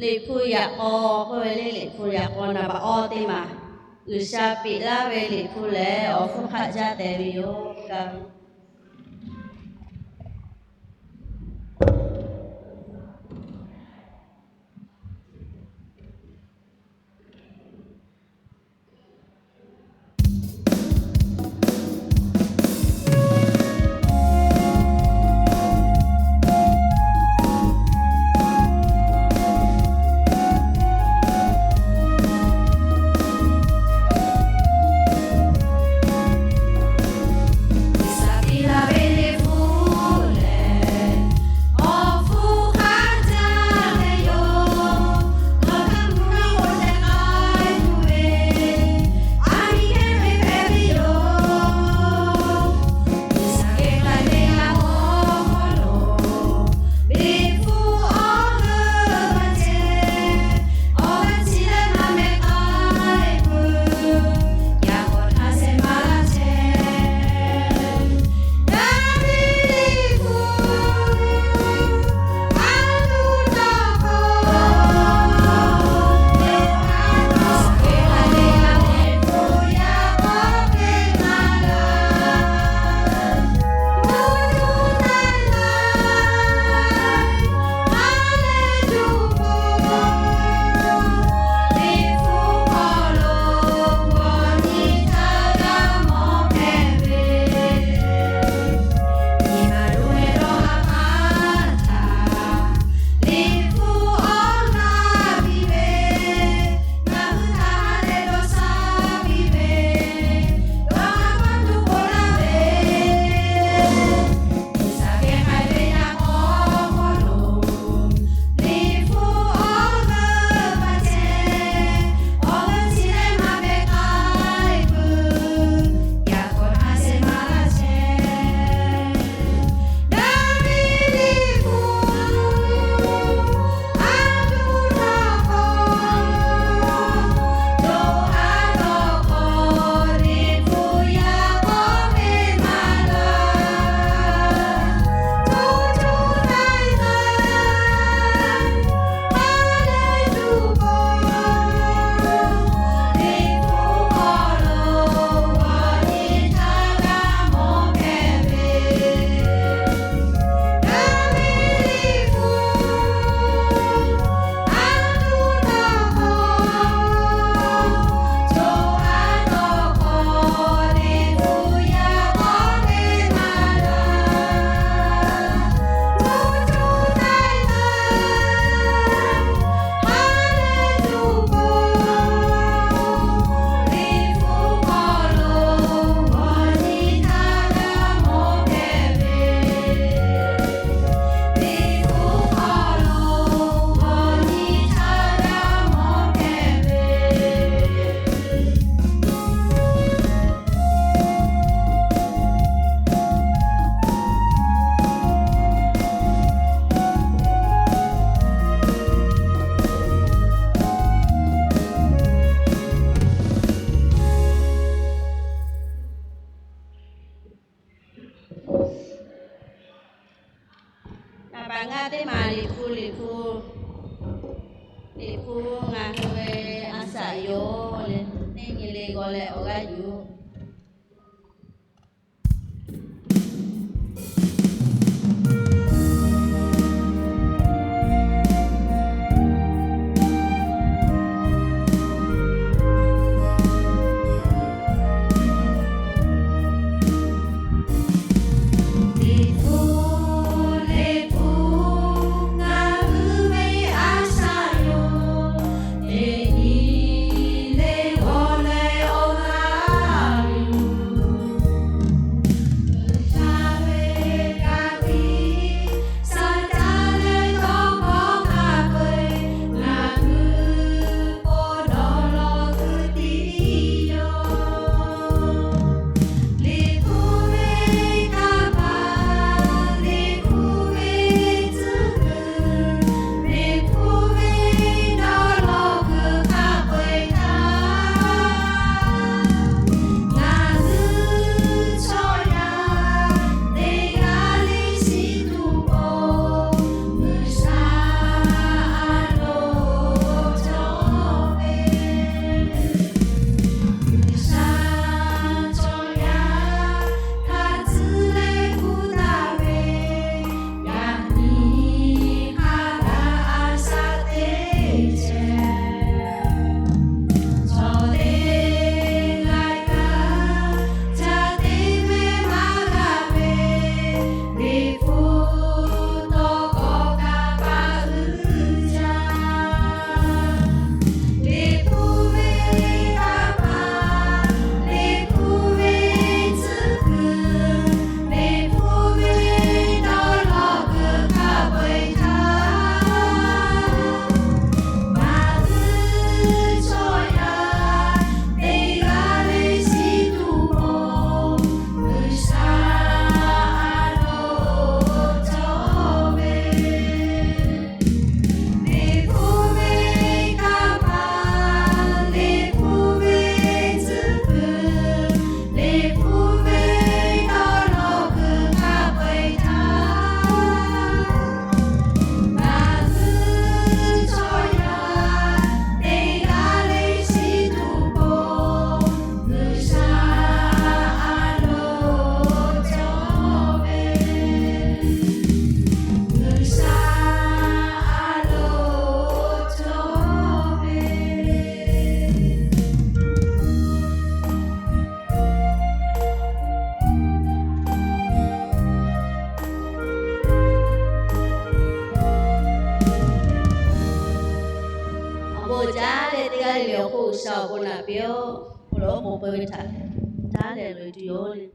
Liꞈ hpu yaꞈ k'aw k'oˆ ve le, Liꞈ hpu yaꞈ k'aw naˍ baꞈ awˇ teˇ maˬ, G'uiˬsha peꞈ laˇ ve Liꞈ hpu lehˬ awˬ hpfuhˇ hk'aˆ jaˇ tehꞈ ve yoˬ. Naˍ baꞈ ngaˇ teˇ maˬ Liꞈ hpu, Liꞈ hpu, Liꞈ hpu ngaˬ hui ve a shaꞈ yoˬ le, teˇ nyi le g'aw leh awˬ g'aˇ yuˬ. G'uiˬsha awˬ bon naꞈ piˇ-oˆ. Oˇ lawn k'o, peu ve htaꞈ taˇ lehˬ loꞈ e tuˬ yoˬ le.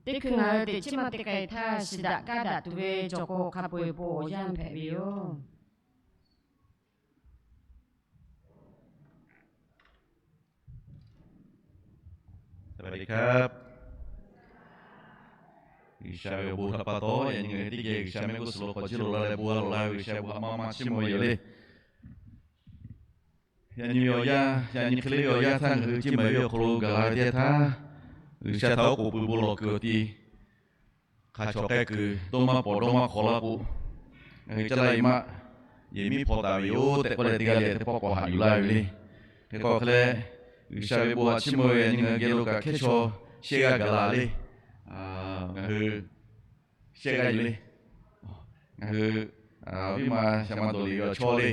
Teˇ hkui ngaˬ hui teꞈ chiˉ maˇ teˇ k'ai htaˇ, shiˍ daꞈ kaˇ daꞈ tuˬ ve cawˬ k'o, hk'a peu-eˬ po awˬ yanˇ hpehꞈ ve yoˬ. G'uiˬsha ve awˬ bon htaꞈ pa taw, yaꞈ nyi ngaˬ hui teˇ geh G'uiˬsha mehˆ g'uˇ suhˍ lo k'awꞈ jiˇ lo la leh bon g'a lawˬ laˇ ve G'uiˬsha bon htaꞈ maˇ maˇ chiˇ mvuh ve yoˬ le. Yaꞈ nyi ve awˬ yanˇ, yaꞈ nyi hk'e le ve awˬ yanˇ htaˇ ngaˬ hui ciˇ mehˍ ve awˬ hk'aw lo gaˬ la ve teˇ yanˇ htaˇ, G'uiˬsha htaꞈ oˉ k'oˍ pui bon lawˬ kuiˬ awˬ ti hk'a chawꞈ k'ai kuiˬ dawˇ maˇ pawˍ dawˇ maˇ hk'awꞈ laˇ k'o, ngaˬ hui caˇ laˇ ve maˇ yehˬ miˉ hpaw taˍ ve yoˬ tehꞈ k'oˆ leh, teˇ g'aˇ leh teˇ pawˆ k'awꞈ haꞈ yuˬ laˇ ve le. Hk'e k'o hk'e leh, G'uiˬsha ve bon htaꞈ chiˇ mvuh ve yaꞈ nyi ngaˬ hui geh lo kaꞈ hkehˇ chaw shehˆ g'aˇ gaˬ la le. Ngaˬ hui shehˆ g'aˇ yuˬ le. Ngaˬ hui viˉ ma shaˍ ma dawˬ liꞈ ve awˬ chawˇ le,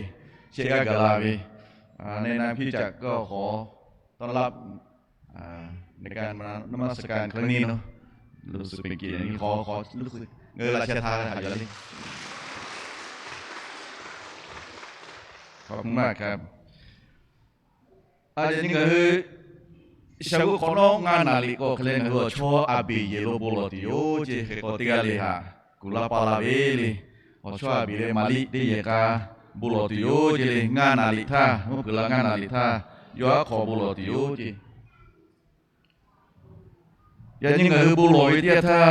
shehˆ g'aˇ gaˬ la ve, ในนามคริสตจักร ก็ขอต้อนรับ ในการมานมัสการครั้งนี้เนาะ รู้สึกเป็นเกียรติอย่างยิ่ง ขอ ขอ รู้สึก ngaˬ hui laꞈ sheh htaˇ haꞈ yuˬ le. Yaꞈ nyi ngaˬ hui shaˍ g'uˇ hk'awꞈ nawˉ ngaˇ naˍ riˍ k'o hk'e leh, ngaˬ hui awˬ chawˇ a beˬ yehˬ lo bon lawˬ tuˬ yoˬ ceˇ. Hk'e k'o teˇ g'aˇ le haꞈ kuˬ laˇ paˇ laˇ ve le. Awˬ chawˇ a beˬ leh Maˍriˆ teˇ yehˬ k'a bon lawˬ tuˬ yoˬ ceˇ le. Ngaˇ naˍ riˍ htaˇ, mvuhˇ kuiˬ la ngaˇ naˍ riˍ htaˇ, yawˇ aˉ hk'aw bon lawˬ tuˬ yoˬ ceˇ. Yaꞈ nyi ngaˬ hui bon lawˬ ve teˇ yanˇ htaˇ,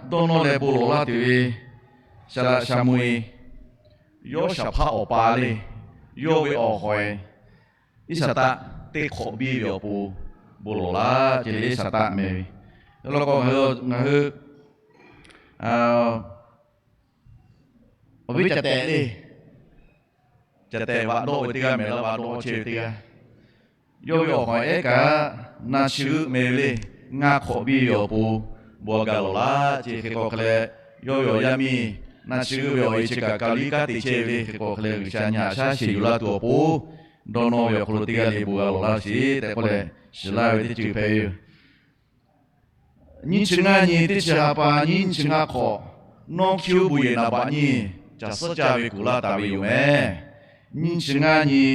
dawˇ nawˇ leh bon lawˬ laˇ tuˬ ve Shaˍ laꞈ Shaˍ mo-e, yawˇ shaˍ hpaˇ awˬ pa le. Yawˇ ve awˬ hawˬ-e Iˉsaˍtaˆ teˇ hk'awꞈ biˇ ve awˬ pon bon lawˬ laˇ ce le, Iˉsaˍtaˆ meh ve. Lawˇ k'o, ngaˬ hui awˬ viˉ ca tehꞈ le, ca tehꞈ vaꞈ dawˆ ve teˇ g'aˇ mehˍ laˇ, vaꞈ dawˆ chehˇ ve teˇ g'aˇ. Yawˇ ve awˬ hawˬ ehˉ kaꞈ na chi g'euˆ meh ve le. Ngaˇ hk'awꞈ biˇ ve awˬ pon bon a gaˬ lawˬ laˇ ce hk'e k'o hk'e leh, yawˇ ve awˬ yaˇ miˇ na chi g'euˆ ve awˬ e chi kaꞈ Kaˍliˇ kanˉ te chehˇ ve le hk'e k'o hk'e leh, G'uiˬsha nyi haꞈ shaˉ sheˍ yuˬ laˇ tuˬ awˬ pon dawˇ nawˇ ve awˬ hk'aw lo teˇ g'aˇ le bon g'a lawˬ laˇ sheˍ tehꞈ k'oˆ leh shiˍ laˇ ve teˇ ceuˬ hpehꞈ ve yoˬ. Nyiˇ chi ngaˇ nyi teˇ chi ha pa nyiˇ chi ngaˇ hk'awꞈ, nawˇ hkiˇ oˇ bon yehˬ naˍ baꞈ nyiˇ caˬ suhˉ caˇ ve kuˬ laˇ taˍ ve yoˬ meh. Nyiˇ chi ngaˇ nyi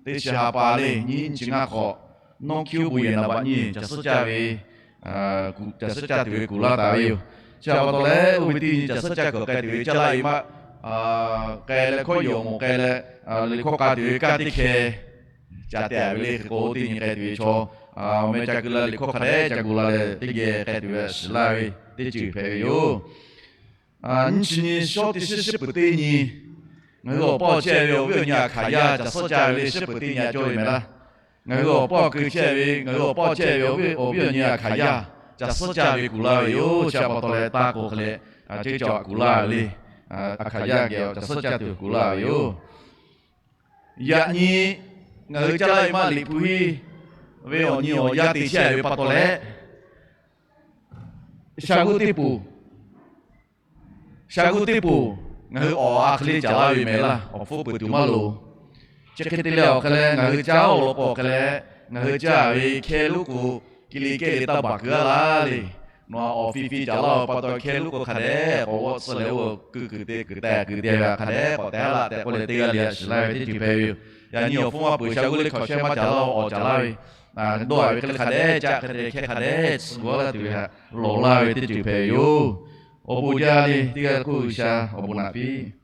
teˇ chi ha pa le, nyiˇ chi ngaˇ hk'awꞈ, nawˇ hkiˇ oˇ bon yehˬ naˍ baꞈ nyiˇ caˬ suhˉ caˇ ve, caˬ suhˉ caˇ tuˬ ve kuˬ laˇ taˍ ve yoˬ. Chi a pa taw leh, oˇ ve teˇ nyi caˬ suhˉ caˇ kuiˬ k'ai tuˬ ve caˇ laˇ ve maˇ k'ai leh, hkawˇ yehˬ awˬ moˍ k'ai leh, liꞈ hkawˇ k'a tuˬ ve kanˉ teˇ hkeh ca tehꞈ ve le hk'e k'o, teˇ nyi k'ai tuˬ ve chaw, awˬ meh ca keu la liꞈ hkawˇ hk'a dehꞈ ca gu la leh, teˇ geh k'ai tuˬ ve shiˍ laˇ ve teˇ ceuˬ hpehꞈ ve yoˬ. Nyiˇ chi nyi shawˉ teˇ shiˉ shiˉ peuˬ teˇ nyi, ngaˬ hui awˬ pawˇ chehˇ ve awˬ viˉ awˬ nyi Aˍhkaˍyaˇ caˬ suhˉ caˇ ve le, shiˉ peuˬ teˇ nyi a cawˇ ve mehˍ laˇ. Ngaˬ hui awˬ pawˇ keu chehˇ ve, ngaˬ hui awˬ pawˇ chehˇ ve awˬ viˉ awˬ nyi Aˍhkaˍyaˇ caˬ suhˉ caˇ ve kuˬ laˇ ve yoˬ. Chi a pa taw leh taˇ k'o hk'e leh, a ciˉ cawˬ kuˬ laˇ ve le. Aˍhkaˍyaˇ geh caˬ suhˉ caˇ tuˬ kuˬ laˇ ve yoˬ. Yaꞈ nyi ngaˬ hui caˇ laˇ ve maˇ liꞈ hpu hiˉ ve awˬ nyi awˬ yaˇ te chehˇ ve pa taw leh, sha g'uˇ teˇ poˬ, sha g'uˇ teˇ poˬ ngaˬ hui awˬ a hk'e le caˍ laˇ ve mehˍ laˇ, awˬ hpfuhˇ peuˬ tuˬ maˇ loˍ. Chi hk'e te leh awˬ hk'e leh ngaˬ hui caˇ awˬ lawn k'o hk'e leh, ngaˬ hui caˇ ve hkehˇ lonˉ k'o, ki le kehˇ le taˇ baˬ keu a laˇ le. Nawˬ awˬ fi fi caˍ laˇ ve pa taw hkehˇ lonˉ k'o hk'a dehꞈ k'awꞈ g'awˆ tsuhˇ leh oˇ kuiˬ kuiˬ te kuiˬ tehꞈ kuiˬ te ve hk'a dehꞈ k'awꞈ tehꞈ laˇ tehꞈ k'oˆ leh teˇ g'aˇ le a shiˍ laˇ ve teˇ ceuˬ hpehꞈ ve yoˬ. Yaꞈ nyi awˬ hpfuhˇ maˇ peuˬ, sha g'uˇ le hkawꞈ shehˇ maˇ caˍ laˇ, awˬ caˍ laˇ ve dawˇ a ve hk'e le hk'a dehꞈ caˇ hk'e te hkehˇ hk'a dehꞈ tsuhˇ g'awˇ laˇ tuˬ ve htaꞈ lawˬ laˇ ve teˇ ceuˬ hpehꞈ ve yoˬ. Awˬ bon jaˇ le, teˇ g'aˇ hk'oˆ G'uiˬsha awˬ bon naꞈ piˇ.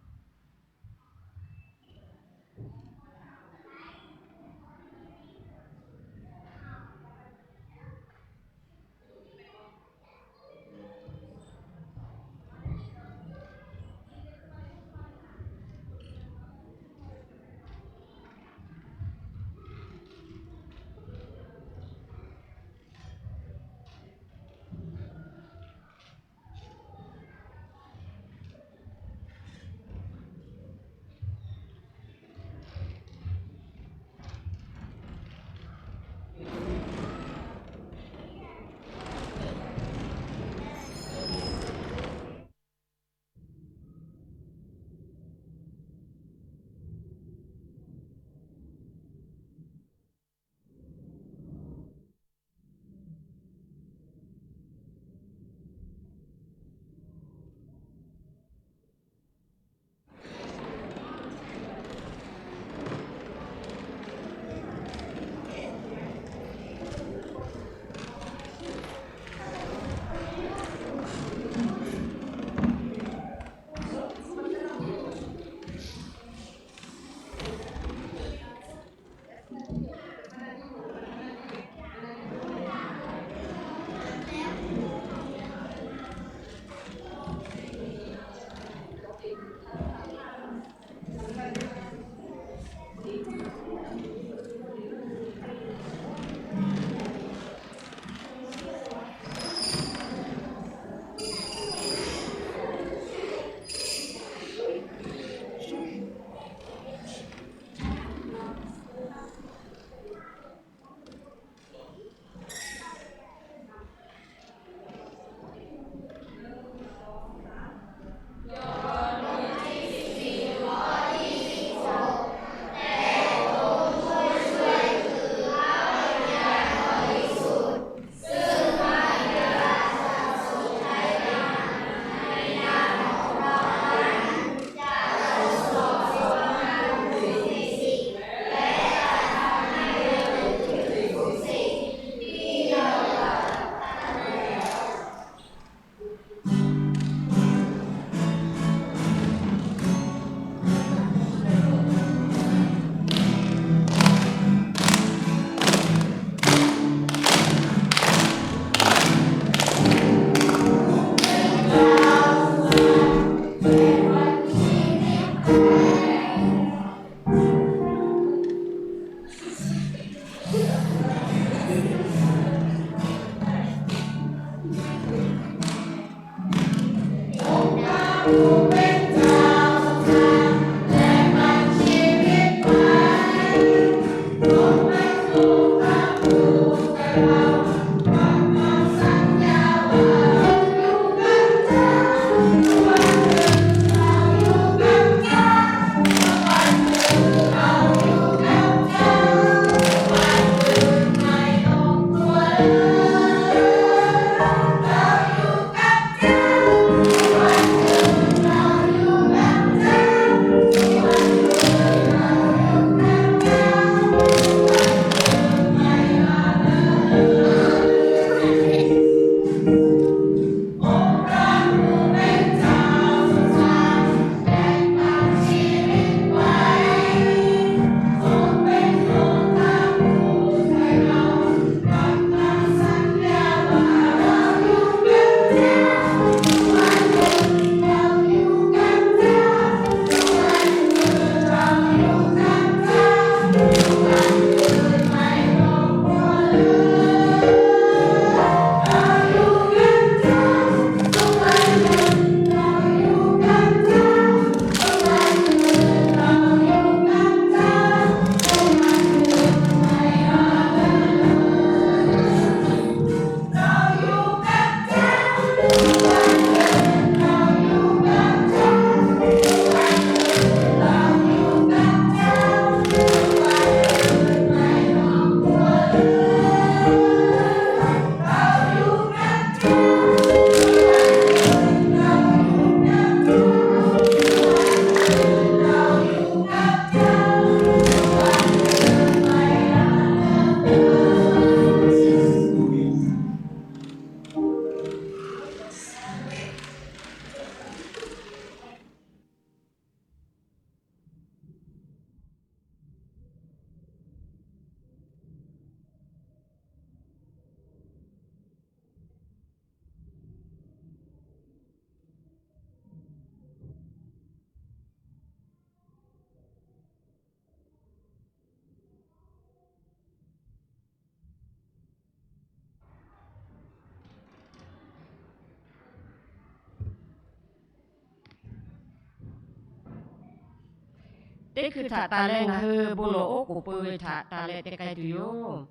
Teˇ hkui htaꞈ taˍ leh ngaˬ hui bon lawˬ oˉ k'oˍ pui ve htaꞈ taˍ leh te k'ai tuˬ yoˬ.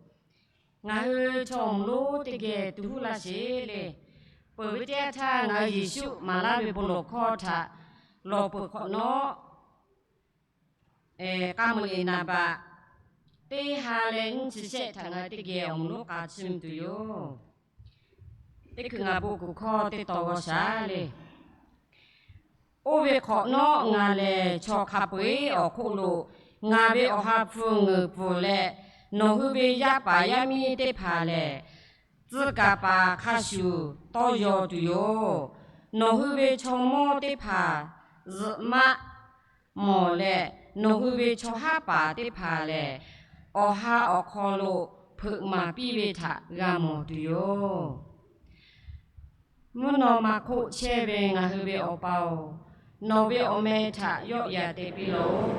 Ngaˬ hui chaw awˬ moˍ lonˉ teˇ geh tuˬ huˉ laˇ sheˍ le. Peuˬ ve teˇ yanˇ htaˇ ngaˬ hui Yeˍsuˆ maˍ laˇ ve bon lawˬ hkawˇ htaꞈ lawˬ peuˬ hk'awꞈ nawˉ, k'a meuꞈ eˍ naˍ baꞈ teˇ ha leh nyiˇ chi shehˆ htaꞈ ngaˬ hui teˇ geh awˬ moˍ lonˉ k'a chiˇ mvuh tuˬ yoˬ. Teˇ hkui ngaˬ bon kuˬ hkawˇ teˇ taw g'aw shaˍ le. Oˇ ve hk'awꞈ nawˉ ngaˬ lehˬ chaw hk'a peu-eˬ awˬ hk'oˆ lo ngaˬ ve awˬ ha hpu ngeuˍ pfuhˍ leh, nawˬ hui ve yaˇ paˍ yaˇ miˇ teˇ hpaˍ lehˬ, tcuh kaˍ paˍ hk'a shuˍ tawˇ yaw tuˬ yoˬ. Nawˬ hui ve chaw mawˇ teˇ hpaˍ zuhꞈ maˆ mawˬ leh, nawˬ hui ve chaw haˉ paˍ teˇ hpaˍ lehˬ, awˬ ha awˬ hk'aw lo hpeuꞈ maˍ piˇ ve htaꞈ g'a mawˬ tuˬ yoˬ. Mvuhˇ naw ma hk'oˆ chehˇ ve ngaˬ hui ve Awˬ pa-oˬ, nawˬ ve awˬ meh htaꞈ yawˆ yan te piˇ laˇ-oˆ.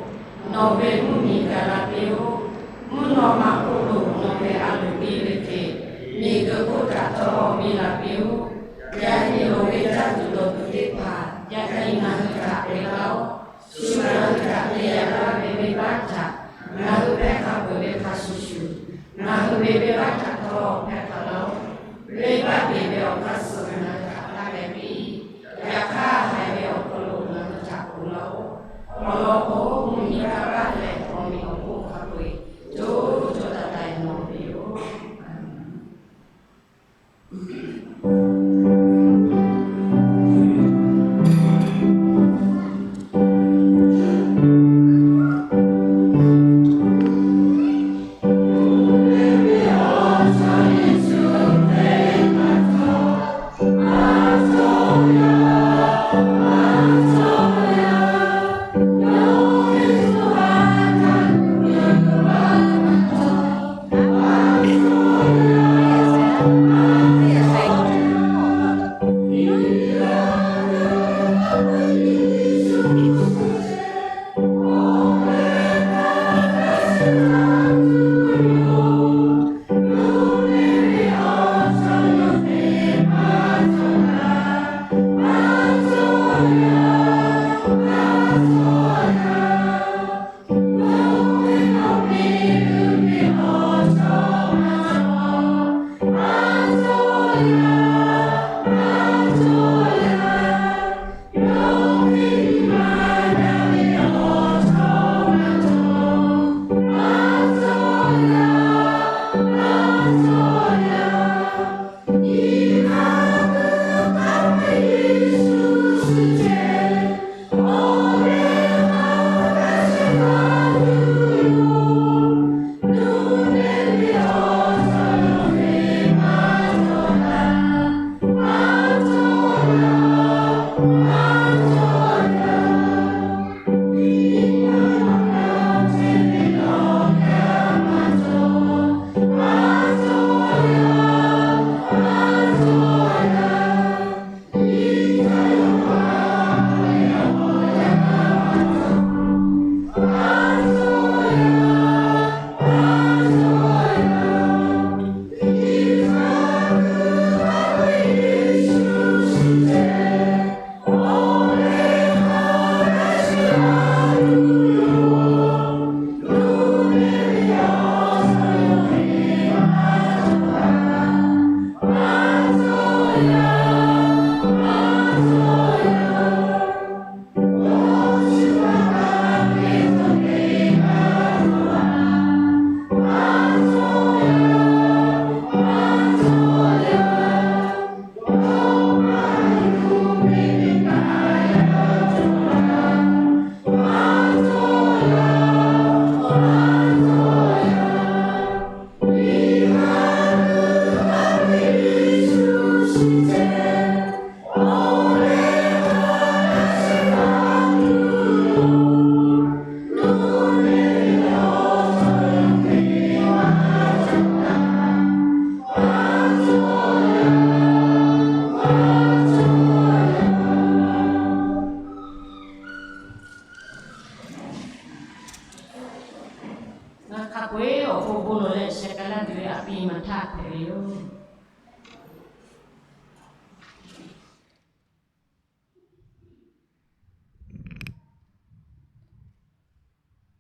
Nawˬ ve mvuhˇ miˬ gaˬ la piˇ-oˆ. Mvuhˇ naw ma hk'oˆ lo nawˬ ve a loˍ piˇ ve hk'e, miˬguiˬ hk'oˆ htaꞈ htawˇ piˇ la piˇ-oˆ. Yaꞈ nyi loˍ ve caˇ tuˬ dawˬ tuˬ teˇ hpaˍ yaꞈ nyi ngaˬ hui htaꞈ te laˇ-oˆ. Shu ngaˬ hui htaꞈ te yaꞈ laˇ ve venˇbaˆ htaꞈ ngaˬ hui hpehˇ hk'a peuˬ ve hk'a shuˍ shuˍ, ngaˬ hui ve venˇbaˆ htaꞈ htawˇ hpehˇ hk'a laˇ-oˆ. Venˇbaˆ peˬ ve awˬ hk'aˇ suh ngaˬ hui htaꞈ taˇ hpehˇ piˇ. Yaꞈ hk'aˇ, haiˬ ve awˬ hk'aw lo ngaˬ hui htaꞈ k'oˆ laˇ-oˆ. Awˬ lawn k'o, mvuhˇ nyi htaˇ kaꞈ leh awˬ meꞈ awˬ hponˇ hk'a peu-eˬ co co taiˍ taiˍ nawˬ ve yoˬ.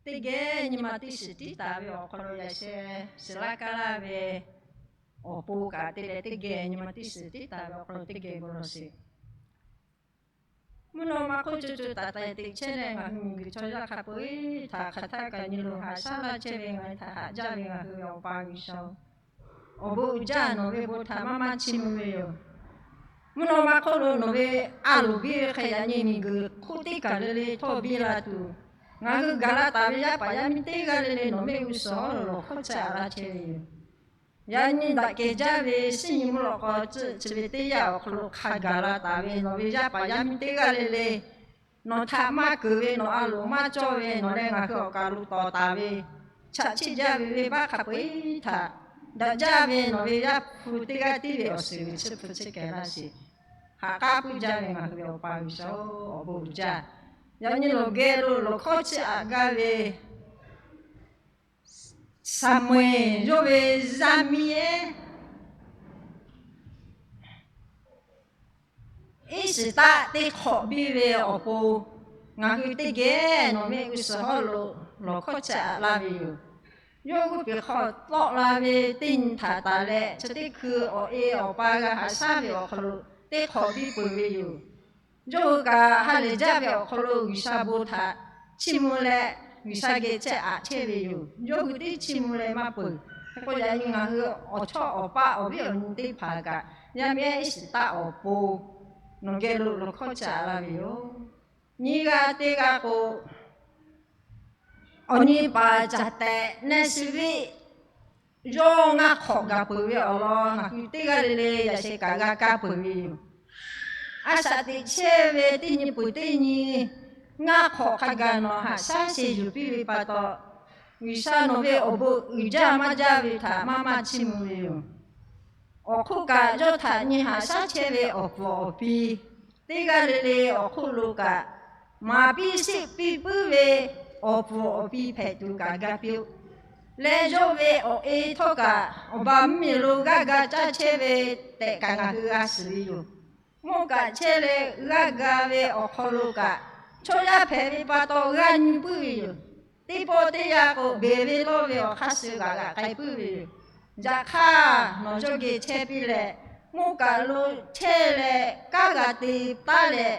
teˇ geh nyi ma teˇ shiˍ tiˉ taˍ ve awˬ hk'aw lo yaꞈ sheh shiˍ laˇ kaˇ laˇ ve awˬ pon kaꞈ te leh teˇ geh nyi ma teˇ shiˍ tiˉ taˍ ve awˬ hk'aw lo teˇ geh bon lawˬ sheˍ. Mvuhˇ naw ma hk'oˆ co co taiˍ taiˍ teꞈ chehˇ leh ngaˬ hui miˬguiˬ chaw yaˇ hk'a peu-eˬ htaꞈ hk'aˬ htaˇ kaꞈ nyi lo haꞈ shaˉ laˇ chehˇ ve ngaˬ hui htaꞈ haꞈ jaˇ ve ngaˬ hui ve Awˬ pa G'uiˬsha-oˬ, awˬ bon uiˍ jaˇ nawˬ ve bon htaꞈ maˇ maˇ chiˇ mvuh ve yoˬ. Mvuhˇ naw ma hk'oˆ lo nawˬ ve a loˍ biˇ ve hk'e yaꞈ nyi miˬguiˬ hk'oˆ teˇ kaˬ le le htawˇ biˇ la tuˬ, ngaˬ hui gaˬ la taˍ ve yaˇ paˍ yaˇ miˇ teˇ g'aˇ le le nawˬ mehˆ g'uˇ suhˍ hawˉ lo lawˬ hkawˇ chehˇ a laˇ chehˇ ve yoˬ. Yaꞈ nyi daꞈ kehˬ jaˇ ve shinˉ nyi mvuhˇ lawꞈ k'aw tcuhˆ chi ve teˇ yanˇ awˬ hk'aw lo hk'a gaˬ la taˍ ve nawˬ ve yaˇ paˍ yaˇ miˇ teˇ g'aˇ le le, nawˬ htaꞈ maˇ keunˍ ve, nawˬ a loˍ maˇ cawˇ ve, nawˬ leh ngaˬ hui awˬ kaˬ lo tawˍ taˍ ve, chaꞈ chiˆ jaˇ ve venˇbaˆ hk'a peu-eˬ htaꞈ daꞈ jaˇ ve nawˬ ve Yaˇ hpu teˇ g'aˇ tiˉ ve awˬ shiˍ g'uiˬ chi hpu chi kehˬ laˇ sheˍ. Haꞈ k'aˉ puiˉ jaˇ ve ngaˬ hui ve Awˬ pa G'uiˬsha-oˬ, awˬ bon uiˍ jaˇ. Yaꞈ nyi nawˬ geh lo lawˬ hkawˇ chehˇ aꞈ gaˇ ve Saˍmo-eˍ yawˇ ve yaˇ miˇ ehˉ Iˉsaˍtaˆ teˇ hk'awꞈ biˇ ve awˬ pon, ngaˬ hui teˇ geh nawˬ mehˆ g'uˇ suhˍ hawˉ lo lawˬ hkawˇ chehˇ aꞈ laˇ ve yoˬ. Yawˇ g'uˇ peˬ hk'aw tawˆ la ve teˇ nyi htaꞈ taˍ leh, chi teˇ hkui awˬ e awˬ pa g'a haꞈ shaˉ ve awˬ hk'aw lo teˇ hk'awꞈ biˇ peuˬ ve yoˬ. Yawˇ hui kaꞈ ha lehˬ jaˇ ve awˬ hk'aw lo G'uiˬsha bon htaꞈ chiˇ mvuh leh, G'uiˬsha geh chehˇ aꞈ chehˇ ve yoˬ. Yawˇ hui teˇ chiˇ mvuh leh maˇ peuˬ. Hk'e k'o, yaꞈ nyi ngaˬ hui awˬ chawˇ awˬ paˇ awˬ viˉ awˬ nyi teˇ hpaˍ kaꞈ, yaˇ miˇ ehˉ Iˉsaˍtaˆ awˬ pon nawˬ geh lo lawˬ hkawˇ chehˇ aꞈ laˇ ve yoˬ. Nyiˇ g'aˇ teˇ g'aˇ k'o, awˬ nyi paˍ caˬ tehꞈ neˇ shi viˆ yawˇ ngaˇ hk'awꞈ gaˬ peuˬ ve awˬ lawn ngaˬ hui teˇ g'aˇ le le yaꞈ sheh kaꞈ g'a kaˇ peuˬ ve yoˬ. A shaꞈ teꞈ chehˇ ve teˇ nyi peuˬ teˇ nyi ngaˇ hk'awꞈ hk'a gaˬ nawˬ haꞈ shaˉ sheˍ yuˬ piˇ ve pa taw, G'uiˬsha nawˬ ve awˬ bon uiˍ jaˇ maˇ jaˇ ve htaꞈ maˇ maˇ chiˇ mvuh ve yoˬ. Awˬ hk'oˆ kaꞈ, yawˇ htaꞈ nyi haꞈ shaˉ chehˇ ve awˬ puˍ awˬ pi teˇ g'aˇ le le awˬ hk'oˆ lo kaꞈ, maˍ piˇ sheˆ piˇ puiˉ ve awˬ puˍ awˬ pi hpehꞈ tuˬ kaꞈ ga piˇ-oˆ. Leh yawˇ ve awˬ e htawˇ kaꞈ, awˬ ba mvuhˇmiˬ lo g'aˇ ga caˇ chehˇ ve tehꞈ kaꞈ ngaˬ hui g'a shiˍ ve yoˬ. Mvuhˇ kaꞈ chehˇ leh g'aˇ ga ve awˬ hk'aw lo kaꞈ, chaw yaˇ hpehꞈ ve pa taw g'aˇ nyi puiˉ ve yoˬ. Teˇ pawˆ teˇ yanˇ k'o, beˬ ve lawˇ ve awˬ hk'aˇ suh g'aꞈ g'aꞈ k'ai puiˉ ve yoˬ. Yaꞈ hk'aˇ, nawˬ yawˇ geh chehˇ piˇ leh, mvuhˇ kaꞈ lo chehˇ leh kanˉ g'a te taˉ leh,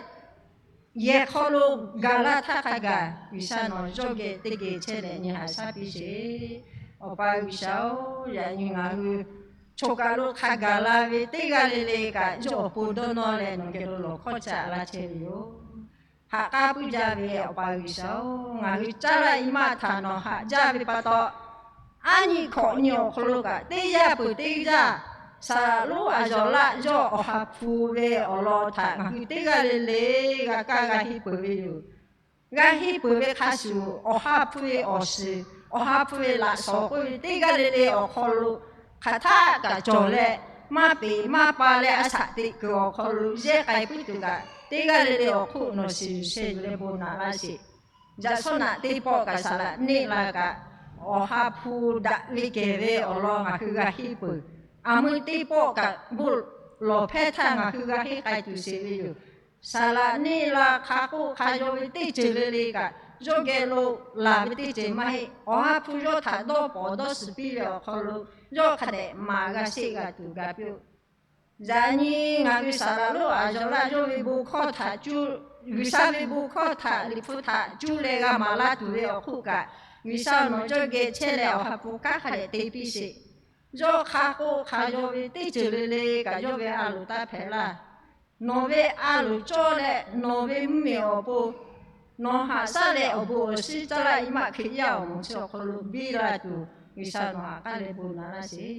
yehˬ hk'aw lo gaˬ laˇ htaˇ hk'a gaˬ, G'uiˬsha nawˬ yawˇ geh teˇ geh chehˇ leh nyi haꞈ shaˉ piˇ sheˍ. Awˬ pa G'uiˬsha-oˬ, yaꞈ nyi ngaˬ hui choˬ kaˬ lo hk'a gaˬ la ve teˇ g'aˇ le le kaꞈ, yawˇ awˬ pon dawˇ nawˇ leh nawˬ geh lo lawˬ hkawˇ chehˇ aꞈ laˇ chehˇ ve yoˬ. Haꞈ k'aˉ puiˉ jaˇ ve Awˬ pa G'uiˬsha-oˬ, ngaˬ hui caˇ laˇ i maˇ htaꞈ nawˬ haꞈ jaˇ ve pa taw, aˉ nyi hkawꞈ nyi awˬ hk'aw lo kaꞈ teˇ yanˇ peuˬ teˇ yanˇ, saˍ laꞈ lonˉ a yawˬ laˆ yawˇ awˬ ha hpu ve awˬ lawn htaꞈ ngaˬ hui teˇ g'aˇ le le g'a kaˇ g'a henˇ peuˬ ve yoˬ. G'a henˇ peuˬ ve hk'a shuˍ, awˬ ha hpu ve awˬ shiˍ, awˬ ha hpu ve laꞈ shawnˍ k'oˆ ve teˇ g'aˇ le le awˬ hk'aw lo hk'aˬ htaˆ kaꞈ cawˬ leh, maˇ peꞈ maˇ pa leh a shaꞈ teꞈ kuiˬ awˬ hk'aw lo yehˇ k'ai puiˉ tuˬ kaꞈ, teˇ g'aˇ le le awˬ hk'oˆ nawˬ shiˍ yuˬ sheh yuˬ leh bon naꞈ laˇ sheˍ. Yaꞈ shawˉ naꞈ teˇ pawˆ kaꞈ saˍ laꞈ neˆ la kaꞈ, awˬ ha hpu daꞈ ve kehˬ ve awˬ lawn ngaˬ hui g'a henˇ peuˬ. Aˬ meuˇ teˇ pawˆ kaꞈ bon lawˬ hpehˇ htaˇ ngaˬ hui g'a henˇ k'ai tuˬ sheˍ ve yoˬ. Saˍ laꞈ neˆ la hk'a k'oˆ hk'a yaw ve teˇ ceuˬ le le kaꞈ, yawˇ geh lo laˬ ve teˇ ceuˬ maˇ heˆ. Awˬ ha hpu yawˇ htaꞈ dawˇ pawˍ dawˇ shiˍ piˇ ve awˬ hk'aw lo, yawˇ hk'a dehꞈ maˍ g'a sheˆ g'a tuˬ ga piˇ-oˆ. Yaꞈ nyi ngaˬ ve saˍ laꞈ lonˉ a yawˬ laˆ yawˇ ve bon hkawˇ htaꞈ cuˇ, G'uiˬsha ve bon hkawˇ htaꞈ Liꞈ hpu htaꞈ cuˇ leh g'a maˍ laˇ tuˬ ve awˬ hk'oˆ kaꞈ, G'uiˬsha nawˬ yawˇ geh chehˇ leh awˬ ha hpu kanˉ hk'a dehꞈ te piˇ sheˍ. Yawˇ hk'a k'oˆ hk'a yaw ve teˇ ceuˬ le le kaꞈ yawˇ ve a loˍ taˇ hpehꞈ laˇ. Nawˬ ve a loˍ cawˇ leh nawˬ ve mvuhˇmiˬ awˬ pon nawˬ haꞈ shaˉ leh awˬ bon awˬ shinˉ caˇ laˇ i maˇ Hkriꞈ yaˇ awˬ moˍ chi awˬ hk'aw lo biˇ la tuˬ, G'uiˬsha nawˬ haꞈ k'aˉ leh bon naꞈ laˇ sheˍ.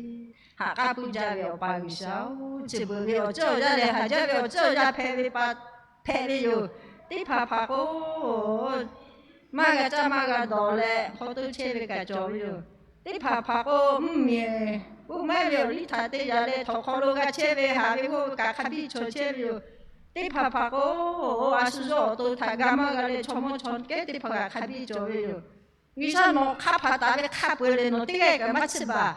Haꞈ k'aˉ puiˉ jaˇ ve Awˬ pa G'uiˬsha-oˬ, chi beuꞈ ve awˬ ceuˬ awˬ yaˇ lehˬ, haˍ jaˇ ve awˬ ceuˬ awˬ yaˇ hpehꞈ ve pa hpehꞈ ve yoˬ. Teˇ hpaˍ hpaˍ k'o, maˇ g'a caˇ maˇ g'a dawˬ leh hk'aw toˇ chehˇ ve kaꞈ cawˬ ve yoˬ. Teˇ hpaˍ hpaˍ k'o, mvuhˇmiˬ uˉ maˇ ve awˬ liˇ htaꞈ te yaꞈ leh htawnˍ hk'aw lo g'a chehˇ ve haˍ ve g'awˇ ve kaꞈ hk'a biˇ cawˬ chehˇ ve yoˬ. Teˇ hpaˍ hpaˍ k'o, a shu yawˇ awˬ to htaꞈ g'a maˇ g'a leh chaw mawˇ chaw kehˉ teˇ hpaˍ kaꞈ hk'a biˇ cawˬ ve yoˬ. G'uiˬsha nawˬ hk'a hpaˍ taˍ ve hk'a peu-eˬ lehˬ nawˬ teˇ g'aˇ kaꞈ maˇ chiˇ baˬ.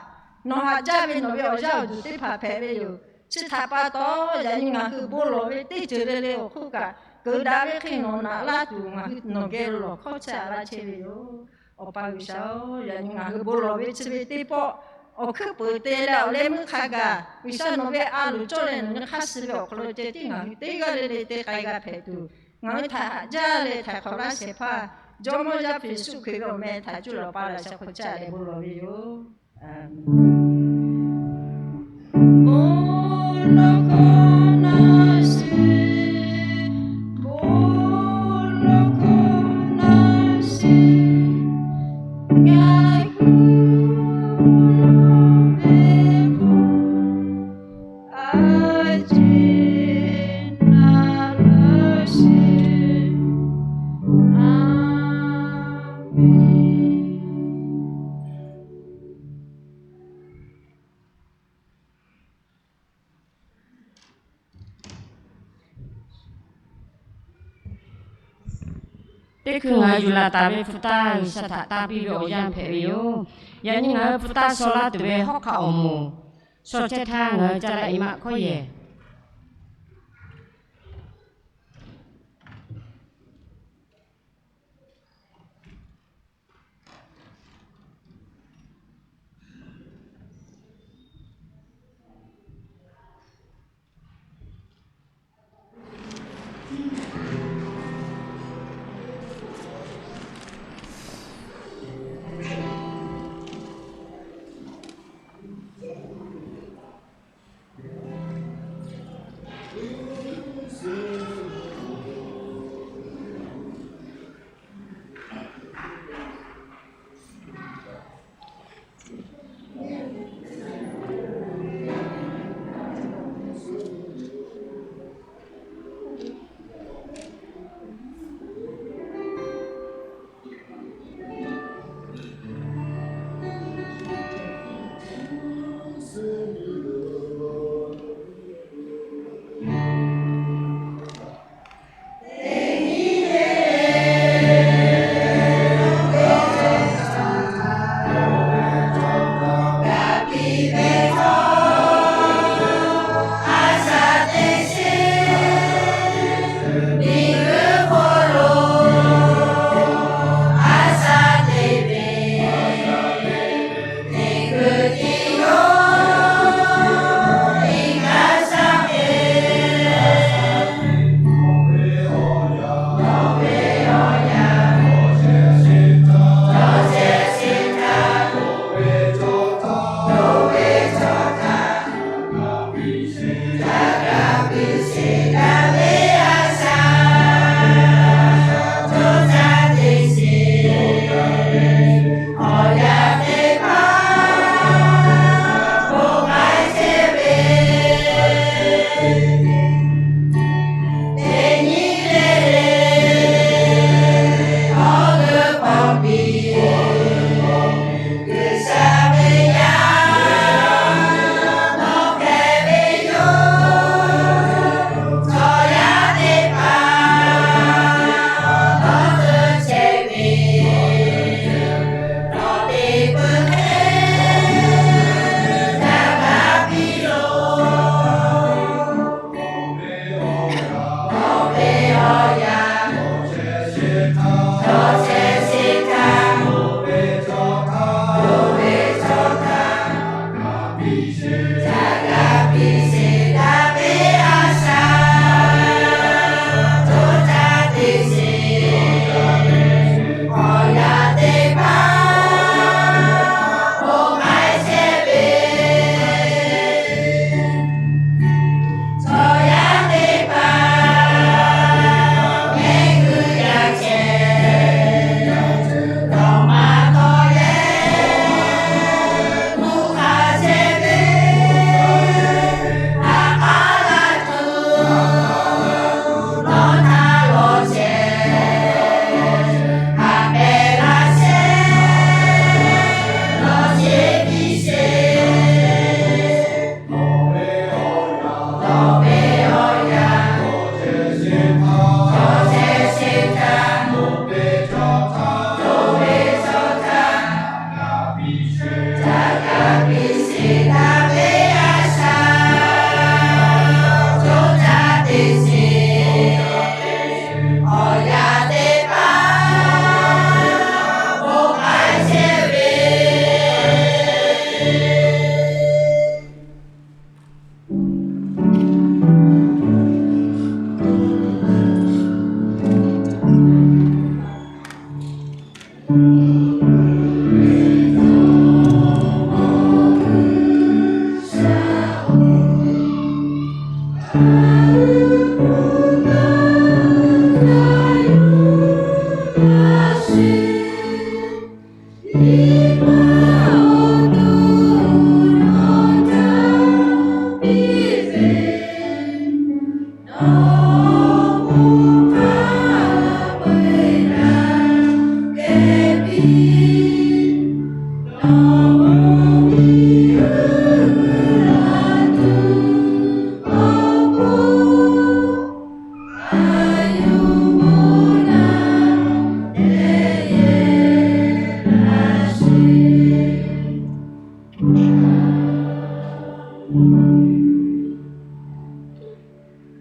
Nawˬ haꞈ jaˇ ve nawˬ ve awˬ yaˇ awˬ duˬ teˇ hpaˍ hpehꞈ ve yoˬ. Chi htaꞈ pa taw, yaꞈ nyi ngaˬ hui bon lawˬ ve teˇ ceuˬ le le awˬ hk'oˆ kaꞈ, keunˍ daꞈ ve hk'e nawˬ naꞈ laˇ tuˬ ngaˬ hui nawˬ geh lo lawˬ hkawˇ chehˇ aꞈ laˇ chehˇ ve yoˬ. Awˬ pa G'uiˬsha-oˬ, yaꞈ nyi ngaˬ hui bon lawˬ ve chi ve teˇ pawˆ awˬ hkuiˉ peuˍ te leh awˬ leh meuˇ hk'a gaˬ, G'uiˬsha nawˬ ve a loˍ cawˇ leh nawˬ nyi hk'aˇ suh ve awˬ hk'aw lo ceh tiˉ ngaˬ hui teˇ g'aˇ le le te k'ai g'a hpehꞈ tuˬ, ngaˬ hui htaiˍ haꞈ jaˇ leh htaiˍ hk'awꞈ laˇ shehˍ hpaˇ Jawˇmawˇ Yaˇ hpu Yeˍsuˆ Hkriꞈ ve awˬ meh htaꞈ cuˇ lawˬ pa laꞈ sha hk'aw caˇ leh bon lawˬ ve yoˬ. Teˇ hkui ngaˬ hui yuˬ laˬ taˍ ve hpu taˇ G'uiˬsha htaꞈ tanˇ piˇ ve awˬ yanˇ hpehꞈ ve yoˬ. Yaꞈ nyi ngaˬ hui hpu taˇ shaw laˇ tuˬ ve hawˉ hk'aˆ awˬ moˍ shaw chehˇ htaˇ ngaˬ hui ca la i maꞈ hkawˇ yehˬ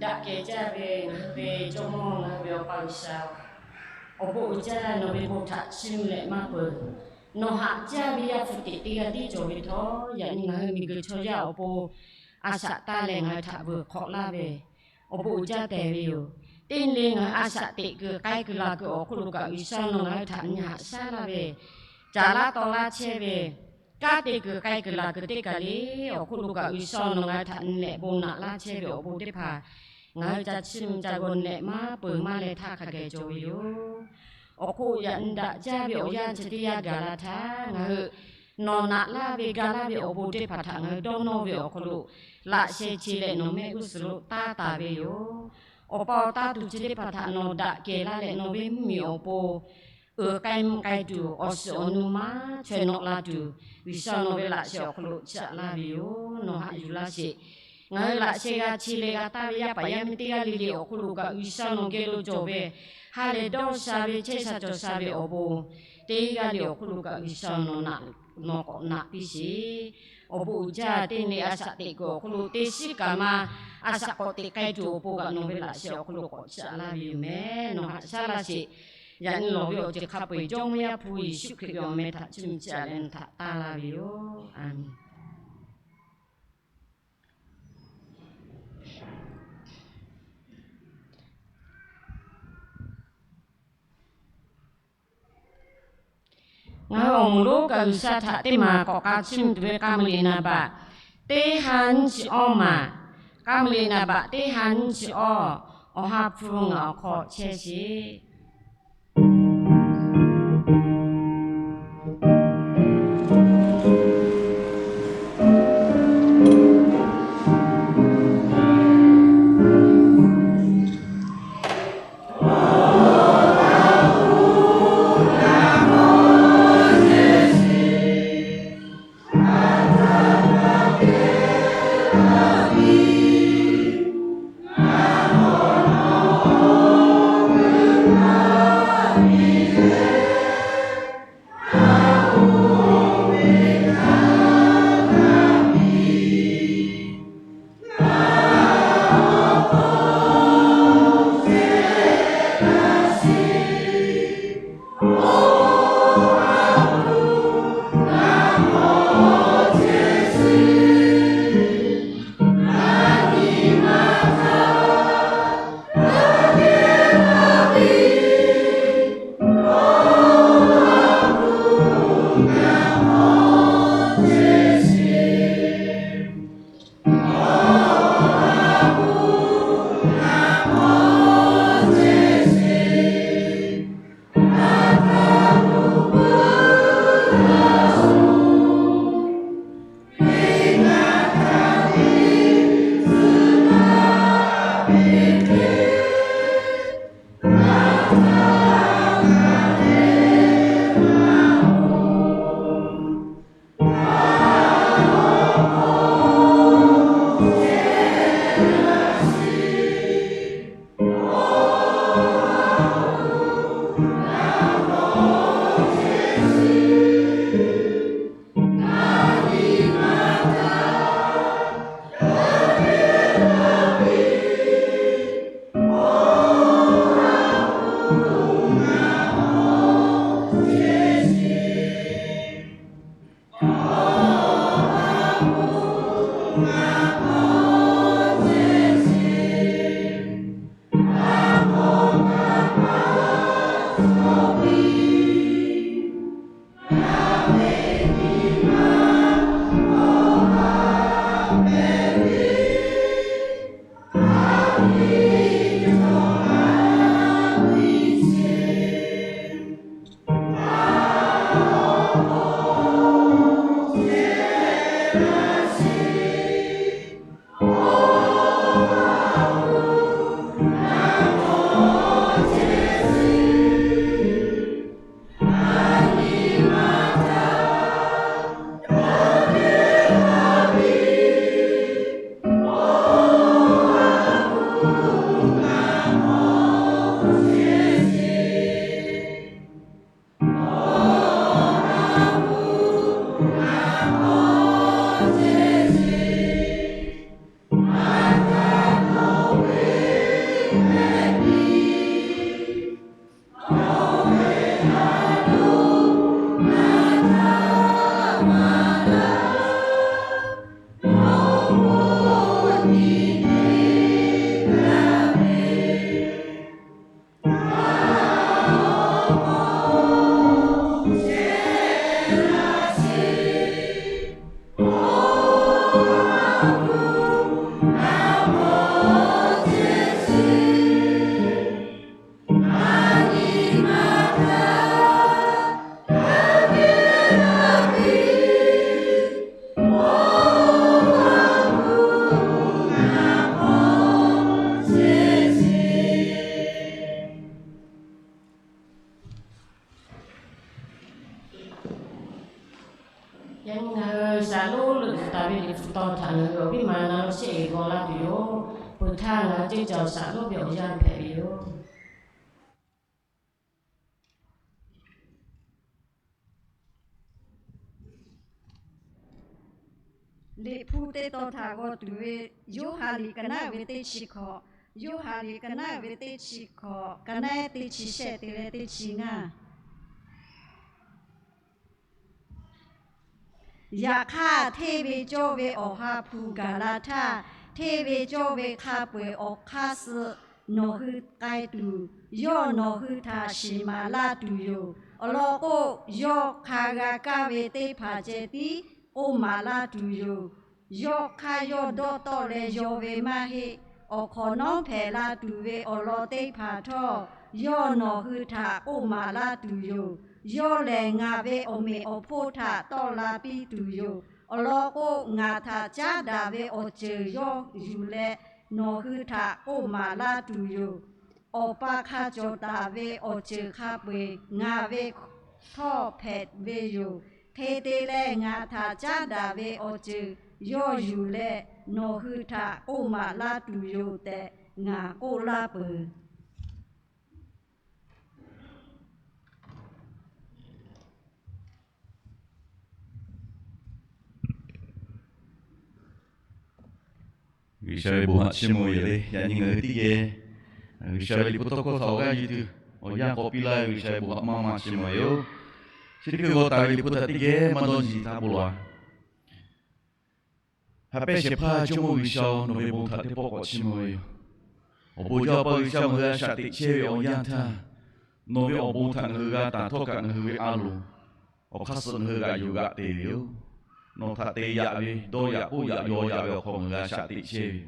Daꞈ kehˬ jaˇ ve ngaˬ hui ve Jawˇmawˇ, ngaˬ hui ve Awˬ pa G'uiˬsha, awˬ bon uiˍ jaˇ nawˬ ve bon htaꞈ chiˇ mvuh leh maˇ peuˬ. Nawˬ haꞈ jaˇ ve Yaˇ hpu teꞈ teˇ g'aˇ tiˉ cawˬ ve htawˇ, yaꞈ nyi ngaˬ hui miˬguiˬ chaw yaˇ awˬ pon a shaꞈ taˇ leh ngaˬ hui htaꞈ vuiˬ hk'awꞈ laˇ ve awˬ bon uiˍ jaˇ tehˬ ve yoˬ. Teˇ nyi le ngaˬ hui a shaꞈ teꞈ kuiˬ k'ai kuiˬ laˬ kuiˬ awˬ hk'oˆ lo kaꞈ G'uiˬsha nawˬ ngaˬ hui htaꞈ nyi haꞈ shaˉ laˇ ve, caˍ laˇ taw laˇ chehˇ ve, kanˉ te kuiˬ k'ai kuiˬ laˬ kuiˬ teˇ kaˬ le awˬ hk'oˆ lo kaꞈ G'uiˬsha nawˬ ngaˬ hui htaꞈ nyi leh bon naꞈ laˇ chehˇ ve awˬ bon teˇ hpaˍ ngaˬ hui ca chiˇ mvuh ca g'aw nyi leh maˇ peuˬ maˇ leh htaˇ hk'a geh cawˬ ve yoˬ. Awˬ hk'oˆ yaꞈ nyi daꞈ jaˇ ve awˬ yanˇ chi teˇ yanˇ gaˬ la htaˇ, ngaˬ hui nawˬ naꞈ laˇ ve ga laˇ ve awˬ bon teˇ hpaˍ htaꞈ ngaˬ hui dawˇ nawˇ ve awˬ hk'aw lo laꞈ sheh che leh nawˬ mehˆ g'uˇ suhˍ lo taˇ taˍ ve yoˬ. Awˬ pa awˬ taˇ tuˬ chi teˇ hpaˍ htaꞈ nawˬ daꞈ kehˬ laˇ leh nawˬ ve mvuhˇmiˬ awˬ pon uiˍ k'ai mvuh k'ai tuˬ, awˬ shiˍ awˬ nu maˇ chaweh nawꞈ la tuˬ, G'uiˬsha nawˬ ve laꞈ sheh awˬ hk'aw lo chiˇ aꞈ laˇ ve yoˬ. Nawˬ haꞈ yuˬ laˇ sheˍ. Ngaˬ hui laꞈ sheh g'a che leh g'a taˇ ve yaˇ paˍ yaˇ miˇ teˇ g'aˇ le le awˬ hk'oˆ lo kaꞈ G'uiˬsha nawˬ geh lo cawˬ ve ha lehˬ dawˇ sha ve chehˇ sha cawˬ sha ve awˬ bon teˇ g'aˇ le awˬ hk'oˆ lo kaꞈ G'uiˬsha nawˬ naꞈ nawˬ k'awꞈ naꞈ piˇ sheˍ. Awˬ bon uiˍ jaˇ teˇ nyi le a shaꞈ teꞈ kuiˬ awˬ hk'oˆ lo teˇ shiˉ kaꞈ ma a shaꞈ k'awꞈ teꞈ k'ai tuˬ awˬ pon kaꞈ nawˬ ve laꞈ sheh awˬ hk'aw lo k'awꞈ chiˇ aꞈ laˇ ve yoˬ mehˍ. Nawˬ haꞈ shaˉ laˇ sheˍ. Yaꞈ nyi lawˬ ve awˬ ceuˬ hk'a peu-eˬ Jawˇmawˇ Yaˇ hpu Yeˍsuˆ Hkriꞈ ve awˬ meh htaꞈ chiˇ mvuh chiˇ aꞈ leh nawˬ htaꞈ taˇ laˇ ve yoˬ. A menˍ. Ngaˬ hui awˬ moˍ lonˉ kaꞈ G'uiˬsha htaꞈ teˇ maˬ k'awꞈ k'a chiˇ mvuh tuˬ ve k'a meuꞈ liꞈ naˍ baꞈ teˇ ha nyiˇ chi awˇ maˬ, k'a meuꞈ liꞈ naˍ baꞈ teˇ ha nyiˇ chi awˇ, Awˬ ha hpu ngaˬ awˬ hk'aw chehˇ sheˍ. Yaꞈ nyi ngaˬ hui shaˍ lonˉ leuˆ yuˬ taˍ ve Liꞈ hpu taw htaꞈ ngaˬ hui awˬ viˉ ma na lo shehˆ g'aw laˇ tuˬ yoˬ. Peuˬ htaˇ ngaˬ hui ceˇ caˬ shaˍ lonˉ ve awˬ yanˇ hpehꞈ ve yoˬ. Liꞈ hpu teˇ taw htaꞈ g'aw tuˬ ve, Yoˇhanˬ liꞈ ka naˉ ve teˇ chi hkawꞈ, Yoˇhanˬ liꞈ ka naˉ ve teˇ chi hkawꞈ, ka naˉ teˇ chi shehˆ te leh teˇ chi ngaˇ. Yaꞈ hk'aˇ, hteˇ ve cawˇ ve Awˬ ha hpu gaˬ la htaˇ, hteˇ ve cawˇ ve hk'a peu-eˬ awˬ hk'aˇ suh nawˬ hui k'ai tuˬ, yawˇ nawˬ hui htaꞈ shiˍ maˍ laˇ tuˬ yoˬ. Awˬ lawn k'o, yawˇ hk'a g'a kaˇ ve teˇ hpaˍ ceh tiˉ k'oˆ maˍ laˇ tuˬ yoˬ. Yawˇ hk'aˇ yawˇ dawˇ tawˆ leh yaw ve maˇ heˆ. Awˬ hk'awꞈ nawˉ hpehꞈ la tuˬ ve awˬ lawn teˇ hpaˍ htawˇ, yawˇ nawˬ hui htaꞈ k'oˆ maˍ laˇ tuˬ yoˬ. Yawˇ lehˬ, ngaˬ ve awˬ meꞈ awˬ hponˇ htaꞈ tawˆ la piˇ tuˬ yoˬ. Awˬ lawn k'o, ngaˬ htaꞈ caˉ daꞈ ve awˬ ceuˬ yawˇ yuˬ leh, nawˬ hui htaꞈ k'oˆ maˍ laˇ tuˬ yoˬ. Awˬ pa hk'a cawˬ taˍ ve awˬ ceuˬ hk'a peu-eˬ ngaˬ ve htawˇ hpehꞈ ve yoˬ. Hk'e te leh, ngaˬ htaꞈ caˉ daꞈ ve awˬ ceuˬ yawˇ yuˬ leh, nawˬ hui htaꞈ k'oˆ maˍ laˇ tuˬ yoˬ tehꞈ, ngaˬ k'oˆ laˇ peuˬ. G'uiˬsha ve bon haꞈ chiˇ mvuh ve yoˬ le. Yaꞈ nyi ngaˬ hui teˇ geh G'uiˬsha ve liꞈ hpu tawˇ hkawˇ htaꞈ awˬ g'aˇ yuˬ tuˬ awˬ yanˇ k'awꞈ piˇ laˇ ve G'uiˬsha ve bon haꞈ maˇ maˇ chiˇ mvuh ve yoˬ. Chi teˇ hkui g'aw taˍ ve liꞈ hpu htaꞈ teˇ geh maˇ dawˇ nyi htaˇ bon lawˬ-a. Haꞈ pehnˇ shehˍ hpaˇ Jawˇmawˇ G'uiˬsha-oˬ, nawˬ ve bon htaꞈ teˇ pawˆ k'awꞈ chiˇ mvuh ve yoˬ. Awˬ bon jaˇ Awˬ pa G'uiˬsha, ngaˬ hui a shaꞈ teꞈ chehˇ ve awˬ yanˇ htaˇ, nawˬ ve awˬ bon htaꞈ ngaˬ hui g'a taˍ htawˇ kaꞈ ngaˬ hui ve a loˍ awˬ hk'aˇ suh ngaˬ hui g'aꞈ yuˬ g'aꞈ te ve yoˬ. Nawˬ htaꞈ te yaꞈ ve, dawˇ yaꞈ k'oˆ yaꞈ yaw yaꞈ ve awˬ hk'aw ngaˬ hui a shaꞈ teꞈ chehˇ ve yoˬ.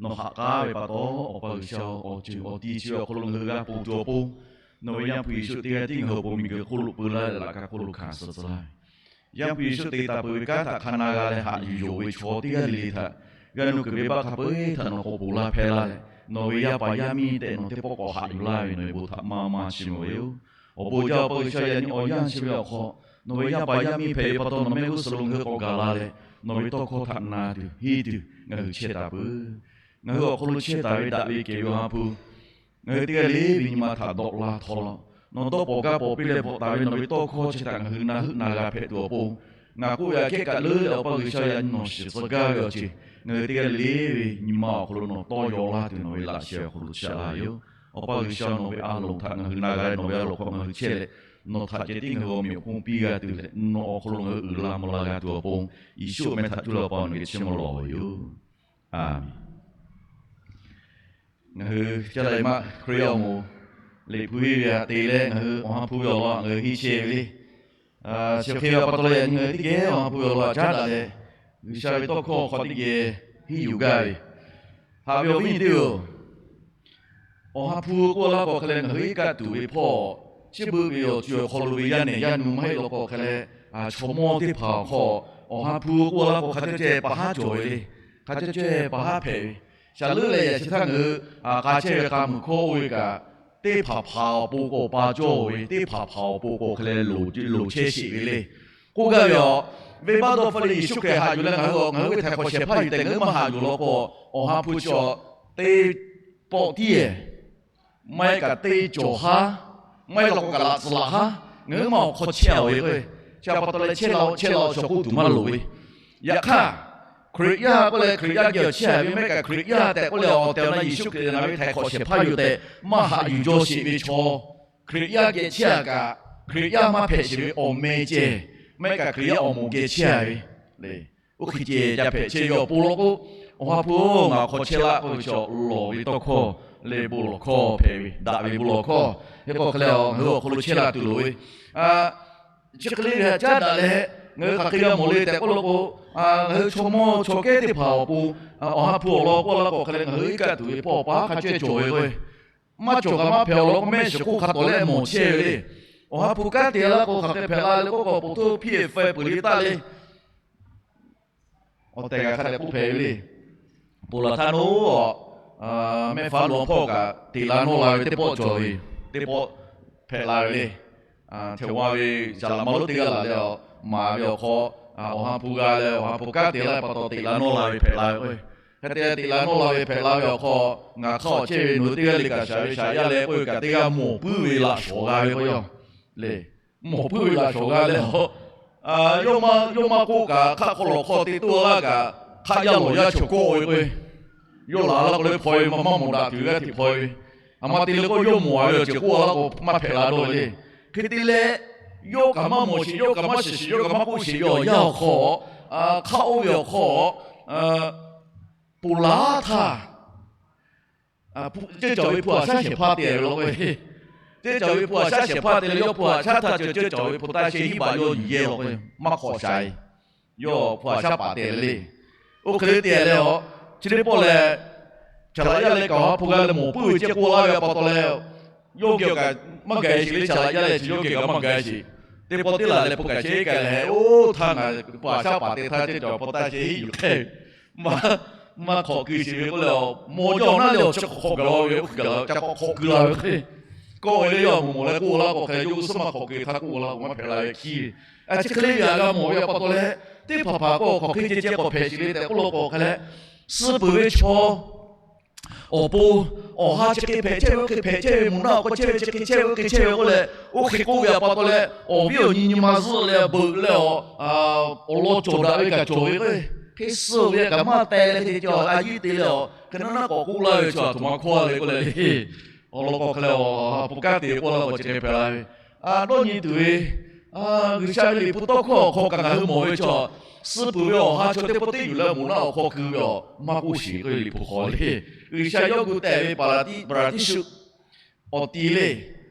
Nawˬ haꞈ k'aˉ ve pa taw, Awˬ pa G'uiˬsha-oˬ, awˬ ceuˬ awˬ ti chi ve awˬ hk'aw lo ngaˬ hui g'a ponˬ tuˬ awˬ pon, nawˬ ve Yaˇ hpu Yeˍsuˆ teˇ g'aˇ tiˉ ngaˬ hui awˬ pon miˬguiˬ hk'oˆ lo peu laˇ leh laꞈ ka hk'oˆ lo hkanˍ suh tcuh laˇ ve. Yaˇ hpu Yeˍsuˆ te taˍ peuˬ ve kanˉ htaꞈ hk'a na g'a leh haꞈ yuˬ yonˍ ve chaw teˇ g'aˇ le le htaꞈ g'a nu kuiˬ ve baˆ hk'a peu-eˬ htaꞈ nawˬ k'awꞈ ponˬ laˇ hpehˇ laˇ leh, nawˬ ve yaˇ paˍ yaˇ miˇ tehꞈ nawˬ teˇ pawˆ k'awꞈ haꞈ yuˬ laˇ ve nawˬ ve bon htaꞈ maˇ maˇ chiˇ mvuh ve yoˬ. Awˬ bon jaˇ Awˬ pa G'uiˬsha, yaꞈ nyi awˬ yanˇ chi ve awˬ hk'aw nawˬ ve yaˇ paˍ yaˇ miˇ hpehꞈ ve pa taw, nawˬ mehˆ g'uˇ suhˍ lo ngaˬ hui k'awꞈ gaˬ la leh, nawˬ ve tawˇ hkawˇ htaꞈ na tuˬ henˇ tuˬ ngaˬ hui chehˇ taˍ peuˬ. Ngaˬ hui awˬ hk'aw lo chehˇ taˍ ve daꞈ ve kehˬ ve Awˬ ha hpu, ngaˬ hui teˇ g'aˇ le ve nyi ma htaꞈ dawˆ la htawˇ laˇ. Nawˬ dawˇ pawˍ gaˇ pawˍ piˇ leh bvuhꞈ taˍ ve nawˬ ve tawˇ hkawˇ chi htaꞈ ngaˬ hui na heuˆ na g'a hpehꞈ tuˬ awˬ pon, ngaˬ k'oˆ ve aꞈ kehˉ kaꞈ leuˉ leh Awˬ pa G'uiˬsha, yaꞈ nyi nawˬ shiˍ tcuh gaˇ ve awˬ ceuˬ ngaˬ hui teˇ g'aˇ le ve nyi ma awˬ hk'aw lo nawˬ tawˇ yaw laˇ tuˬ nawˬ ve laꞈ sheh awˬ hk'aw lo chaꞈ laˇ ve yoˬ. Awˬ pa G'uiˬsha, nawˬ ve a loˍ htaꞈ ngaˬ hui na g'a leh nawˬ ve a loˍ hk'aw ngaˬ hui chehˇ leh, nawˬ htaꞈ ceh tiˉ ngaˬ hui awˬ meꞈ awˬ hponˇ piˇ g'a tuˬ leh, nawˬ awˬ hk'aw lo ngaˬ hui uiˍ la mvuh la g'a tuˬ awˬ pon, Yeˍsuˆ awˬ meh htaꞈ cuˇ leh Awˬ pa nawˬ geh chiˇ mvuh lawˬ ve yoˬ. Aˬ, ngaˬ hui caˇ la maˆ Hkriꞈ yaˇ awˬ moˍ Liꞈ hpu henˇ ve htaꞈ te leh ngaˬ hui Awˬ ha hpu ve awˬ lawn htaꞈ ngaˬ hui henˇ chehˇ ve le. Chi hk'e ve pa taw leh yaꞈ nyi ngaˬ hui teˇ geh Awˬ ha hpu ve awˬ lawn htaꞈ caˉ daꞈ leh, G'uiˬsha ve tawˇ hkawˇ hk'aw teˇ geh henˇ yuˬ gaˇ ve, haꞈ ve awˬ viˉ nyi teˇ-oˬ, Awˬ ha hpu k'oˆ laˇ k'o hk'a leh ngaˬ hui iˉ kaˆ tuˬ ve hpawˇ, chi beuꞈ ve awˬ ceuˬ awˬ hk'aw lo ve yaˇ nehˬ yaˇ nu maˇ heˆ law k'o hk'a leh, chaw mawˇ teˇ hpaˍ awˬ hk'aw Awˬ ha hpu k'oˆ laˇ k'o hk'a caˇ ceh pa haˉ cawˬ ve le. Hk'a caˇ ceh pa haˉ hpehꞈ ve. Shaˍ leuˉ leh yaꞈ chi htaˇ ngaˬ hui k'a chehˇ ve k'a muiˬ hkawˇ oˇ ve kaꞈ, teˇ hpaˍ hpaˍ awˬ pon k'awꞈ pa cawˇ ve, teˇ hpaˍ hpaˍ awˬ pon k'awꞈ hk'e leh loˍ chehˇ sheˍ ve le. K'oˆ gaˇ ve aw, venˇbaˆ dawˇ hpfuhˇ leh Yeˍsuˆ Hkriꞈ haꞈ yuˬ leh ngaˬ hui, ngaˬ hui ve htaiˍ hk'awꞈ shehˍ hpaˇ yuˬ tehꞈ ngaˬ hui maˇ haꞈ yuˬ law k'o, Awˬ ha hpu chi teˇ pawˆ tiˉ-ehˍ, maˇ heˆ kaꞈ teˇ cawˬ haˉ, maˇ heˆ law k'o kaꞈ laꞈ tcuhˍ laꞈ haˉ, ngaˬ hui maˇ awˬ hk'aw chehˇ-a ve k'o, chi pa taw leh chehˇ la-o chehˇ la-o chaw k'oˆ tuˬ maˇ loˍ ve. Yaꞈ hk'aˇ, Hkriꞈ yaˇ k'oˆ leh Hkriꞈ yaˇ geh awˬ chehˇ a ve, mehˆ kaꞈ Hkriꞈ yaˇ tehꞈ k'oˆ leh awˬ tehˬ awˬ na Yeˍsuˆ Hkriꞈ ngaˬ ve htaiˍ hk'awꞈ shehˍ hpaˇ yoˬ tehꞈ maˇ haꞈ yuˬ jaw sheˍ ve chaw, Hkriꞈ yaˇ geh chehˇ a kaꞈ, Hkriꞈ yaˇ maˇ hpehꞈ sheˍ ve awˬ meh ceh, mehˆ kaꞈ Hkriꞈ yaˇ awˬ moˍ geh chehˇ a ve le. Oˇ hk'e ceh ca hpehꞈ chehˇ ve awˬ pon law k'o, Awˬ ha hpu-oˬ, ngaˬ hk'aw chehˇ laˇ k'oˆ ve chaw lawˬ ve tawˇ hkawˇ leh bon lawˬ hkawˇ hpehꞈ ve, daꞈ ve bon lawˬ hkawˇ. Hk'e k'o hk'e leh ngaˬ hui awˬ hk'aw lo chehˇ la tuˬ loˍ ve, chi hk'e le ve htaꞈ caˉ daꞈ leh ngaˬ hui hk'aˬ hk'e g'a mawˬ le tehꞈ k'oˆ law k'o, ngaˬ hui chaw mawˇ chaw kehˉ teˇ hpaˍ awˬ pon, Awˬ ha hpu awˬ lawn k'oˆ laˇ k'o hk'e leh ngaˬ hui iˉ kaˆ tuˬ ve hpawˇ paˉ hk'a cehˇ cawˬ ve k'o, maˇ cawˬ kaꞈ maˇ hpehꞈ awˬ lawn k'o, mehˆ shiˍ hk'oˆ hk'a tawˍ leh mawˬ chehˇ ve le. Awˬ ha hpu kanˉ te laˇ k'o hk'aˬ hk'e hpehꞈ la le k'oˆ k'o, poˬ htoˇ hpiˇ-e fai peuˬ le taˇ le. Awˬ tehˬ g'a hk'a dehꞈ k'oˆ hpehꞈ ve le. Ponˬ laˬ htaˇ naˉ, mehˆ faˉ lo hpawˇ kaꞈ teꞈ la nawˇ la ve teˇ pawˆ cawˬ ve, teˇ pawˆ hpehꞈ la ve le. Hteꞈ g'a ve saˍ laꞈ ma lonˉ teˇ g'aˇ laˬ leh, maˍ ve awˬ hk'aw, Awˬ ha hpu g'a leh Awˬ ha hpu kanˉ te laˇ ve pa taw teꞈ la nawˇ la ve hpehꞈ la ve k'o, hk'e te leh teꞈ la nawˇ la ve hpehꞈ la ve awˬ hk'aw, ngaˬ hk'aˇ awˬ chehˇ ve nawˬ hui teˇ g'aˇ le kaꞈ shaˍ ve shaˍ yaˇ leh k'oˆ ve kaꞈ teˇ g'aˇ mawˬ puiˉ ve laꞈ shawˍ g'a ve k'o, yoˬ le. Mawˬ puiˉ ve laꞈ shawˍ g'a leh a, yawˇ maˇ k'oˆ kaꞈ hk'aˆ hk'aw lawˬ hk'aw te toˇ laˇ kaꞈ, hk'aˆ yaˇ lawˬ yaˇ chaw kawˆ ve k'o, yawˇ laˬ laˇ k'o le hpaw ve maˇ maˇ mawˬ daꞈ tuˬ g'aˇ hteꞈ hpaw ve. A ma te le k'o, yawˇ mawˬ a ve awˬ ceuˬ k'oˆ laˇ k'o maˇ hpehꞈ la dawˇ ve le. Hk'e te leh, yawˇ kaꞈ maˇ mawˬ sheˍ, yawˇ kaꞈ maˇ shiˍ sheˍ, yawˇ kaꞈ maˇ k'oˆ sheˍ ve awˬ yanˇ awˬ hk'aw, hk'aˆ oˇ ve awˬ hk'aw, ponˬ laˬ htaˇ, ceuˇ caˬ ve hpu haꞈ shaˉ shehˍ hpaˇ te ve law k'o, ceuˇ caˬ ve hpu haꞈ shaˉ shehˍ hpaˇ te leh yawˇ hpu haꞈ shaˉ htaˇ ceuˬ ceuˇ caˬ ve hpu taˇ sheh hiˉ baꞈ yawˇ nyi yehˇ law k'o, maˇ hk'awꞈ sha e. Yawˇ hpu haꞈ shaˉ paˍ te le. Oˇ hk'e le te leh a, chi teˇ pawˆ leh, chaˍ laꞈ yaˇ leh kaꞈ Awˬ ha hpu g'a leh mawˬ puiˉ ve ceh k'oˆ laˇ ve pa taw leh, yawˇ geh kaꞈ maˇ gaˬ sheˍ le. Chaˍ laꞈ yaˇ leh chi yawˇ geh kaꞈ maˇ gaˬ sheˍ. Teˇ pawˆ teˇ laˬ leh hpu kaꞈ chehˇ kaꞈ leh, oˇ htaˇ ngaˬ hpu haꞈ shaˉ paˍ te htaˇ ceuˇ caˬ hpu taˇ sheh hiˉ yuˬ hk'e maˇ hk'awꞈ keu sheˍ ve k'oˆ leh, mawˬ jaˇ awˬ naˉ leh awˬ chi hk'awꞈ hk'awꞈ gaˬ la ve, oˇ hk'e gaˬ la ca k'awꞈ hk'awꞈ keu la ve hk'e, kawˆ ve le. Yawˇ mawˬ mawˬ leh k'oˆ laˇ k'o hk'e, yawˇ g'uˇ suhˉ maˇ hk'awꞈ keu htaˇ k'oˆ laˇ k'o maˇ hpehꞈ la ve hkiˇ ve. A chi hk'e le ve htaꞈ g'a mawˬ ve pa taw leh, teˇ hpaˍ hpaˍ k'o hk'aˬ hk'e ceh ceh k'awꞈ hpehꞈ sheˍ le tehꞈ k'oˆ law k'o hk'e leh, suh peuˬ ve chaw awˬ pon, awˬ ha chi hk'e hpehꞈ chehˇ ve, oˇ hk'e hpehꞈ chehˇ ve, moˬ naˆ awˬ hk'aw chehˇ ve chi hk'e chehˇ ve, oˇ hk'e chehˇ ve k'oˆ leh, oˇ hk'e k'oˆ ve pa taw leh, awˬ viˉ awˬ nyi nyi ma zuhˆ leh beuꞈ leh awˬ, awˬ lawn cawˬ daꞈ ve kaꞈ cawˬ ve k'o, hk'e suh ve kaꞈ maˇ teh leh hk'e ceh ceh a yiˉ te leh awˬ hk'e naˉ naˉ k'awꞈ k'oˆ laˇ ve chaw a htoꞈ ma hkawˇ le k'oˆ leh le. Awˬ lawn k'o hk'e leh a, hpu kanˉ te k'oˆ laˇ k'o chi hk'e hpehꞈ la ve, a dawˇ nyi tuˬ ve, G'uiˬsha ve Liꞈ hpu tawˇ hkawˇ awˬ hk'aw kaꞈ ngaˬ hui mawˬ ve chaw, suh peuˬ ve awˬ ha chaw teˇ pawˆ teˇ yuˬ leh moˬ naˆ awˬ hk'aw keu ve awˬ maˇ k'oˆ sheˍ k'oˆ ve Liꞈ hpu hk'aw le. G'uiˬsha yawˇ gu tehꞈ ve paˍraˍdiˆsuˆ awˬ ti le,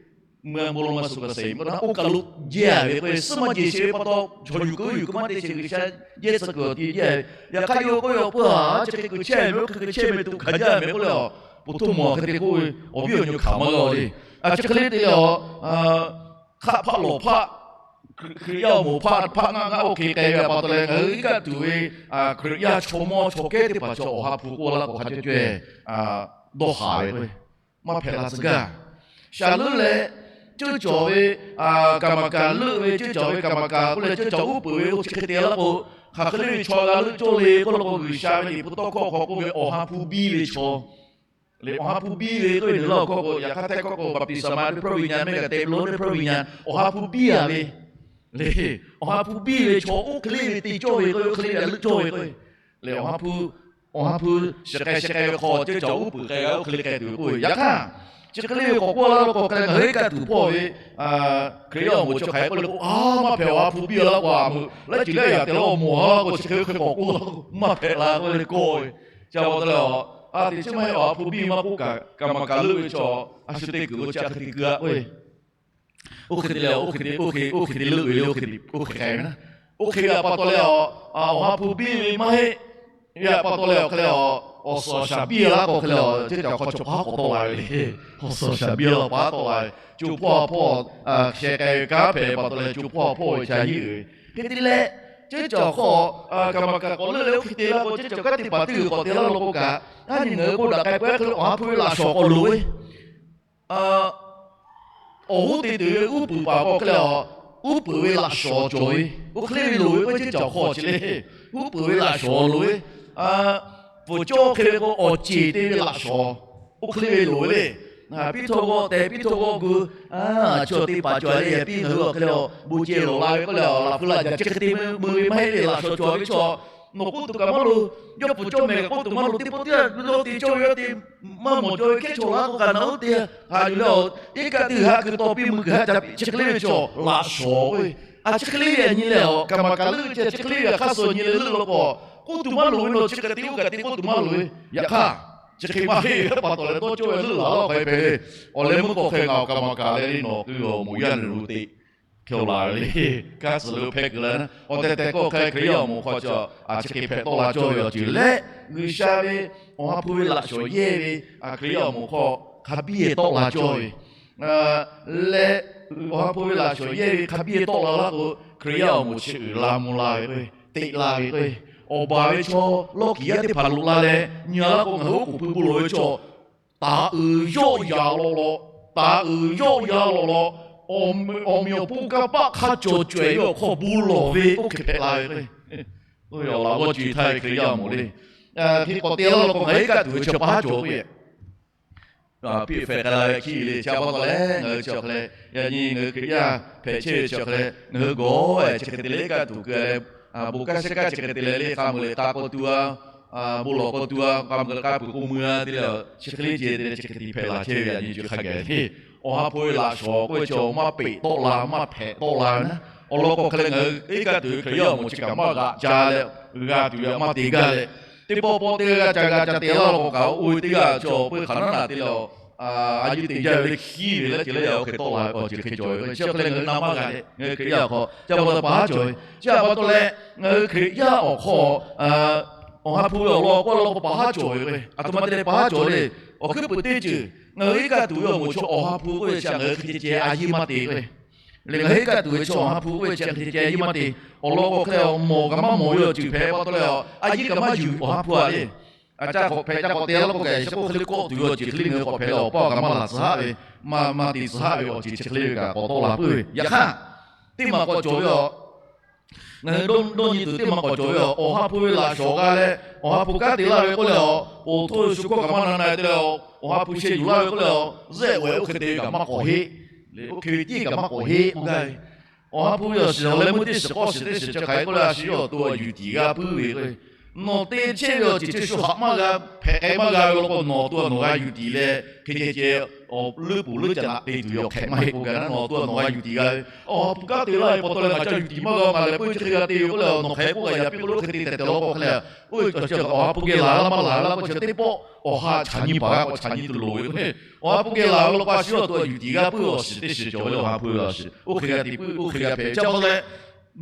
mvuhˇ bon lo ma suꞈ kaꞈ seˍ, oˇ kaˬ lo jehˇ ve k'o, suhˉ maˇ jeˬ sheˍ ve pa taw, chaw yuˬ keu yuˬ keu maˇ te sheˍ. G'uiˬsha jehˇ tcuh kuiˬ awˬ ti jehˇ ve, yaꞈ hk'aˇ yawˇ k'oˆ ve awˬ pui haꞈ chi hk'e keu chehˇ ve, oˇ hk'e keu chehˇ ve tuꞈ hkanˍ jaˇ meh k'oˆ leh, po htoˇ mawˬ hk'e te k'oˆ ve awˬ viˉ awˬ nyi hkanˍ maˇ g'a le. A chi hk'e le te leh a, hk'aˆ hpaˆ lawˬ hpaˆ, Hkriꞈ yaˇ awˬ moˍ hpaˆ hpaˆ ngaˆ ngaˆ oˇ hk'e k'ai ve pa taw leh, ngaˬ hui iˉ kaˆ tuˬ ve Hkriꞈ yaˇ chaw mawˇ chaw kehˉ teˇ hpaˍ chaw Awˬ ha hpu k'oˆ laˇ k'o hk'a cawˇ caweh dawˇ haˍ ve k'o, maˇ hpehꞈ la tcuh gaˇ. Shaˍ leuˆ leh ceuˇ cawˬ ve kaˍ maˍ kaˍ leuˆ ve, ceuˇ cawˬ ve kaˍ maˍ kaˍ k'oˆ leh ceuˇ cawˬ uˉ peunˍ ve oˇ chi hk'e te laˇ k'o, hk'aˬ hk'e le ve chaw g'a leuˆ cawˇ le k'oˆ law k'o, G'uiˬsha ve Liꞈ hpu tawˇ hkawˇ hk'aw k'oˆ ve Awˬ ha hpu biˇ ve chaw le. Awˬ ha hpu biˇ ve k'oˆ ve naˬ laˇ awˬ hkawˇ k'o, yaꞈ hk'aˇ htehˇ hkawˇ k'o บัพติศมาด้วยพระวิญญาณ mehˆ kaꞈ เต็มล้นด้วยพระวิญญาณ, Awˬ ha hpu biˇ a ve le. Awˬ ha hpu biˇ ve chaw oˇ hk'e le ve te cawˇ ve k'o, oˇ hk'e le ve a leuˆ cawˇ ve k'o, le Awˬ ha hpu, Awˬ ha hpu shiˍ k'ai shiˍ k'ai ve hk'aw ceuˇ cawˬ uˉ peunˍ k'ai g'a oˇ hk'e le k'ai tuˬ ve k'o, yaꞈ hk'aˇ chi hk'e le ve k'awꞈ k'oˆ laˇ k'o hk'e leh, ngaˬ hui iˉ kaˆ tuˬ hpawˇ ve Hkriꞈ yaˇ awˬ moˍ chaw hk'aˬ hk'e k'oˆ le k'o, a maˇ hpehꞈ, Awˬ ha hpu biˇ laˇ k'o a meuꞈ laiˉ ceuˬ laiˉ yaꞈ te laˇ awˬ moˍ ha laˇ k'o chi hk'e hk'e k'awꞈ k'oˆ laˇ k'o maˇ hpehꞈ la k'oˆ ve le kawˇ ve. Chi pa taw leh a, a teꞈ chi maˇ heˆ, Awˬ ha hpu biˇ maˇ k'oˆ kaꞈ, kaˍ maˍ kaˍ leuˆ ve chaw a shu te kuiˬ k'o chi a hk'e te keu a k'oˆ ve. Oˇ hk'e te leh, oˇ hk'e te, oˇ hk'e, oˇ hk'e te leuˆ ve le, oˇ hk'e te, oˇ hk'e k'ai ve na. Oˇ hk'e ve pa taw leh a, Awˬ ha hpu biˇ ve maˇ heˆ. Yaꞈ pa taw leh awˬ hk'e leh a, awˬ suhˍ awˬ shaˍ biˇ laˇ k'o hk'e leh a, ceuˇ cawˬ hk'aw chaw hpaˇ k'awꞈ tawˆ la ve le. Awˬ suhˍ awˬ shaˍ biˇ laˇ paˉ tawˆ la ve, co hpawˇ a hpawˇ sheh k'ai ve kanˉ hpehꞈ pa taw leh co hpawˇ a hpawˇ ve ca hiˆ ve. Hk'e te leh, ceuˇ cawˬ hk'aw kaˍ maˍ kaˍ k'awꞈ leuˆ leh oˇ hk'e te laˇ k'o, ceuˇ cawˬ kanˉ te paˍ teˇ g'uiˬ k'awꞈ te laˇ law k'o kaꞈ, a nyi ngaˬ hui k'oˆ daꞈ k'ai peuˬ hk'e le Awˬ ha hpu ve laꞈ shawˍ k'awꞈ loˍ ve Awˬ hoˉ te tuˬ ve uˉ peunˍ paˍ k'o hk'e leh a, uˉ peunˍ ve laꞈ shawˍ cawˬ ve, oˇ hk'e le ve loˍ ve k'o ceuˇ cawˬ hk'aw chi le, uˉ peunˍ ve laꞈ shawˍ loˍ ve, pfuhˍ cawˇ hk'e ve k'o awˬ ceˬ te ve laꞈ shawˍ, oˇ hk'e le ve loˍ ve le. Piˇ htawˇ g'awˇ tehꞈ piˇ htawˇ g'awˇ gu, chaw te paˍ cawˬ le, piˇ ngaˬ hui awˬ hk'e leh a bon ceh lawˬ la ve k'oˆ leh a, laꞈ pu laꞈ jaˬ chi hk'e te meuˇ ve maˇ heˆ le, laꞈ shawˍ cawˬ ve chaw Nawˬ k'oˆ tuˬ kaꞈ maˇ loˍ, yawˇ pfuhˍ cawˇ mehˍ k'oˆ tuˬ maˇ loˍ, teˇ pawˆ teˇ yanˇ lawˇ te cawˇ ve yawˇ te maˇ mawˬ cawˇ ve hkehˉ chaw laˇ k'o kaꞈ nawˬ oˇ te haꞈ yuˬ leh, iˉ kaˆ teˇ g'aˇ hkui taw piˇ meuˇ g'aˇ ca piˇ chi hk'e le ve chaw laꞈ shawˍ k'oˆ ve, a chi hk'e le ve a nyi leh a, kaˍ maˍ kaˍ leuˆ ve chi hk'e le ve a hk'aˇ suh nyi leh leuˆ law k'o, k'oˆ tuˬ maˇ loˍ ve, nawˬ chi hk'e te oˇ kaꞈ te k'oˆ tuˬ maˇ loˍ ve, yaꞈ hk'aˇ chi hk'e maˇ heˆ ve pa taw leh dawˇ cawˇ ve leuˆ laˬ laˇ k'ai hpehꞈ ve. Awˬ leh meuˇ k'awꞈ hk'e ngaˬ awˬ kaˍ maˍ kaˍ leh le nawˬ keu awˬ moˍ yaˇ nehˬ lo te hk'e laˬ ve le. Kanˉ tcuh lo hpehˇ kuiˬ la na, awˬ tehˬ tehˬ k'o hk'e Hkriꞈ yaˇ awˬ moˍ hk'aw cawˬ a chi hk'e hpehꞈ tawˆ la cawˇ ve awˬ ceuˬ leh, G'uiˬsha ve Awˬ ha hpu ve laꞈ shawˍ yehˇ ve a Hkriꞈ yaˇ awˬ moˍ hk'aw hk'a biˇ tawˆ la cawˇ ve leh, Awˬ ha hpu ve laꞈ shawˍ yehˇ ve hk'a biˇ tawˆ la laˇ k'o, Hkriꞈ yaˇ awˬ moˍ chi uiˍ la mvuh la ve k'o, teꞈ la ve k'o, awˬ baˬ ve chaw lawˇ kiˬ yaˇ teˇ hpaˍ loꞈ la leh nyi a laˇ k'o, ngaˬ hui oˉ k'oˍ pui bon lawˬ ve chaw taˍ uiˍ yawˆ yaꞈ lawꞈ lawꞈ, taˍ uiˍ yawˆ yaꞈ lawꞈ lawꞈ, awˬ meꞈ awˬ hponˇ kanˇ paˆ hk'a cawˬ cawehˬ ve awˬ hk'aw bon lawˬ ve oˇ hk'e hpehꞈ la ve k'o, oˇ ve awˬ laꞈ g'awˇ co e htaˇ ve Hkriꞈ yaˇ awˬ moˍ le. Hk'e k'awꞈ te laˇ law k'o, ngaˬ hui iˉ kaˆ tuˬ ve chi pa haˉ cawˬ k'oˆ ve, piˇ fehꞈ k'ai la ve hkiˆ le. Chi pa taw leh ngaˬ hui chi awˬ hk'e leh, yaꞈ nyi ngaˬ hui Hkriꞈ yaˇ hpehꞈ chehˇ ve chi awˬ hk'e leh, ngaˬ hui gawˬ-e chi hk'e te leh iˉ kaˆ tuˬ keu leh, bon kanˉ shehˉ kaˆ chi hk'e te leh le k'a meuˬ leh k'a k'aw tuˬ a, bon lawˬ k'aw tuˬ a, k'a meuˬ k'a peuˬ k'oˆ mui a te leh, chi hk'e le ce te leh chi hk'e te hpehꞈ la chehˇ ve yaꞈ nyi chi hk'a gaˬ le. Awˬ ha hpu ve laꞈ shawˍ k'oˆ ve chi maˇ peꞈ tawˆ la, maˇ hpehꞈ tawˆ la ve naˉ, awˬ lawn k'o hk'e leh ngaˬ hui iˉ kaˆ tuˬ ve Hkriꞈ yaˇ awˬ moˍ chi kaꞈ maˇ g'aꞈ ca leh, g'a tuˬ ve maˇ te gaˇ leh, teˇ pawˆ pawˆ teˇ g'aˇ g'a ca g'a ca te laˇ law k'o kaꞈ, oˇ ve teˇ g'aˇ chaw peu hk'aˬ naˉ naꞈ te leh, a yuˇ te jaˇ ve le hkiˉ ve leh ce le, yaꞈ oˇ hk'e tawˆ la ve awˬ ceuˬ hk'e cawˬ ve k'o, chi awˬ hk'e leh ngaˬ hui na maˇ g'a leh ngaˬ hui Hkriꞈ yaˇ awˬ hk'aw chi pa taw pa haˉ cawˬ ve. Chi pa taw leh ngaˬ hui Hkriꞈ yaˇ awˬ hk'aw Awˬ ha hpu ve awˬ lawn k'oˆ law k'o pa haˉ cawˬ ve k'o, a htoꞈ ma te leh pa haˉ cawˬ le. Awˬ hkuiˉ puiˍ teˇ ceuˬ ngaˬ hui iˉ kaˆ tuˬ ve awˬ moˍ chaw Awˬ ha hpu k'oˆ ve chi ngaˬ hui hk'e ceh ceh a yiˇ maˇ te k'o, leh ngaˬ hui iˉ kaˆ tuˬ ve chaw Awˬ ha hpu k'oˆ ve chi hk'e ceh ceh a yiˇ maˇ te. Awˬ lawn k'o hk'e leh awˬ mawˬ kaꞈ maˇ mawˬ ve awˬ ceuˬ hpehꞈ pa taw leh, a yiˇ kaꞈ maˇ yuˬ Awˬ ha hpu a le. A ca k'awꞈ hpehꞈ ca k'awꞈ te laˇ k'o kaꞈ, chi k'oˆ hk'e le kawˆ tuˬ ve awˬ ceuˬ hk'e le ngaˬ hui k'awꞈ hpehꞈ leh awˬ paˇ kaꞈ maˇ laˬ tcuh haˆ ve, maˇ maˇ te tcuh haˆ ve awˬ ceuˬ chi hk'e le ve kaꞈ k'awꞈ tawˆ la puiˉ ve. Yaꞈ hk'aˇ, teˇ maˬ k'awꞈ cawˬ ve a, ngaˬ hui dawˇ nyi tuˬ teˇ maˬ k'awꞈ cawˬ ve a, Awˬ ha hpu ve laꞈ shawˍ g'a leh Awˬ ha hpu kanˉ te laˇ ve k'oˆ leh a, poˬ htoˇ shu hkawˇ kaꞈ maˇ na na te leh, Awˬ ha hpu sheh yuˬ laˇ ve k'oˆ leh a, zehˆ wehˬ oˇ hk'e te ve kaꞈ maˇ k'awꞈ heˆ. Oˇ hk'e ve tiˉ kaꞈ maˇ k'awꞈ heˆ k'oˆ gaˇ ve. Awˬ ha hpu ve awˬ shiˍ awˬ leh meuˇ teˇ shiˍ k'awˇ shiˍ teˇ shiˍ chi hk'aˬ hk'e k'oˆ leh a shu yawˇ awˬ to awˬ yuˬ tiˍ g'a puiˉ ve k'o, nawˬ te chehˇ ve awˬ ceuˬ chi shu haꞈ maˇ g'a, hpehꞈ k'ai maˇ g'a ve law k'o, nawˬ awˬ to nawˬ g'a yuˬ tiˍ leh hk'e ceh ceh, leuˆ poˬ leuˆ ca naꞈ te tuˬ ve awˬ hk'ehꞈ maˇ heˆ k'oˆ gaˇ na, nawˬ awˬ to nawˬ g'a yuˬ tiˍ g'a ve. Awˬ ha hpu kanˉ te laˇ ve pa taw leh ngaˬ ca yuˬ tiˍ maˇ g'a, ngaˬ lehˬ peuˇ chi hk'e g'a te ve k'oˆ leh, nawˬ hk'aˬ hk'e k'oˆ g'a yaꞈ piˇ k'o lo hk'e te tehꞈ tehꞈ law k'o hk'e leh, oˇ ve awˬ ceuˬ Awˬ ha hpu geh laˬ laˇ maˇ laˬ laˇ k'o, chi teˇ pawˆ awˬ ha chaꞈ nyi paˍ g'a k'awꞈ chaꞈ nyi tuˬ loˍ ve k'o, Awˬ ha hpu geh laˬ ve law k'o a shu yawˇ awˬ to awˬ yuˬ tiˍ g'a puiˉ ve awˬ shiˍ teˇ shiˍ cawˬ ve le. Awˬ ha hpu ve awˬ shiˍ oˇ hk'e g'a te puiˉ, oˇ hk'e g'a hpehꞈ ve. Chi pa taw leh,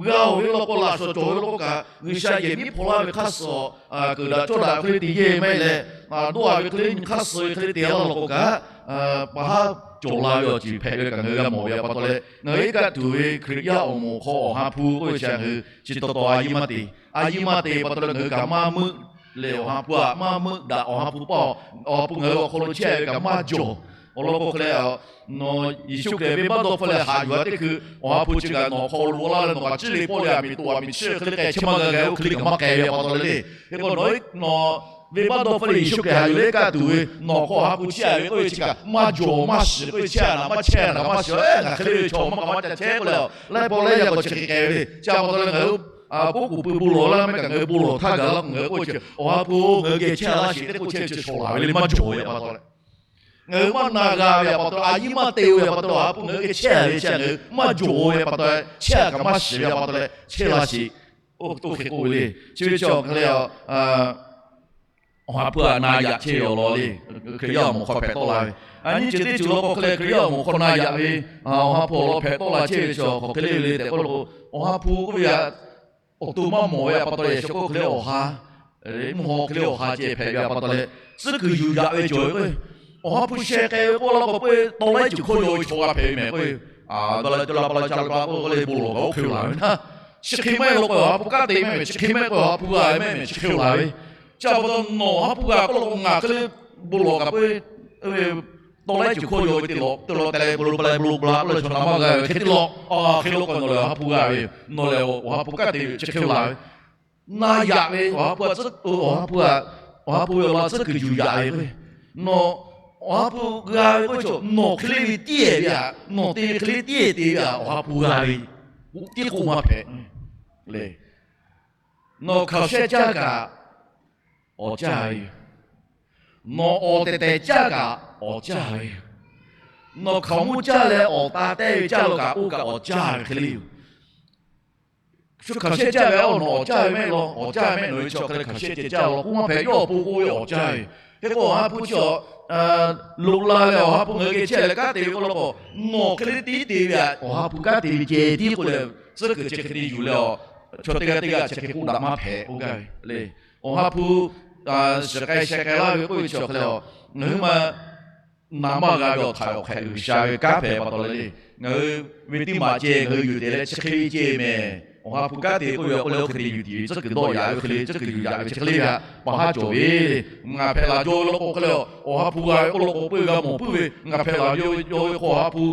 g'a oˬ ve law k'o laꞈ shawˍ cawˬ ve law k'o kaꞈ, G'uiˬsha yehˬ miˉ hpaw laˇ ve hk'aˇ suh, keuˍ daꞈ cawˇ daꞈ hk'e le te yehˇ ve maˇ heˆ leh, dawˇ a ve hk'e le hk'aˇ suh ve hk'e le te laˇ law k'o kaꞈ, pa haˉ cawˬ la ve awˬ ceuˬ hpehꞈ ve kaꞈ ngaˬ hui g'a mawˬ ve a pa taw leh, ngaˬ hui iˉ kaˆ tuˬ ve Hkriꞈ yaˇ awˬ moˍ hk'aw Awˬ ha hpu k'oˆ ve chi ngaˬ hui chi taw taw a yiˇ maˇ te. A yiˇ maˇ te pa taw leh ngaˬ hui kaꞈ maˇ meuˆ leh Awˬ ha hpu aꞈ maˇ meuˆ daꞈ, Awˬ ha hpu paˇ, Awˬ ha hpu ngaˬ hui awˬ hk'aw lo chehˇ ve kaꞈ maˇ jawˬ. Awˬ lawn k'o hk'e leh, nawˬ Yeˍsuˆ Hkriꞈ venˇbaˆ dawˇ hpfuhˆ leh haꞈ yuˬ a teˇ hkui, Awˬ ha hpu chi kaꞈ nawˬ hk'aw lo laˇ leh nawˬ kaꞈ ciˉ le pawˆ leh aˬ miˍ to aˬ miˍ chiˇ hk'e le k'ai chehˇ maˇ g'a g'a oˇ hk'e le kaꞈ maˇ k'ai ve a pa taw leh le. Hk'e k'o nawˬ, nawˬ venˇbaˆ dawˇ hpfuhˆ leh Yeˍsuˆ Hkriꞈ haꞈ yuˬ leh iˉ kaˆ tuˬ ve nawˬ hk'aw Awˬ ha hpu chiˇ a ve k'oˆ ve chi kaꞈ maˇ jawˬ maˇ shiˍ k'oˆ ve chiˇ a naˍ maˇ chehˇ a naˍ maˇ shiˍ, ngaˬ hk'e le ve chaw maˇ kaꞈ maˇ ca chehˇ k'oˆ leh, laiˉ pawˆ laiˉ yaˇ k'awꞈ chi hk'e k'ai ve le. Chi a pa taw leh ngaˬ hui, a, poˉ kuˬ pui bon lawˬ laˇ meh kaꞈ ngaˬ hui bon lawˬ htaˇ gaˬ laˇ k'o ngaˬ hui k'oˆ chi Awˬ ha hpu ngaˬ hui geh chehˇ laˇ sheˍ tehꞈ k'oˆ chehˇ chi shawˍ laˬ ve le maˇ jawˬ ve a pa taw leh, ngaˬ hui maˇ na g'a ve a pa taw, a yiˇ maˇ te ve a pa taw, Awˬ ha hpu ngaˬ hui geh chehˇ ve chi ngaˬ hui maˇ jawˬ ve a pa taw, chehˇ kaꞈ maˇ shiˍ ve a pa taw leh chehˇ laˇ sheˍ. Oˇ hk'e k'oˆ ve le. Chi ve chi awˬ hk'e leh, Awˬ ha hpu aꞈ na yaꞈ chehˇ ve awˬ lawn le. Hkriꞈ yaˇ awˬ moˍ hk'aw hpehꞈ tawˆ la ve, a nyi ceuˬ teˇ ceuˬ law k'o hk'e leh Hkriꞈ yaˇ awˬ moˍ hk'aw na yaꞈ ve, Awˬ ha hpu awˬ lawn hpehꞈ tawˆ la chehˇ ve chi awˬ hk'aw hk'e le ve le tehꞈ k'oˆ law k'o, Awˬ ha hpu k'oˆ ve a, awˬ to maˇ mawˬ ve a pa taw leh, shawˍ k'oˆ hk'e le awˬ ha, mvuhˇ haw hk'e le awˬ ha ceh hpehꞈ ve a pa taw leh, tcuhˉ kuiˬ yuˬ yaꞈ ve cawˬ ve k'o, Awˬ ha hpu sheh k'ai ve k'oˆ laˇ k'o, peuˬ taw laiˉ ceuˬ hkawˇ yaw ve chaw g'a hpehꞈ ve mehˍ k'o, a, la la ca la pa la ca la pa k'oˆ k'oˆ leh bon lawˬ kaꞈ oˇ hk'e laˬ ve naˉ. Chi hk'e maˇ heˆ law k'o Awˬ ha hpu kanˉ te mehˍ mehˍ, chi hk'e maˇ heˆ k'o Awˬ ha hpu g'a ve mehˍ mehˍ, chi hk'e laˬ ve. Chi a pa taw nawˬ Awˬ ha hpu g'a k'oˆ law k'o, ngaˬ hk'e le bon lawˬ kaꞈ peuˬ, taw laiˉ ceuˬ hkawˇ yaw ve te lawˬ te lawˬ tehꞈ leh bon lawˬ pa leh bon lawˬ bla k'oˆ leh chaw na maˇ g'a ve hk'e te lawˬ. A, hk'e law k'o nawˬ lehˬ Awˬ ha hpu g'a ve, nawˬ lehˬ Awˬ ha hpu kanˉ te ve chi hk'e laˬ ve. Na yaꞈ ve Awˬ ha hpu a tcuhˉ, Awˬ ha hpu a, Awˬ ha hpu ve awˬ lawn tcuhˉ kuiˬ yuˬ yaꞈ ve k'o, nawˬ Awˬ ha hpu g'a ve k'oˆ ve chaw nawˬ hk'e le ve tiˉ ehˍ ve aꞈ, nawˬ te ve hk'e le tiˉ ehˍ te ve aꞈ, Awˬ ha hpu g'a ve tiˉ k'oˆ maˇ hpehꞈ le. Nawˬ hkaoˍ shehˆ caˇ kaꞈ awˍ caˇ ve yoˬ. Nawˬ awˍ tehˬ tehˬ caˇ kaꞈ awˍ caˇ ve yoˬ. Nawˬ hkaoˍ monˇ caˇ leh awˍ ta tehˇ ve caˇ lo kaꞈ, oˇ kaꞈ awˍ caˇ ve hk'e le yoˬ. Shu hkaoˍ shehˆ caˇ ve a, nawˬ awˍ caˇ ve mehˆ law, awˍ caˇ ve mehˆ nawˬ ve chaw hk'e le hkaoˍ shehˆ ceh caˇ law k'oˆ maˇ hpehꞈ, yawˇ awˬ pon k'oˆ ve awˍ caˇ ve. Hk'e k'o, awˬ ha hpu chi a, loꞈ la leh awˬ ha hpu ngaˬ hui geh chehˇ leh kanˉ te ve k'oˆ law k'o, nawˬ hk'e le tiˉ te ve a, awˬ ha hpu kanˉ te ve ceh tiˉ k'oˆ leh, tcuhˉ kuiˬ chi hk'e te yuˬ leh a, chaw teˇ g'aˇ teˇ g'aˇ chi hk'e k'oˆ daꞈ maˇ hpehꞈ k'oˆ gaˇ ve le. Awˬ ha hpu shiˍ k'ai sheh k'ai laˇ ve k'oˆ ve chi awˬ hk'e le a, ngaˬ hui ma na maˇ g'a ve awˬ htaiˍ awˬ hk'ehꞈ G'uiˬsha ve kanˉ hpehꞈ pa taw leh le, ngaˬ hui ve teˇ maˬ ceh ngaˬ hui yuˬ te leh chi hk'e ve ceh mehˍ. Awˬ ha hpu kanˉ te k'oˆ ve a k'oˆ leh, oˇ hk'e te yuˬ tiˍ ve tcuhˉ kuiˬ dawˇ yaꞈ ve hk'e le, tcuhˉ kuiˬ yuˬ yaꞈ ve chi hk'e le ve a, paˍ haˉ cawˬ ve le. Ngaˬ hpehꞈ laˬ jaw ve law k'o hk'e le a, awˬ ha hpu g'a ve k'oˆ law k'o, peuˇ g'a mawˬ puiˉ ve, ngaˬ hpehꞈ laˬ jaw ve k'o, awˬ ha hpu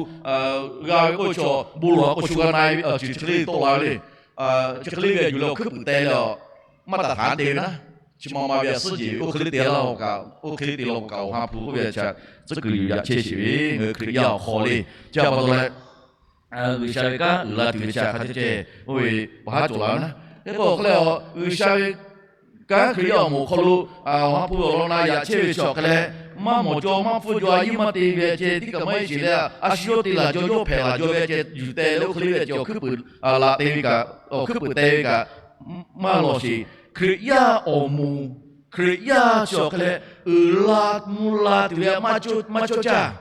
g'a ve k'oˆ ve chi, bon lawˬ k'o shu g'a na e ve, chi hk'e le tawˆ la ve le. Chi hk'e le ve a yuˬ leh awˬ hkuiˉ puiˍ teh leh a, maˇ taˍ htaˍ te ve naˉ, chi ma ma ve a suhˉ jehˬ ve, oˇ hk'e le te laˇ, oˇ hk'e le te law k'o kaꞈ, awˬ ha hpu k'oˆ ve a chi, tcuhˉ kuiˬ yuˬ yaꞈ chehˇ sheˍ ve, ngaˬ hui Hkriꞈ yaˇ awˬ hk'aw le. Chi pa taw leh, G'uiˬsha ve kanˉ uiˍ la tuˬ ve chi hk'a ceh ceh oˇ ve paˍ haˉ cawˬ la ve naˉ. Hk'e k'o hk'e le a, G'uiˬsha ve kanˉ Hkriꞈ yaˇ awˬ moˍ awˬ hk'aw lo awˬ ha hpu awˬ lawn na yaꞈ chehˇ ve chi awˬ hk'e leh, maˇ mawˬ jaw maˇ hpfuhˇ jaw a yiˇ maˇ te ve ceh tiˉ kaꞈ maˇ heˆ sheˍ leh, a shu yawˇ te laˬ jaw yawˇ hpehꞈ laˬ jaw ve ceh yuˬ teh leh oˇ hk'e le ve ceh awˬ hkuiˉ puiˍ laꞈ te ve kaꞈ, awˬ hkuiˉ puiˍ teh ve kaꞈ maˇ lawˬ sheˍ. Hkriꞈ yaˇ awˬ moˍ, Hkriꞈ yaˇ chi awˬ hk'e leh uiˍ la mvuh la tuˬ ve maˇ cawˇ caˇ.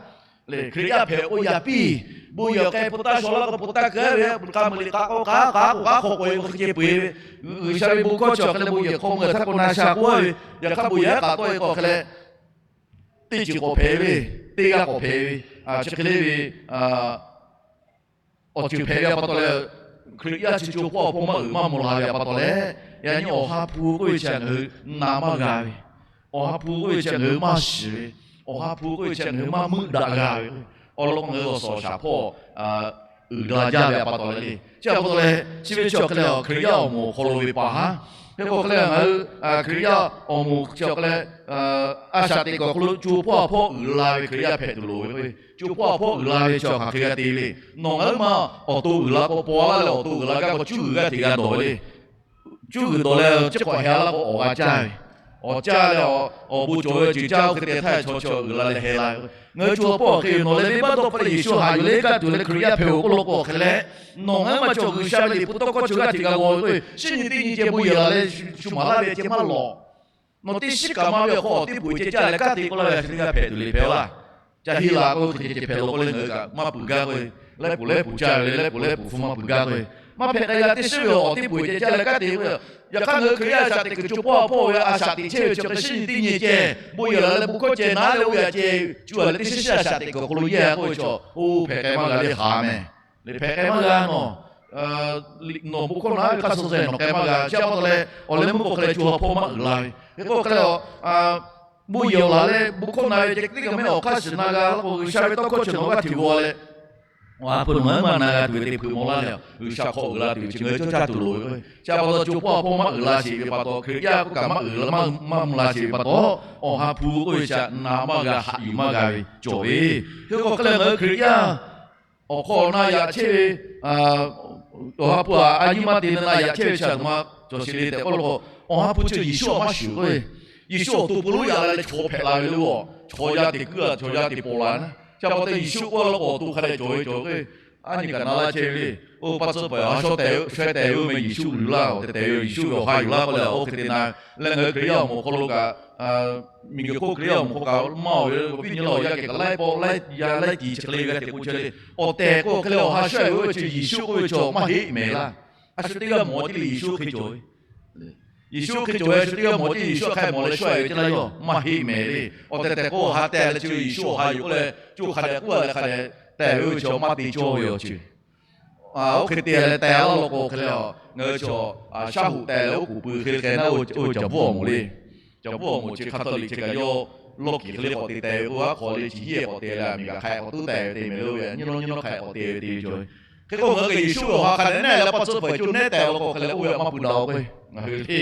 Hkriꞈ yaˇ hpehꞈ k'o yaꞈ piˇ, bon yehˬ k'ai pa taˇ shaw laˇ k'o pa taˇ keu ve, k'a meuꞈ liꞈ k'a k'o k'a k'a k'o k'a hk'awꞈ k'oꞈ e k'o hk'e ceh peu eˬ ve, G'uiˬsha ve bon hkawˇ chi awˬ hk'e leh bon yehˬ hk'aw meuˇ htaˇ k'o na sha k'oˆ ve, yaꞈ hk'aˇ bon yehˬ k'aꞈ tawˆ e k'o hk'e leh, teˇ ceuˬ k'awꞈ hpehꞈ ve, teˇ g'aˇ k'awꞈ hpehꞈ ve, chi hk'e le ve awˬ ceuˬ hpehꞈ ve pa taw leh, Hkriꞈ yaˇ chi co hpawˇ awˬ hpawˇ maˇ uiˍ maˇ mvuh la ve pa taw leh, yaꞈ nyi awˬ ha hpu k'oˆ ve chi ngaˬ hui na maˇ g'a ve, awˬ ha hpu k'oˆ ve chi ngaˬ hui maˇ shiˍ ve, awˬ ha hpu k'oˆ ve chi ngaˬ hui maˇ meuˆ daꞈ g'a ve, awˬ lawn k'o ngaˬ hui awˬ suhˍ awˬ shaˍ hpawˇ uiˍ la jaˇ ve pa taw leh le. Chi pa taw leh chi ve chi awˬ hk'e leh Hkriꞈ yaˇ awˬ moˍ awˬ hk'aw lo ve paˍ haˉ, hk'e k'o hk'e leh ngaˬ hui Hkriꞈ yaˇ awˬ moˍ chi awˬ hk'e leh a shaꞈ teꞈ kuiˬ awˬ hk'aw lo co hpawˇ awˬ hpawˇ uiˍ la ve Hkriꞈ yaˇ hpehꞈ tuˬ loˍ ve k'o, co hpawˇ awˬ hpawˇ uiˍ la ve chi awˬ hk'aˬ hk'e g'a te le. Nawˬ ngaˬ hui ma awˬ to uiˍ la k'o paw laˇ leh awˬ to uiˍ la gaˇ k'o cuˇ g'uiˬ g'aˇ hteꞈ g'a dawˬ le. Cuˇ g'uiˬ dawˬ leh chi hk'awꞈ heh laˇ k'o awˬ g'a caˇ ve, awˬ caˇ leh awˬ bon cawˬ ve ceuˬ caˇ oˇ hk'e te htaˇ chaw chaw uiˍ la leh heh la ve. Ngaˬ hui co hpawˇ awˬ hk'e yoˬ. Nawˬ leh venˇbaˆ dawˇ hpfuhˇ leh Yeˍsuˆ haꞈ yuˬ leh kanˉ tuˬ leh Hkriꞈ yaˇ hpehꞈ-oˬ k'oˆ law k'o awˬ hk'e leh, nawˬ ngaˬ hui ma cawˬ G'uiˬsha ve liꞈ hpu tawˇ hkawˇ chi g'aˇ hteꞈ g'a g'aw ve k'o, shinˉ nyi teˇ nyi ceh bon yehˬ la leh shu maˍ laˇ ve ceh maˇ lawˬ. Nawˬ teˇ shiˉ kaꞈ maˇ ve awˬ hk'aw awˬ teˇ poꞈ ceh caˇ leh kanˉ te k'oˆ laˇ ve a shu teˇ g'aˇ hpehꞈ tuˬ le hpehꞈ-oˬ laˇ. Ca heˆ la k'o hk'e ceh ceh hpehꞈ law k'o leh ngaˬ hui kaꞈ maˇ peuˬ gaˇ k'o, laiˉ poꞈ laiˉ poꞈ caˇ ve le, laiˉ poꞈ laiˉ poꞈ hpu maˇ peuˬ gaˇ k'o, maˇ hpehꞈ k'ai g'a teˇ shiˉ ve awˬ teˇ poꞈ ceh caˇ leh kanˉ te k'o, yaꞈ hk'aˇ ngaˬ hui Hkriꞈ yaˇ a shaꞈ teꞈ kuiˬ co hpawˇ hpawˇ ve a shaꞈ teꞈ chehˇ ve chi hk'e shinˉ nyi teˇ nyi ceh bon yehˬ la leh bon hkawˇ ceh naˉ leh oˇ ve a ceh cuˇ a leh teˇ shiˉ shiˉ a shaꞈ teꞈ kuiˬ awˬ hk'aw lo yehˇ k'oˆ ve chaw, oˇ hpehꞈ k'ai maˇ g'a le haˍ mehˍ. Liꞈ hpehꞈ k'ai maˇ g'a nawˬ, nawˬ bon hkawˇ na ve hk'aˇ suh suh nawˬ k'ai maˇ g'a. Chi pa taw leh awˬ leh meuˇ k'o hk'e leh co hpawˇ maˇ uiˍ la ve, hk'e k'o hk'e leh a bon yehˬ laˬ leh bon hkawˇ na ve ceh teˇ kaꞈ mehˆ awˬ hk'aˇ shiˍ na g'a laˇ k'o, G'uiˬsha ve tawˇ hkawˇ chi nawˬ g'aˇ hteꞈ g'aw leh, awˬ ha hpu nawˬ ngaˬ hui ma na g'a tuˬ ve teˇ hpeuꞈ maw laˇ leh, G'uiˬsha hk'aw uiˍ la tuˬ ve chi ngaˬ hui cawˇ caˇ tuˬ loˍ ve k'o, chi pa taw co hpawˇ hpawˇ maˇ uiˍ la sheˍ ve pa taw, Hkriꞈ yaˇ k'oˆ kaꞈ maˇ uiˍ la maˇ maˇ mvuh la sheˍ ve pa taw, awˬ ha hpu k'oˆ ve chi na maˇ g'a haꞈ yuˬ maˇ g'a ve cawˬ ve, hk'e k'o hk'e leh ngaˬ hui Hkriꞈ yaˇ awˬ hk'aw na yaꞈ chehˇ ve, awˬ ha hpu a a yiˇ maˇ te leh na yaꞈ chehˇ ve chi a htoꞈ ma cawˬ sheˍ le tehꞈ k'oˆ law k'o, awˬ ha hpu chi Yeˍsuˆ a maˇ shuˍ k'oˆ ve, Yeˍsuˆ awˬ to pon lonˉ yaꞈ la leh chaw hpehꞈ la ve le g'aˇ, chaw yaˇ teꞈ kuiˉ a chaw yaˇ teꞈ paw la naˉ. Chi pa taw Yeˍsuˆ k'oˆ law k'o awˬ to hk'a dehꞈ cawˬ ve cawˬ k'o, a nyi kaꞈ na laˇ chehˇ ve le. Oˇ pa tcuhˉ paˍ a shaw tehꞈ shawehˇ tehꞈ ve oˇ meh Yeˍsuˆ uiˍ laˇ, awˬ tehˬ tehꞈ ve Yeˍsuˆ ve awˬ ha yuˬ laˇ k'oˆ leh oˇ hk'e te na leh ngaˬ hui Hkriꞈ yaˇ awˬ moˍ hk'aw lo kaꞈ, miˬguiˬ hk'oˆ Hkriꞈ yaˇ awˬ moˍ hk'aw kaꞈ maˇ oˬ ve, awˬ viˉ nyi la awˬ yaˇ kehˬ kaꞈ laiˉ pawˆ laiˉ yaˇ laiˉ tiˍ chi hk'e le g'a teꞈ k'oˆ chehˇ le. Awˬ tehˬ k'o hk'e leh awˬ ha shawehˇ ve oˇ ve chi Yeˍsuˆ k'oˆ ve chaw maˇ heˆ mehˍ laˇ. A shu teˇ g'aˇ mawˬ a ciˉ le Yeˍsuˆ hk'e cawˬ ve, Yeˍsuˆ hk'e cawˬ ve a shu teˇ g'aˇ mawˬ a ciˉ Yeˍsuˆ hk'aˬ hk'e mawˬ leh shawehˇ ve teˇ laˇ yaˇ maˇ heˆ mehˍ le. Awˬ tehˬ tehˬ k'o awˬ ha tehˬ leh chi ve Yeˍsuˆ awˬ ha yoˬ k'oˆ leh, co hk'a dehꞈ k'oˆ a leh hk'a dehꞈ tehˬ ve oˇ ve chaw maˇ te cawˇ ve awˬ ceuˬ. Oˇ hk'e te leh tehˬ laˇ law k'o hk'e leh a, ngaˬ hui chaw shaˉ hoꞈ tehˬ leh oˉ k'oˍ pui hk'e hk'e naˉ oˇ ve Caˬ bvuhˇ awˬ moˍ le. Caˬ bvuhˇ awˬ moˍ chi hk'aˬ htaˇ liꞈ chi kaꞈ yawˇ lawˇ kiˬ hk'e le k'awꞈ te tehˬ ve k'o, aˉ hk'aw le chi hiˉ k'awꞈ te leh miˬ kaꞈ hk'a k'awꞈ tuˉ tehˬ ve te mehˍ le. Oˇ ve nyiˇ lawˇ nyiˇ lawˇ hk'a k'awꞈ te ve te ve cawˬ ve. Hk'e k'o ngaˬ hui kaꞈ Yeˍsuˆ ve awˬ ha hk'a dehꞈ nehˉ leh pa tcuhˉ pawˍ co nehˉ tehˬ law k'o hk'e leh oˇ ve maˇ pui daꞈ-o k'o, ngaˬ hui le.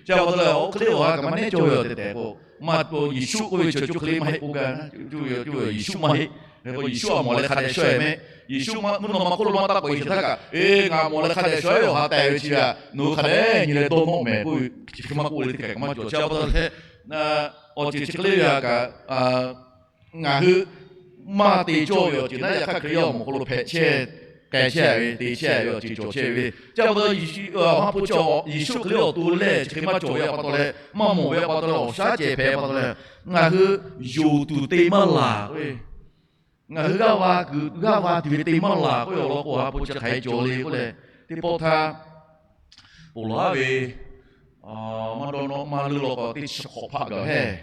Chi pa taw leh oˇ hk'e le awˬ ha kaꞈ maˇ nehˉ cawˇ ve awˬ tehˬ tehˬ k'o, maˇ Yeˍsuˆ k'oˆ ve chaw co hk'e le maˇ heˆ k'oˆ gaˇ, co Yeˍsuˆ maˇ heˆ. Yeˍsuˆ a mawˬ leh hk'a dehꞈ shawehˇ mehˆ. Yeˍsuˆ mvuhˇ naw ma hk'oˆ lo maˇ taˇ k'oꞈ e shehˍ htaˇ kaꞈ, Eˬ, ngaˬ mawˬ leh hk'a dehꞈ shawehˇ ve awˬ ha tehˬ ve chi ve, nawˬ hui hk'a dehꞈ nyi leh dawˇ nawˇ mehˍ k'oˆ ve, chi hk'e maˇ k'oˆ leh teˇ hkeh kaꞈ maˇ cawˬ. Chi pa taw leh, awˬ ceuˬ chi hk'e le ve htaꞈ kaꞈ, ngaˬ hui maˇ te cawˇ ve awˬ ceuˬ naˉ, yaꞈ hk'aˇ Hkriꞈ yaˇ awˬ moˍ hk'aw lo hpehꞈ chehˇ, k'ai chehˇ ve, te chehˇ ve awˬ ceuˬ cawˬ chehˇ ve. Chi pa taw, Awˬ ha hpu chi Yeˍsuˆ hk'e le awˬ to lehˬ chi hk'e maˇ cawˬ ve pa taw leh, maˇ mawˬ ve pa taw leh, awˬ shaˉ cehˬ hpehꞈ pa taw leh, ngaˬ hui yonˍ tuˬ te maˇ laˬ k'o, ngaˬ hui g'aˇ va kuiˬ g'aˇ va tuˬ ve te maˇ laˬ k'oˆ ve awˬ lawn k'o, Awˬ ha hpu chi hk'aˬ hk'e cawˬ le k'oˆ leh, teˇ pawˆ htaˇ, ponˬ laˬ ve maˇ dawˇ nawˇ maˇ leuˇ law k'o, teˇ chi hk'awꞈ hpaˆ gaˬ hehˇ.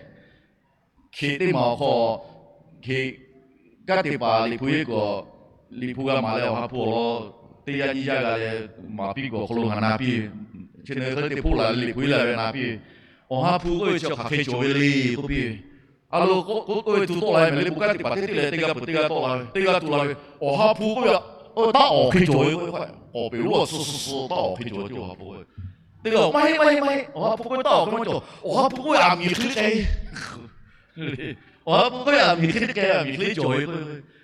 Hk'e teˇ maˬ awˬ hk'aw, hk'e kanˉ te paˍ Liꞈ hpu yeˇ kuiˬ, Liꞈ hpu g'a maˍ leh Awˬ ha hpu awˬ lawn teˇ yanˇ nyiˇ yanˇ g'a leh, maˍ piˇ kuiˬ awˬ hk'aw lo ngaˬ na piˇ ve, chi nehˬ hk'e te hpoˆ laˬ leh Liꞈ hpu yeˇ la ve na piˇ ve, Awˬ ha hpu k'oˆ ve chi hk'aˬ hk'e cawˬ ve le k'oˆ piˇ ve. A lo k'oˆ k'oˆ ve tuˬ tawˆ la ve mehˍ le, bon kanˉ te paˍ teˇ le teˇ g'aˇ peuˬ teˇ g'aˇ tawˆ la ve, teˇ g'aˇ tuˬ la ve, Awˬ ha hpu k'oˆ ve, taˇ awˬ hk'e cawˬ ve k'o, k'awꞈ peꞈ lo suh suh suh taˇ awˬ hk'e cawˬ ve cawˬ Awˬ ha hpu k'oˆ ve. Teˇ g'aˇ maˇ heˆ maˇ heˆ maˇ heˆ, Awˬ ha hpu k'oˆ ve taˇ awˬ hk'e maˇ cawˬ, Awˬ ha hpu k'oˆ ve aˬ miˍ hk'e le k'ai Awˬ ha hpu k'oˆ ve aˬ miˍ hk'e le k'ai, aˬ miˍ hk'e le cawˬ ve k'o,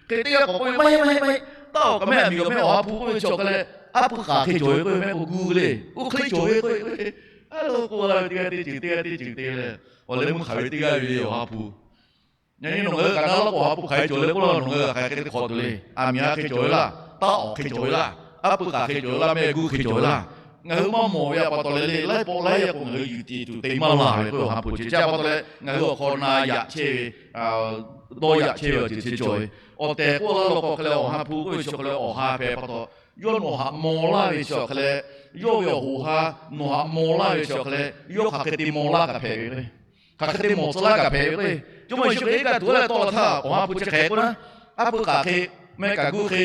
hk'e teˇ g'aˇ k'awꞈ k'oˆ ve maˇ heˆ maˇ heˆ maˇ heˆ, taˇ awˬ kaꞈ maˇ heˆ, aˬ miˍ kaꞈ maˇ heˆ, Awˬ ha hpu k'oˆ ve chi awˬ hk'e leh, aˉ puiˉ k'aˬ hk'e cawˬ ve k'oˆ ve mehˆ k'o gu le, oˇ hk'e cawˬ ve k'oˆ ve. A lo k'oˆ la ve teˇ g'aˇ teˇ ceuˬ teˇ g'aˇ teˇ ceuˬ te leh, awˬ leh mvuhˇ hk'aˬ ve teˇ g'aˇ ve le Awˬ ha hpu. Yaꞈ nyi nawˬ ngaˬ hui kaꞈ na laˇ k'o, Awˬ ha hpu hk'aˬ hk'e cawˬ le k'oˆ laˇ, nawˬ ngaˬ hui kaꞈ hk'aˬ hk'e te hk'awꞈ tuˬ le. Aˬ miˍ ha hk'e cawˬ ve laˇ, taˇ awˬ hk'e cawˬ ve laˇ, aˉ puiˉ k'aˬ hk'e cawˬ ve laˇ, mehˆ gu hk'e cawˬ ve laˇ, ngaˬ hui maˇ mawˬ ve pa taw leh le, laiˉ pawˆ laiˉ yaˇ k'o ngaˬ hui yuˬ te tuˬ te maˇ laˬ ve k'oˆ, Awˬ ha hpu chi chi pa taw leh ngaˬ hui awˬ hk'aw na yaꞈ chehˇ ve, dawˇ yaꞈ chehˇ ve awˬ ceuˬ chi cawˬ ve. Awˬ tehˬ k'oˆ laˇ law k'o hk'e leh, Awˬ ha hpu k'oˆ ve chi hk'e leh Awˬ ha hpehꞈ pa taw, yawˇ nawˬ haꞈ maw laˇ ve chi awˬ hk'e leh, yawˇ ve awˬ hoꞈ ha nawˬ haꞈ maw laˇ ve chi awˬ hk'e leh, yawˇ hk'aˬ hk'e te maw laˇ kaꞈ hpehꞈ ve k'o, hk'aˬ hk'e te mawˬ tcuh laˇ kaꞈ hpehꞈ ve k'o, Jawˇmawˇ Yeˍsuˆ Hkriꞈ iˉ kaˆ tuˬ a leh tawˆ la htaˇ, Awˬ ha hpu chi hk'e k'oˆ naˉ, aˉ puiˉ k'aˬ hk'e, mehˆ kaꞈ gu hk'e,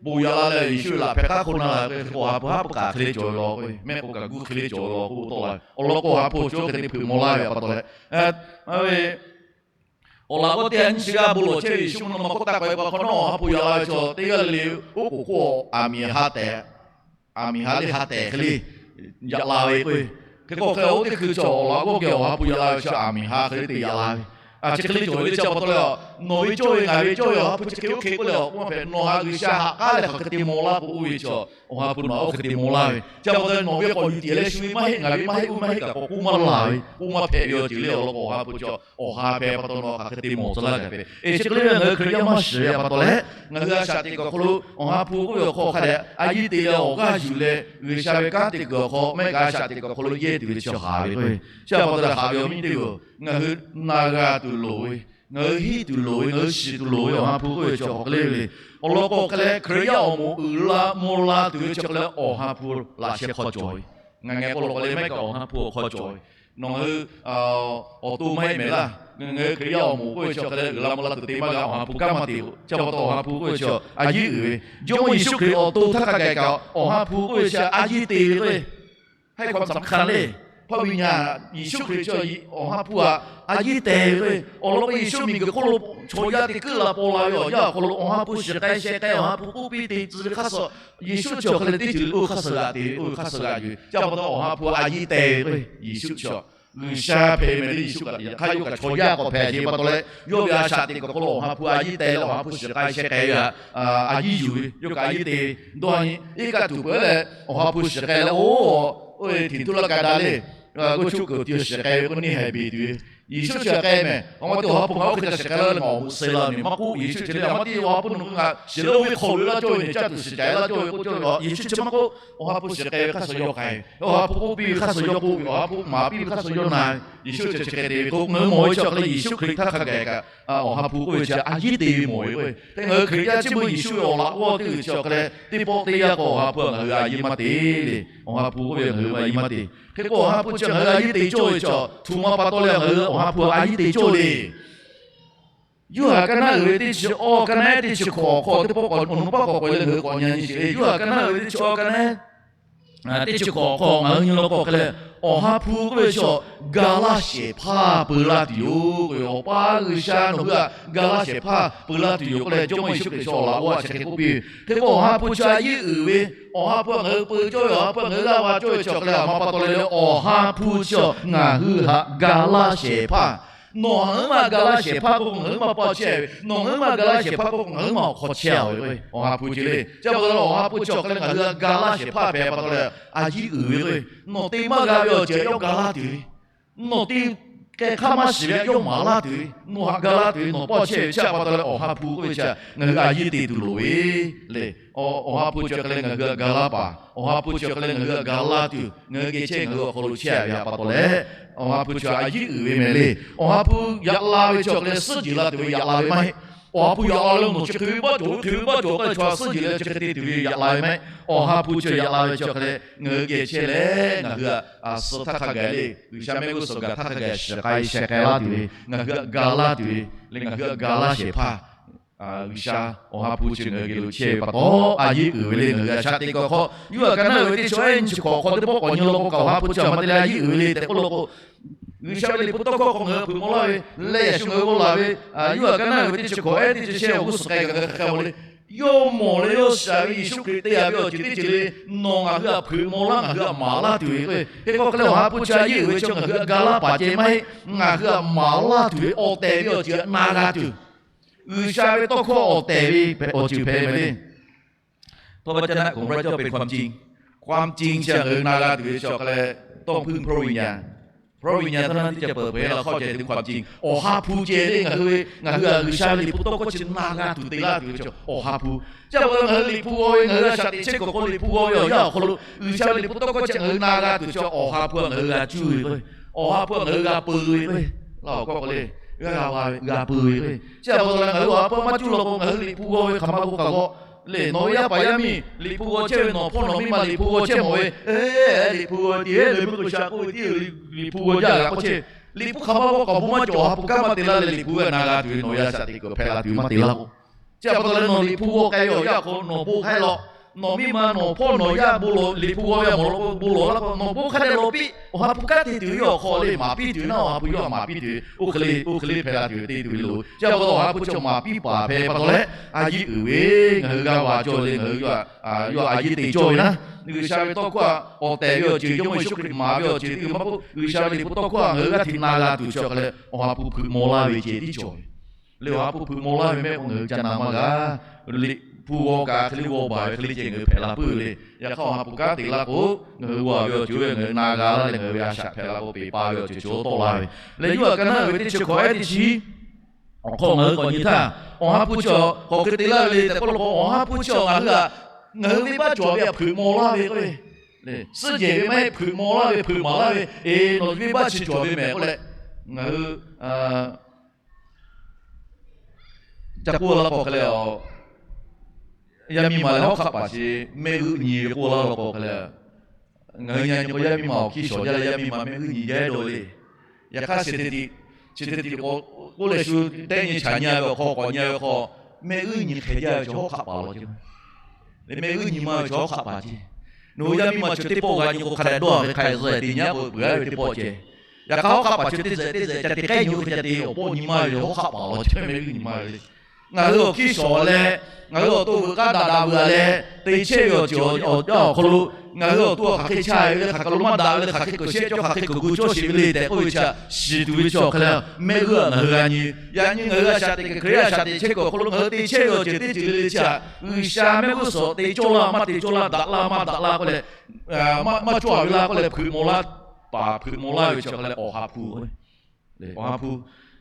bon yaꞈ la leh Yeˍsuˆ ve laꞈ hpehꞈ k'aˉ hk'oˆ na la k'o, Awˬ ha hpu aˉ puiˉ k'aˬ hk'e le cawˬ ve law k'o, mehˆ k'o kaꞈ gu hk'e le cawˬ ve law k'o tawˆ la ve. Awˬ lawn k'o, Awˬ ha hpu chi hk'e te hpeuꞈ maw laˇ ve pa taw leh, a ve, awˬ laꞈ g'awˇ teˇ ha nyiˇ chi g'aˇ bon lawˬ chehˇ ve Yeˍsuˆ mvuhˇ naw ma hk'oˆ taˇ k'ai pa hk'awꞈ nawˉ, Awˬ ha hpu yaꞈ la ve chi teˇ g'aˇ le le, oˉ k'oˍ hk'oˆ aˬ miˍ ha tehꞈ, aˬ miˍ ha le ha tehˬ hk'e le yaꞈ la ve k'o, hk'e k'o hk'e oˇ teˇ hkui chi awˬ laꞈ g'awˇ geh Awˬ ha hpu yaꞈ la ve chi aˬ miˍ ha hk'e le te yaꞈ la ve, a chi hk'e le cawˬ ve le. Chi pa taw leh, nawˬ ve cawˇ ve ngaˬ ve cawˇ ve Awˬ ha hpu chi hk'e oˇ hk'e k'oˆ leh, awˬ k'oˆ maˇ hpehꞈ, nawˬ ha G'uiˬsha haꞈ k'aˉ leh hk'aˬ hk'e te maw laˇ k'o, oˇ ve chi Awˬ ha hpu nawˬ oˇ hk'e te maw laˇ ve. Chi pa taw nawˬ ve k'awꞈ yuˬ tiꞈ leh shu ve maˇ heˆ, ngaˬ ve maˇ heˆ, oˇ maˇ heˆ kaꞈ k'awꞈ k'oˆ maˇ laˬ ve, k'oˆ maˇ hpehꞈ ve awˬ ceuˬ le. Awˬ lawn k'o, Awˬ ha hpu chi Awˬ ha hpehꞈ pa taw nawˬ hk'aˬ hk'e te mawˬ tcuh laˇ kaꞈ hpehꞈ. Eˬ, chi hk'e le ngaˬ hui Hkriꞈ yaˇ maˇ shiˍ ve pa taw leh, ngaˬ hui a shaꞈ teꞈ kuiˬ awˬ hk'aw lo Awˬ ha hpu k'oˆ ve awˬ hk'aw hk'a dehꞈ a yiˇ te leh awˬ g'aˇ yuˬ leh G'uiˬsha ve kanˉ te kuiˬ awˬ hk'aw mehˆ kaꞈ a shaꞈ teꞈ kuiˬ awˬ hk'aw lo yehˇ tuˬ ve chi haˍ ve k'o, chi pa taw leh haꞈ ve awˬ viˉ teˇ g'aˇ, ngaˬ hui na g'a tuˬ loˍ ve, ngaˬ hui hiˆ tuˬ loˍ ve, ngaˬ hui shiˍ tuˬ loˍ ve Awˬ ha hpu k'oˆ ve chi hk'e le ve le. Awˬ lawn k'o hk'e leh Hkriꞈ yaˇ awˬ moˍ uiˍ la mvuh la tuˬ ve chi hk'e leh Awˬ ha hpu laꞈ sheh hk'aw cawˬ ve. Ngaˬ ngeh k'o law k'o leh mehˆ kaꞈ Awˬ ha hpu awˬ hk'aw cawˬ ve. Nawˬ hui awˬ to maˇ heˆ mehˍ laˇ. Ngaˬ hui Hkriꞈ yaˇ awˬ moˍ k'oˆ ve chi hk'e leh uiˍ la mvuh la tuˬ te maˇ g'a, Awˬ ha hpu kanˉ maˇ te-o. Chi pa taw Awˬ ha hpu k'oˆ ve chi a yiˉ uiˍ ve. Jawˇmawˇ Yeˍsuˆ Hkriꞈ awˬ to htaˇ hk'a gaˬ kaꞈ Awˬ ha hpu k'oˆ ve chi a yiˇ te ve k'o, ให้ความสำคัญ le. พระวิญญาณ Yeˍsuˆ Hkriꞈ chi Awˬ ha hpu htaꞈ a yiˇ te ve k'o, awˬ lawn k'o Yeˍsuˆ miˬguiˬ hk'oˆ lo chaw yaˇ teˇ hkui la paw la ve awˬ yanˇ awˬ hk'aw lo Awˬ ha hpu shiˍ k'ai sheh k'ai, Awˬ ha hpu k'oˆ piˇ te tcuh ve hk'aˇ suh, Yeˍsuˆ chi awˬ hk'e leh teˇ ceuˬ le oˇ hk'aˇ suh g'a te ve, oˇ ve hk'aˇ suh g'a yuˬ ve. Chi pa taw Awˬ ha hpu a yiˇ te ve k'o, Yeˍsuˆ chi G'uiˬsha hpehꞈ mehˍ le. Yeˍsuˆ kaꞈ yaꞈ hk'aˇ yawˇ kaꞈ chaw yaˇ k'awꞈ hpehꞈ ve pa taw leh, yawˇ ve a shaꞈ teꞈ kuiˬ awˬ hk'aw lo Awˬ ha hpu a yiˇ te leh Awˬ ha hpu shiˍ k'ai sheh k'ai ve htaꞈ a yiˇ yuˬ ve, yawˇ kaꞈ a yiˇ te ve. Dawˇ nyi iˉ kaˆ tuˬ peuˬ leh Awˬ ha hpu shiˍ k'ai leh, oˇ, oˇ ve hteꞈ tuˇ laˇ ka daꞈ le, g'uˇ chuˇ kuiˬ tiˇ shiˍ k'ai ve k'o neˇ haiˬ beˬ tuˬ ve. Yeˍsuˆ chi k'ai mehˍ, awˬ ma te Awˬ ha hpu ngaˬ oˇ hk'e te shiˍ k'ai laˇ ve ngaˬ awˬ moꞈ suh la mehˍ maˇ k'oˆ. Yeˍsuˆ chi lehˬ, awˬ ma te Awˬ ha hpu nawˬ hui ngaˬ shiˍ leh oˇ ve hk'aw lo laˇ cawˇ ve, caˇ tuˬ shiˍ ca laˇ cawˇ ve k'oˆ cawˇ ve. Yeˍsuˆ chi maˇ k'oˆ, Awˬ ha hpu shiˍ k'ai ve hk'aˇ suh yawˇ k'ai ve, Awˬ ha hpu k'oˆ piˇ ve hk'aˇ suh yawˇ k'oˆ ve, Awˬ ha hpu maˍ piˇ ve hk'aˇ suh yawˇ na ve. Yeˍsuˆ chi chi hk'e te ve k'o, ngaˬ hui mawˬ ve chi awˬ hk'e leh Yeˍsuˆ Hkriꞈ htaˇ hk'a gaˬ kaꞈ Awˬ ha hpu k'oˆ ve chi a yiˇ te ve mawˬ ve k'o, te ngaˬ hui Hkriꞈ yaˇ chi beuꞈ Yeˍsuˆ ve awˬ laꞈ g'awˇ teˇ g'uiˬ chi awˬ hk'e leh teˇ pawˆ teˇ yanˇ k'o Awˬ ha hpu ngaˬ hui a yiˇ maˇ te le. Awˬ ha hpu k'oˆ ve ngaˬ hui a yiˇ maˇ te. Hk'e k'o Awˬ ha hpu chi ngaˬ hui a yiˇ te cawˇ ve chi, htu ma pa taw leh ngaˬ hui Awˬ ha hpu a yiˇ te cawˇ le. Yoˇhanˬ kaˇ naˉ uiˍ ve teˇ chi awˇ kaˇ naˉ teˇ chi hkawꞈ hk'aw teˇ pawˆ k'awꞈ awˬ nu paˆ k'awꞈ k'oꞈ e leh ngaˬ hui k'awꞈ nyi nyi sheˍ le. Yoˇhanˬ kaˇ naˉ uiˍ ve teˇ chi awˇ kaˇ naˉ teˇ chi hkawꞈ hk'aw ngaˬ hui nyi law k'o hk'e leh, Awˬ ha hpu k'oˆ ve chi gaˬ laˇ shehˍ hpaˇ peu laˇ tuˬ yoˬ k'o, Awˬ pa G'uiˬsha nawˬ hui htaꞈ gaˬ laˇ shehˍ hpaˇ peu laˇ tuˬ yoˬ k'oˆ leh, Jawˇmawˇ Yeˍsuˆ Hkriꞈ chi awˬ laꞈ g'awˇ chi hk'e k'oˆ piˇ ve. Hk'e k'o Awˬ ha hpu chi a yiˇ uiˍ ve, Awˬ ha hpu ngaˬ hui peu cawˇ ve, Awˬ ha hpu ngaˬ hui g'aˇ va cawˇ ve chi awˬ hk'e leh, Awˬ ma pa taw leh Awˬ ha hpu chi ngaˬ hui htaꞈ gaˬ laˇ shehˍ hpaˇ Nawˬ ngaˬ huiˉ ma ga laˇ shehˍ hpaˇ k'oˆ k'o, ngaˬ huiˉ ma paw chehˇ ve. Nawˬ ngaˬ huiˉ ma ga laˇ shehˍ hpaˇ k'oˆ k'o, ngaˬ huiˉ ma awˬ hk'aw chehˇ ve k'o, Awˬ ha hpu chi le. Chi pa taw leh Awˬ ha hpu chi awˬ hk'aw leh ngaˬ hui htaꞈ ga laˇ shehˍ hpaˇ hpehꞈ pa taw leh, a yiˉ uiˍ ve k'o, nawˬ te maˇ g'a ve awˬ ceuˬ yawˇ ga laˇ tuˬ ve, nawˬ te k'ai hk'aˇ maˇ shiˍ ve yawˇ maˍ laˇ tuˬ ve, nawˬ htaꞈ ga laˇ tuˬ ve, nawˬ paw chehˇ ve chi pa taw leh Awˬ ha hpu k'oˆ ve chi ngaˬ hui a yiˉ te tuˬ loˍ ve le. Awˬ ha hpu chi awˬ hk'aw leh ngaˬ hui htaꞈ ga laˇ paˍ, Awˬ ha hpu chi awˬ hk'aw leh ngaˬ hui htaꞈ ga laˇ tuˬ, ngaˬ hui geh chehˇ ngaˬ hui awˬ hk'aw lo chehˇ ve htaꞈ pa taw leh, Awˬ ha hpu chi a yiˉ uiˍ ve mehˍ le. Awˬ ha hpu yaꞈ la ve chi awˬ hk'aw leh suhˉ jeuˬ la tuˬ ve yaꞈ la ve maˇ heˆ. Awˬ ha hpu yaꞈ la leh nawˬ chi hk'e ve baˆ cawˬ, oˇ hk'e ve baˆ cawˬ k'oˆ leh chaw suhˉ jeuˬ leh chi hk'e te tuˬ ve yaꞈ la ve maˇ heˆ. Awˬ ha hpu chi yaꞈ la ve chi awˬ hk'aw leh ngaˬ hui geh chehˇ leh ngaˬ hui htaꞈ suh htaˇ hk'a gaˬ le, G'uiˬsha mehˆ g'uˇ suhˍ gaˬ htaˇ hk'a gaˬ shiˍ k'ai sheh k'ai laˇ tuˬ ve, ngaˬ hui htaꞈ ga laˇ tuˬ ve le, ngaˬ hui htaꞈ ga laˇ shehˍ hpaˇ G'uiˬsha Awˬ ha hpu chi ngaˬ hui geh lo chehˇ ve pa taw, a yiˉ uiˍ ve le. Ngaˬ hui a shaꞈ teꞈ kuiˬ hk'aw, Yuˇdaꞈ ka naˉ uiˍ ve teˇ chi hk'awꞈ hk'aw teˇ pawˆ k'awꞈ nyi law k'o kaꞈ, Awˬ ha hpu chi a ma te leh a yiˉ uiˍ ve le tehꞈ k'oˆ law k'o, G'uiˬsha ve liꞈ hpu tawˇ hkawˇ hk'aw ngaˬ hui hpeuꞈ maw laˇ ve leh, yaꞈ shu ngaˬ hui g'a laˬ ve, Yuˇdaꞈ ka naˉ uiˍ ve teˇ chi hk'awꞈ ehˉ teˇ chi shehˆ awˬ g'uˇ suhˍ k'ai kaꞈ ngaˬ hui hk'aˬ hk'e maw le. Yawˇ mawˬ leh yawˇ shiˍ ve Yeˍsuˆ Hkriꞈ te yaꞈ ve awˬ ceuˬ teˇ ceuˬ le, nawˬ ngaˬ hui htaꞈ hpeuꞈ maw laˇ, ngaˬ hui htaꞈ maˍ laˇ tuˬ ve k'o, hk'e k'o hk'e leh Awˬ ha hpu chi a yiˉ uiˍ ve chi ngaˬ hui htaꞈ ga laˇ paˍ ceh maˇ heˆ. Ngaˬ hui htaꞈ maˍ laˇ tuˬ ve awˬ tehˬ ve awˬ ceuˬ htaꞈ na g'a tuˬ, G'uiˬsha ve tawˇ hkawˇ awˬ tehˬ ve awˬ ceuˬ hpehꞈ ve le. พระวจนะของพระเจ้าเป็นความจริง ความจริง chi ngaˬ hui na g'a tuˬ ve chi awˬ hk'aw leh, ต้องพึ่งพระวิญญาณ พระวิญญาณเท่านั้นที่จะเปิดเผยให้เราเข้าใจถึงความจริง Awˬ ha hpu ceh le. Ngaˬ hui ve, ngaˬ hui htaꞈ G'uiˬsha ve liꞈ hpu tawˇ hkawˇ chi na g'a tuˬ te laˇ tuˬ ve chi Awˬ ha hpu. Chi pa taw ngaˬ hui liꞈ hpu g'aw ve, ngaˬ hui a shaꞈ teꞈ chehˇ kuiˬ hk'aw liꞈ hpu g'aw ve awˬ yanˇ awˬ hk'aw lo, G'uiˬsha ve liꞈ hpu tawˇ hkawˇ chi ngaˬ hui na g'a tuˬ chi Awˬ ha hpu ngaˬ hui g'a cuˇ ve k'o, Awˬ ha hpu ngaˬ hui g'a peu ve k'o, la awˬ hkawˇ k'o le, g'a g'a ve, g'a peu ve k'o, chi pa taw leh ngaˬ hui Awˬ ha hpu maˇ cuˇ law k'o, ngaˬ hui liꞈ hpu g'aw ve hk'aˬ ma k'o kaꞈ g'aw le. Nawˬ ve yaˇ paˍ yaˇ miˇ liꞈ hpu g'aw chehˇ ve, nawˬ hpawˇ nawˬ miˇ ma liꞈ hpu g'aw chehˇ mawˬ ve, liꞈ hpu g'aw tiˉ le, meuˇ k'o sha k'oˆ ve tiˉ liꞈ hpu g'aw jaˇ g'a k'oˆ chehˇ. Liꞈ hpu hk'aˬ ma k'o kaꞈ bon maˇ cawˬ, Awˬ ha hpu kanˉ maˇ te laˇ leh liꞈ hpu g'a na g'a tuˬ ve, nawˬ ve a shaꞈ teꞈ kuiˬ hpehꞈ la tuˬ ve maˇ te laˇ k'o, chi pa taw leh nawˬ liꞈ hpu g'aw k'ai ve awˬ yanˇ awˬ hk'aw nawˬ bon hk'aˇ law, nawˬ miˇ ma nawˬ hpawˇ nawˬ yaˇ bon lawˬ, liꞈ hpu g'aw ve a mawˬ law k'o, bon lawˬ laˇ k'o, nawˬ bon hk'aˇ leh lawˬ piˇ. Awˬ ha hpu kanˉ te tuˬ ve awˬ hk'aw le, maˍ piˇ tuˬ ve naˉ, Awˬ ha hpu yawˇ maˍ piˇ tuˬ ve, oˇ hk'e le, oˇ hk'e le hpehꞈ la tuˬ ve te tuˬ ve loˬ. Chi pa taw Awˬ ha hpu chi maˍ piˇ paˍ hpehꞈ pa taw leh, a yiˉ uiˍ ve, ngaˬ hui g'a va cawˬ le, ngaˬ hui yawˇ a yiˉ te cawˇ ve naˉ, G'uiˬsha ve tawˇ hkawˇ awˬ tehˬ ve awˬ ceuˬ, Jawˇmawˇ Yeˍsuˆ Hkriꞈ maˍ ve awˬ ceuˬ teˇ g'uiˬ maˇ k'oˆ, G'uiˬsha ve liꞈ hpu tawˇ hkawˇ ngaˬ hui g'aˇ hteꞈ na g'a tuˬ chi awˬ hk'aw leh, Awˬ ha hpu hpeuꞈ maw laˇ ve ceh tiˉ cawˬ ve le. Awˬ ha hpu hpeuꞈ maw laˇ ve mehˆ k'o ngaˬ hui ca na maˇ g'a. Liꞈ hpu g'aw kaꞈ hk'e le g'aw baˬ ve hk'e le ceh ngaˬ hui hpehꞈ la puiˉ ve le. Yaꞈ hk'aˇ Awˬ ha hpu kanˉ te laˇ k'o, ngaˬ hui g'a ve awˬ ceuˬ oˇ ve ngaˬ hui na g'a laˇ leh ngaˬ hui ve a shaꞈ hpehꞈ la k'o, peˬ pa ve awˬ ceuˬ cawˬ tawˆ la ve le. Yuˇdaꞈ ka naˉ uiˍ ve teˇ chi hk'awꞈ ehˉ teˇ chi awˬ hk'aw ngaˬ hui k'awꞈ nyi htaˇ, Awˬ ha hpu chi hk'aˬ hk'e te laˇ ve le tehꞈ k'oˆ law k'o, Awˬ ha hpu chi ngaˬ hui htaꞈ, ngaˬ hui venˇbaˆ cawˬ ve htaꞈ hpeuꞈ maw laˇ ve k'o, suhˉ jehˬ ve maˇ heˆ, hpeuꞈ maw laˇ ve, hpeuꞈ maˍ laˇ ve, eˬ, nawˬ venˇbaˆ chi cawˬ ve mehˍ k'oˆ leh, ngaˬ hui ca k'oˆ laˇ k'o hk'e le, yaˇ miˇ ma leh hawˉ hk'aˆ paˍ chi mehˆ g'euˆ nyi ve k'oˆ laˇ law k'o hk'e le, ngaˬ hui nyi nyi k'o yaˇ miˇ ma awˬ hkiˇ shawˍ jaˇ leh yaˇ miˇ ma mehˆ g'euˆ nyi jaˇ dawˇ le. Yaꞈ hk'aˇ chi te tiꞈ, chi te tiꞈ k'o, k'oˆ leh shu tehˆ nyi chaꞈ nyi ve awˬ hk'aw k'awꞈ nyi ve awˬ hk'aw, mehˆ g'euˆ nyi hk'e jaˇ ve chaw hawˉ hk'aˆ paˍ law ceh. Leh mehˆ g'euˆ nyi maˇ ve chaw hawˉ hk'aˆ paˍ ceh. Nawˬ hui yaˇ miˇ ma chi teˇ pawˆ g'a nyi k'o hk'a dehꞈ dawˇ ve hk'a zuhꞈ te nyi k'o peuˬ a ve teˇ pawˆ ceh. Yaꞈ hk'aˇ hawˉ hk'aˆ paˍ chi teˇ zuhꞈ teˇ zuhꞈ ca te k'ehˉ nyi k'o ca te awˬ pawˆ nyi maˇ ve hawˉ hk'aˆ paˍ law ceh mehˆ g'euˆ nyi maˇ ve le. Ngaˬ hui awˬ hkiˇ shawˍ leh, ngaˬ hui awˬ to veuꞈ k'aˉ daꞈ daꞈ veuꞈ leh te chehˇ ve awˬ ceuˬ awˬ yanˇ awˬ hk'aw lo, ngaˬ hui awˬ to hk'aˬ hk'e cha ve le, hk'aˬ hk'e lo maˇ daꞈ ve le, hk'aˬ hk'e kuˬ shehˆ cawˇ, hk'aˬ hk'e kuˬ gu cawˇ sheˍ ve le tehꞈ k'oˆ ve chi, shiˍ tuˬ ve chi awˬ hk'aw leh, mehˆ g'euˆ a ngaˬ hui g'a nyi. Yaꞈ nyi ngaˬ hui g'a shaꞈ teꞈ kuiˬ Hkriꞈ yaˇ shaꞈ teꞈ chehˇ kuiˬ awˬ hk'aw lo ngaˬ hui te chehˇ ve awˬ ceuˬ teˇ ceuˬ le le chi htaꞈ G'uiˬsha mehˆ g'uˇ suhˍ te cawˇ laˇ maˇ te cawˇ laˇ, daꞈ laˇ maˇ daꞈ laˇ k'oˆ leh, maˇ cawˇ a ve laˇ k'oˆ leh hpeuꞈ maw laˇ, paˍ hpeuꞈ maw laˇ ve chi awˬ hk'aw leh Awˬ ha hpu Awˬ ha hpu,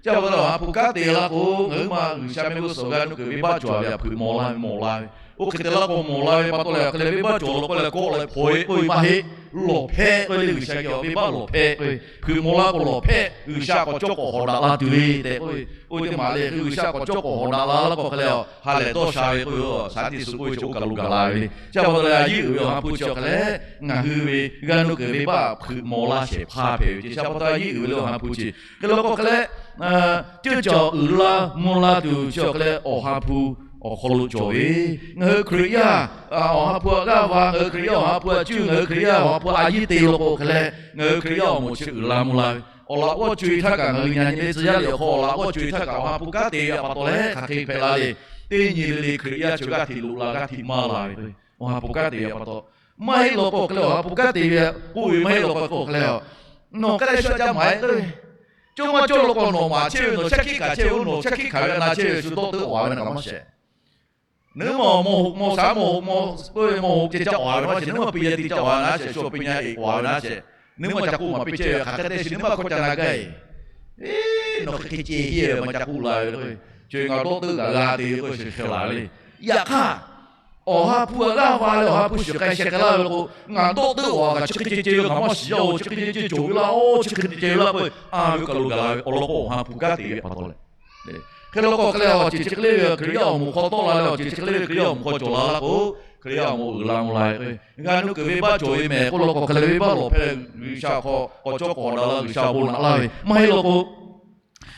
chi pa taw leh Awˬ ha hpu kanˉ te laˇ k'o, ngaˬ hui ma G'uiˬsha mehˆ g'uˇ suhˍ g'a nuˇ kuiˬ venˇbaˆ cawˬ ve htaꞈ hpeuꞈ maw laˇ ve, maw laˇ ve. Oˇ hk'e te laˇ k'o maw laˇ ve pa taw leh, hk'e leh venˇbaˆ cawˬ law k'oˆ leh kawˆ leh hpaw e k'oˆ ve maˇ heˆ. Lawˬ hpehˇ k'oˆ ve le, G'uiˬsha geh venˇbaˆ lawˬ hpehˇ k'oˆ ve, hpeuꞈ maw laˇ k'o lawˬ hpehˇ, G'uiˬsha k'awꞈ cawˇ k'awꞈ hawꞈ daꞈ la tuˬ ve tehꞈ k'oˆ ve. Oˇ ve teˇ maˬ le, G'uiˬsha k'awꞈ cawˇ k'awꞈ hawꞈ daꞈ la laˇ k'o hk'e leh, ha lehˬ dawˇ sha ve k'oˆ ve, shaˍ tiꞈ suhˍ k'oˆ ve chi oˇ kaˬ lo gaˬ la ve le. Chi pa taw leh a yiˉ uiˍ ve Awˬ ha hpu chi awˬ hk'aw leh, ngaˬ hui ve g'a nuˇ kuiˬ venˇbaˆ hpeuꞈ maw laˇ shehˍ hpaˇ hpehꞈ ve ceh. Chi pa taw a yiˉ uiˍ ve le Awˬ ha hpu chi hk'e law k'o hk'e leh, ceuˇ caˬ uiˍ la mvuh la tuˬ chi awˬ hk'aw leh Awˬ ha hpu awˬ hk'aw lo cawˬ ve. Ngaˬ hui Hkriꞈ yaˇ Awˬ ha hpu htaꞈ g'aˇ va, ngaˬ hui Hkriꞈ yaˇ Awˬ ha hpu htaꞈ cuˇ, ngaˬ hui Hkriꞈ yaˇ Awˬ ha hpu a yiˉ te law k'o hk'e leh, ngaˬ hui Hkriꞈ yaˇ awˬ moˍ chi uiˍ la mvuh la ve. Awˬ laꞈ g'awˇ co e htaˇ kaꞈ, ngaˬ hui nyi nyi le tcuh yaˇ liꞈ awˬ hk'aw awˬ laꞈ g'awˇ co e htaˇ kaꞈ Awˬ ha hpu kanˉ te ve pa taw leh hk'aˬ hk'e hpehꞈ la le. Teˇ nyi le le Hkriꞈ yaˇ chi g'aˇ hteꞈ loꞈ la g'aˇ hteꞈ maˇ la ve k'o, Awˬ ha hpu kanˉ te ve pa taw, maˇ heˆ law k'o hk'e leh Awˬ ha hpu kanˉ te ve k'oˆ ve maˇ heˆ law k'o hk'e leh, nawˬ k'ai leh shu ca maˍ e k'oˆ ve Cawˇ maˇ cawˇ law k'o, nawˬ maˍ chehˇ ve, nawˬ shaˉ hkiˆ hkaˍ chehˇ ve, nawˬ shaˉ hkiˆ hkaˍ ve na chehˇ ve shu dawˇ teuˆ awˬ a ve na kaꞈ maˇ shehˍ. Nawˬ hui maˬ mawˬ hoꞈ mawˬ shaˍ mawˬ hoꞈ mawˬ k'oˆ ve mawˬ hoꞈ ceh ca awˬ a ve maˇ shehˍ. Nawˬ hui maˬ piˇ yaˇ te ca awˬ a ve na shehˍ, shu piˇ nyaˇ eꞈ k'awꞈ a ve na shehˍ. Nawˬ hui maˬ ca k'oˆ maˍ piˇ chehˇ ve hk'aˬ hk'e te shiˍ, nawˬ hui maˬ hk'aw ca na gaˇ e. Nawˬ hk'e hk'e ceh hiˇ ve maˇ ca k'oˆ la ve k'o, chi ngaˬ dawˇ teuˆ kaꞈ g'a te ve k'o, shiˍ hk'e la ve le. Yaꞈ hk'aˇ, Awˬ ha hpu g'aˇ va leh Awˬ ha hpu shiˍ k'ai sheh k'ai laˇ ve k'o, ngaˬ dawˇ teuˆ awˬ a kaꞈ chi hk'e ceh ceh ve ngaˬ maˇ shiˍ yaˇ oˬ, chi hk'e ceh ceh cawˬ ve laˇ oˬ, chi hk'e te ceh ve laˇ k'o, a ve kaˬ lo gaˬ la ve awˬ lawn k'o, Awˬ ha hpu kanˉ te ve pa taw leh, hk'e law k'o hk'e leh awˬ ceuˬ chi hk'e le ve Hkriꞈ yaˇ awˬ moˍ hk'aw tawˆ la leh awˬ ceuˬ chi hk'e le ve Hkriꞈ yaˇ awˬ moˍ hk'aw cawˬ la laˇ k'o, Hkriꞈ yaˇ awˬ moˍ uiˍ la mvuh la ve k'o, g'a nuˇ kuiˬ venˇ baˆ cawˬ ve mehˍ k'oˆ law k'o hk'e leh, venˇ baˆ lawˬ hpehˇ leh G'uiˬsha hk'aw k'awꞈ cawˇ k'awꞈ daꞈ la, G'uiˬsha bon naꞈ laˇ ve maˇ heˆ law k'o,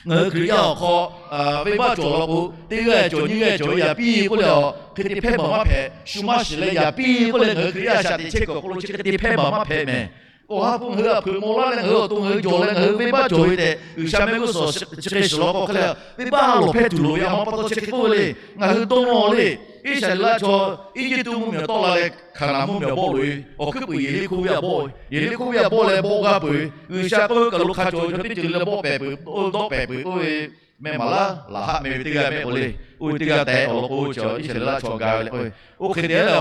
ngaˬ hui Hkriꞈ yaˇ awˬ hk'aw venˇ baˆ cawˬ law k'o, teˇ g'aˇ cawˬ nyiˇ g'aˇ cawˬ ve yaꞈ piˇ k'oˆ leh, hk'e te hpehˇ baˬ maˇ hpehꞈ. Shu maˇ shiˍ leh yaꞈ piˇ k'oˆ leh ngaˬ hui Hkriꞈ yaˇ shaꞈ teꞈ chehˇ kuiˬ awˬ hk'aw lo chi hk'e te hpehˇ baˬ maˇ hpehꞈ mehˍ. Awˬ ha hpu ngaˬ hui a hpeuꞈ maw laˇ leh ngaˬ hui awˬ to ngaˬ hui jawˬ leh ngaˬ hui venˇ baˆ cawˬ ve tehꞈ G'uiˬsha mehˆ g'uˇ suhˍ chi hk'e shiˍ law k'o hk'e leh, venˇ baˆ lawˬ hpehˇ tuˬ loˍ ve a ma pa taw chi hk'e k'oˆ ve le. Ngaˬ hui dawˇ nawˇ le, Iˉsaˍreˍlaˆ chaw Eˇjiˇtuꞈ mvuhˇmiˬ awˬ tawˆ la leh Hkaˍnanˍ mvuhˇmiˬ awˬ bawˆ loꞈ e, awˬ hkuiˉ puiˍ Yeˍriˆhkoˇ venˇ a bawˆ ve, Yeˍriˆhkoˇ venˇ a bawˆ leh bawˆ g'aˇ peuˬ ve, G'uiˬsha k'oˆ ve kaˬ lo hk'a cawˬ ve chaw teˇ ceuˬ le leh bawˆ pehˍ peuˬ, dawˆ pehˍ peuˬ k'oˆ ve, meh maˍ laˇ laˬ haˆ meh ve teˇ g'aˇ mehˆ k'o le, oˇ ve teˇ g'aˇ tehꞈ awˬ lawn k'o, chi Iˉsaˍreˍlaˆ chaw ga ve le k'o, oˇ hk'e te leh,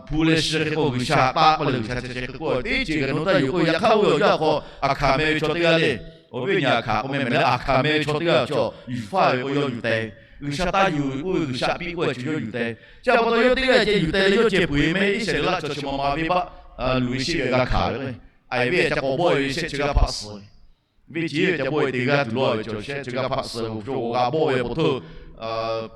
hpu leh shi hk'e k'o G'uiˬsha taˆ k'oˆ leh G'uiˬsha chi hk'e k'oˆ teˇ ceuˬ kaꞈ nawˬ taˇ yonˍ k'o, yaꞈ hk'aˇ oˇ ve awˬ yaˇ hk'aw Aˍhkaˍ meh ve chaw teˇ g'aˇ le, awˬ viˉ awˬ nyi Aˍhkaˍ k'oˆ meh meh leh Aˍhkaˍ meh ve chaw teˇ g'aˇ cawˬ yuˬ faˇ ve k'o yawˇ yuˬ teh, G'uiˬsha taˇ yuˬ oˇ ve G'uiˬsha piˇ k'oˆ ve chi yawˇ yuˬ teh. Chi pa taw yawˇ teˇ g'aˇ ceh yuˬ teh leh yawˇ ceh peu eˬ meh Iˉsaˍreˍlaˆ chaw chi ma ma venˇ baˆ luˬ ve sheˆ ve g'a hkanˍ ve k'o, a ve ca k'awꞈ bawˆ ve shehˆ chi g'aˇ hpaˆ suh ve, venˇ chi ve ca bawˆ ve te g'aˇ tuˬ lawˇ ve chaw shehˆ chi g'aˇ hpaˆ suh ve, g'a bawˆ ve pa taw,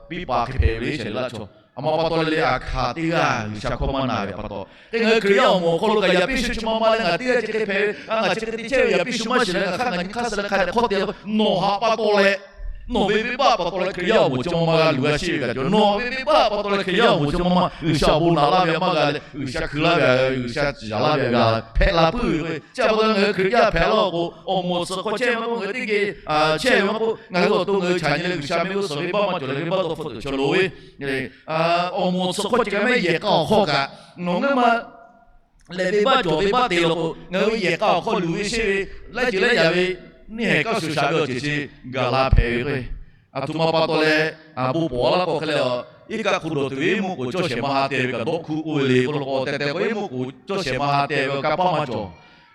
piˇ pa hk'e hpehꞈ ve le Iˉsaˍreˍlaˆ chaw. A ma pa taw le le Aˍhkaˍ teˇ g'aˇ G'uiˬsha hkawˇ maˇ na ve pa taw, hk'e ngaˬ hui Hkriꞈ yaˇ awˬ moˍ awˬ hk'aw lo kaꞈ yaꞈ piˇ shu chi ma ma leh ngaˬ teˇ g'aˇ chi hk'e hpehꞈ ve, a ngaˬ chi hk'e te chehˇ ve yaꞈ piˇ shu maˇ shiˍ leh ngaˬ hk'aˇ ngaˬ nyi hk'aˇ suh leh hk'a dehꞈ hk'awˇ te, nawˬ haꞈ pa taw leh nawˬ ve venˇ baˆ pa taw leh Hkriꞈ yaˇ awˬ moˍ chi ma ma g'a luˬ g'a sheˆ ve kaꞈ cawˬ. Nawˬ ve venˇ baˆ pa taw leh Hkriꞈ yaˇ awˬ moˍ chi ma ma G'uiˬsha awˬ bon naꞈ laˇ ve maˇ g'a leh, G'uiˬsha hkui laˇ ve, G'uiˬsha ciˍ yaˍ laˇ ve g'a hpehꞈ la puiˉ ve k'o, chi pa taw ngaˬ hui Hkriꞈ yaˇ hpehꞈ laˇ k'o, awˬ moˍ awˬ tsuhꞈ hk'aw chehˇ ve maˇ k'oˆ, ngaˬ hui teˇ geh chehˇ ve maˇ k'oˆ, ngaˬ hui awˬ to ngaˬ hui chaꞈ nyi leh G'uiˬsha mehˆ g'uˇ suhˍ venˇ baˆ maˇ cawˬ leh venˇ baˆ dawˇ hpfuhˆ tuˬ chaw loˍ ve, awˬ moˍ awˬ tsuhꞈ hk'aw ceh kaꞈ mehˆ yehˬ k'a awˬ hk'aw kaꞈ nawˬ ngaˬ hui ma lehˬ venˇ baˆ cawˬ venˇ baˆ te law k'o, ngaˬ hui ve yehˬ k'a awˬ hk'aw luˬ ve sheˆ ve, laiˉ ceuˬ laiˉ yaꞈ ve, neˇ haiˬ kaˇ shuˍ shaꞈ ve awˬ ceuˬ chi gaˬ la hpehꞈ ve k'o, a htoꞈ ma pa taw leh, bon pawˍ laˇ k'o hk'e leh, iˉ kaˆ hk'u dawˬ tuˬ ve iˉ muˇ k'oˍ cawˇ shehˍ ma ha te ve kaꞈ dawˇ hkuˇ k'oˆ ve le k'oˆ law k'o, tehꞈ tehꞈ k'o iˉ muˇ k'oˍ cawˇ shehˍ ma ha te ve kanˇ paˆ maˇ cawˬ.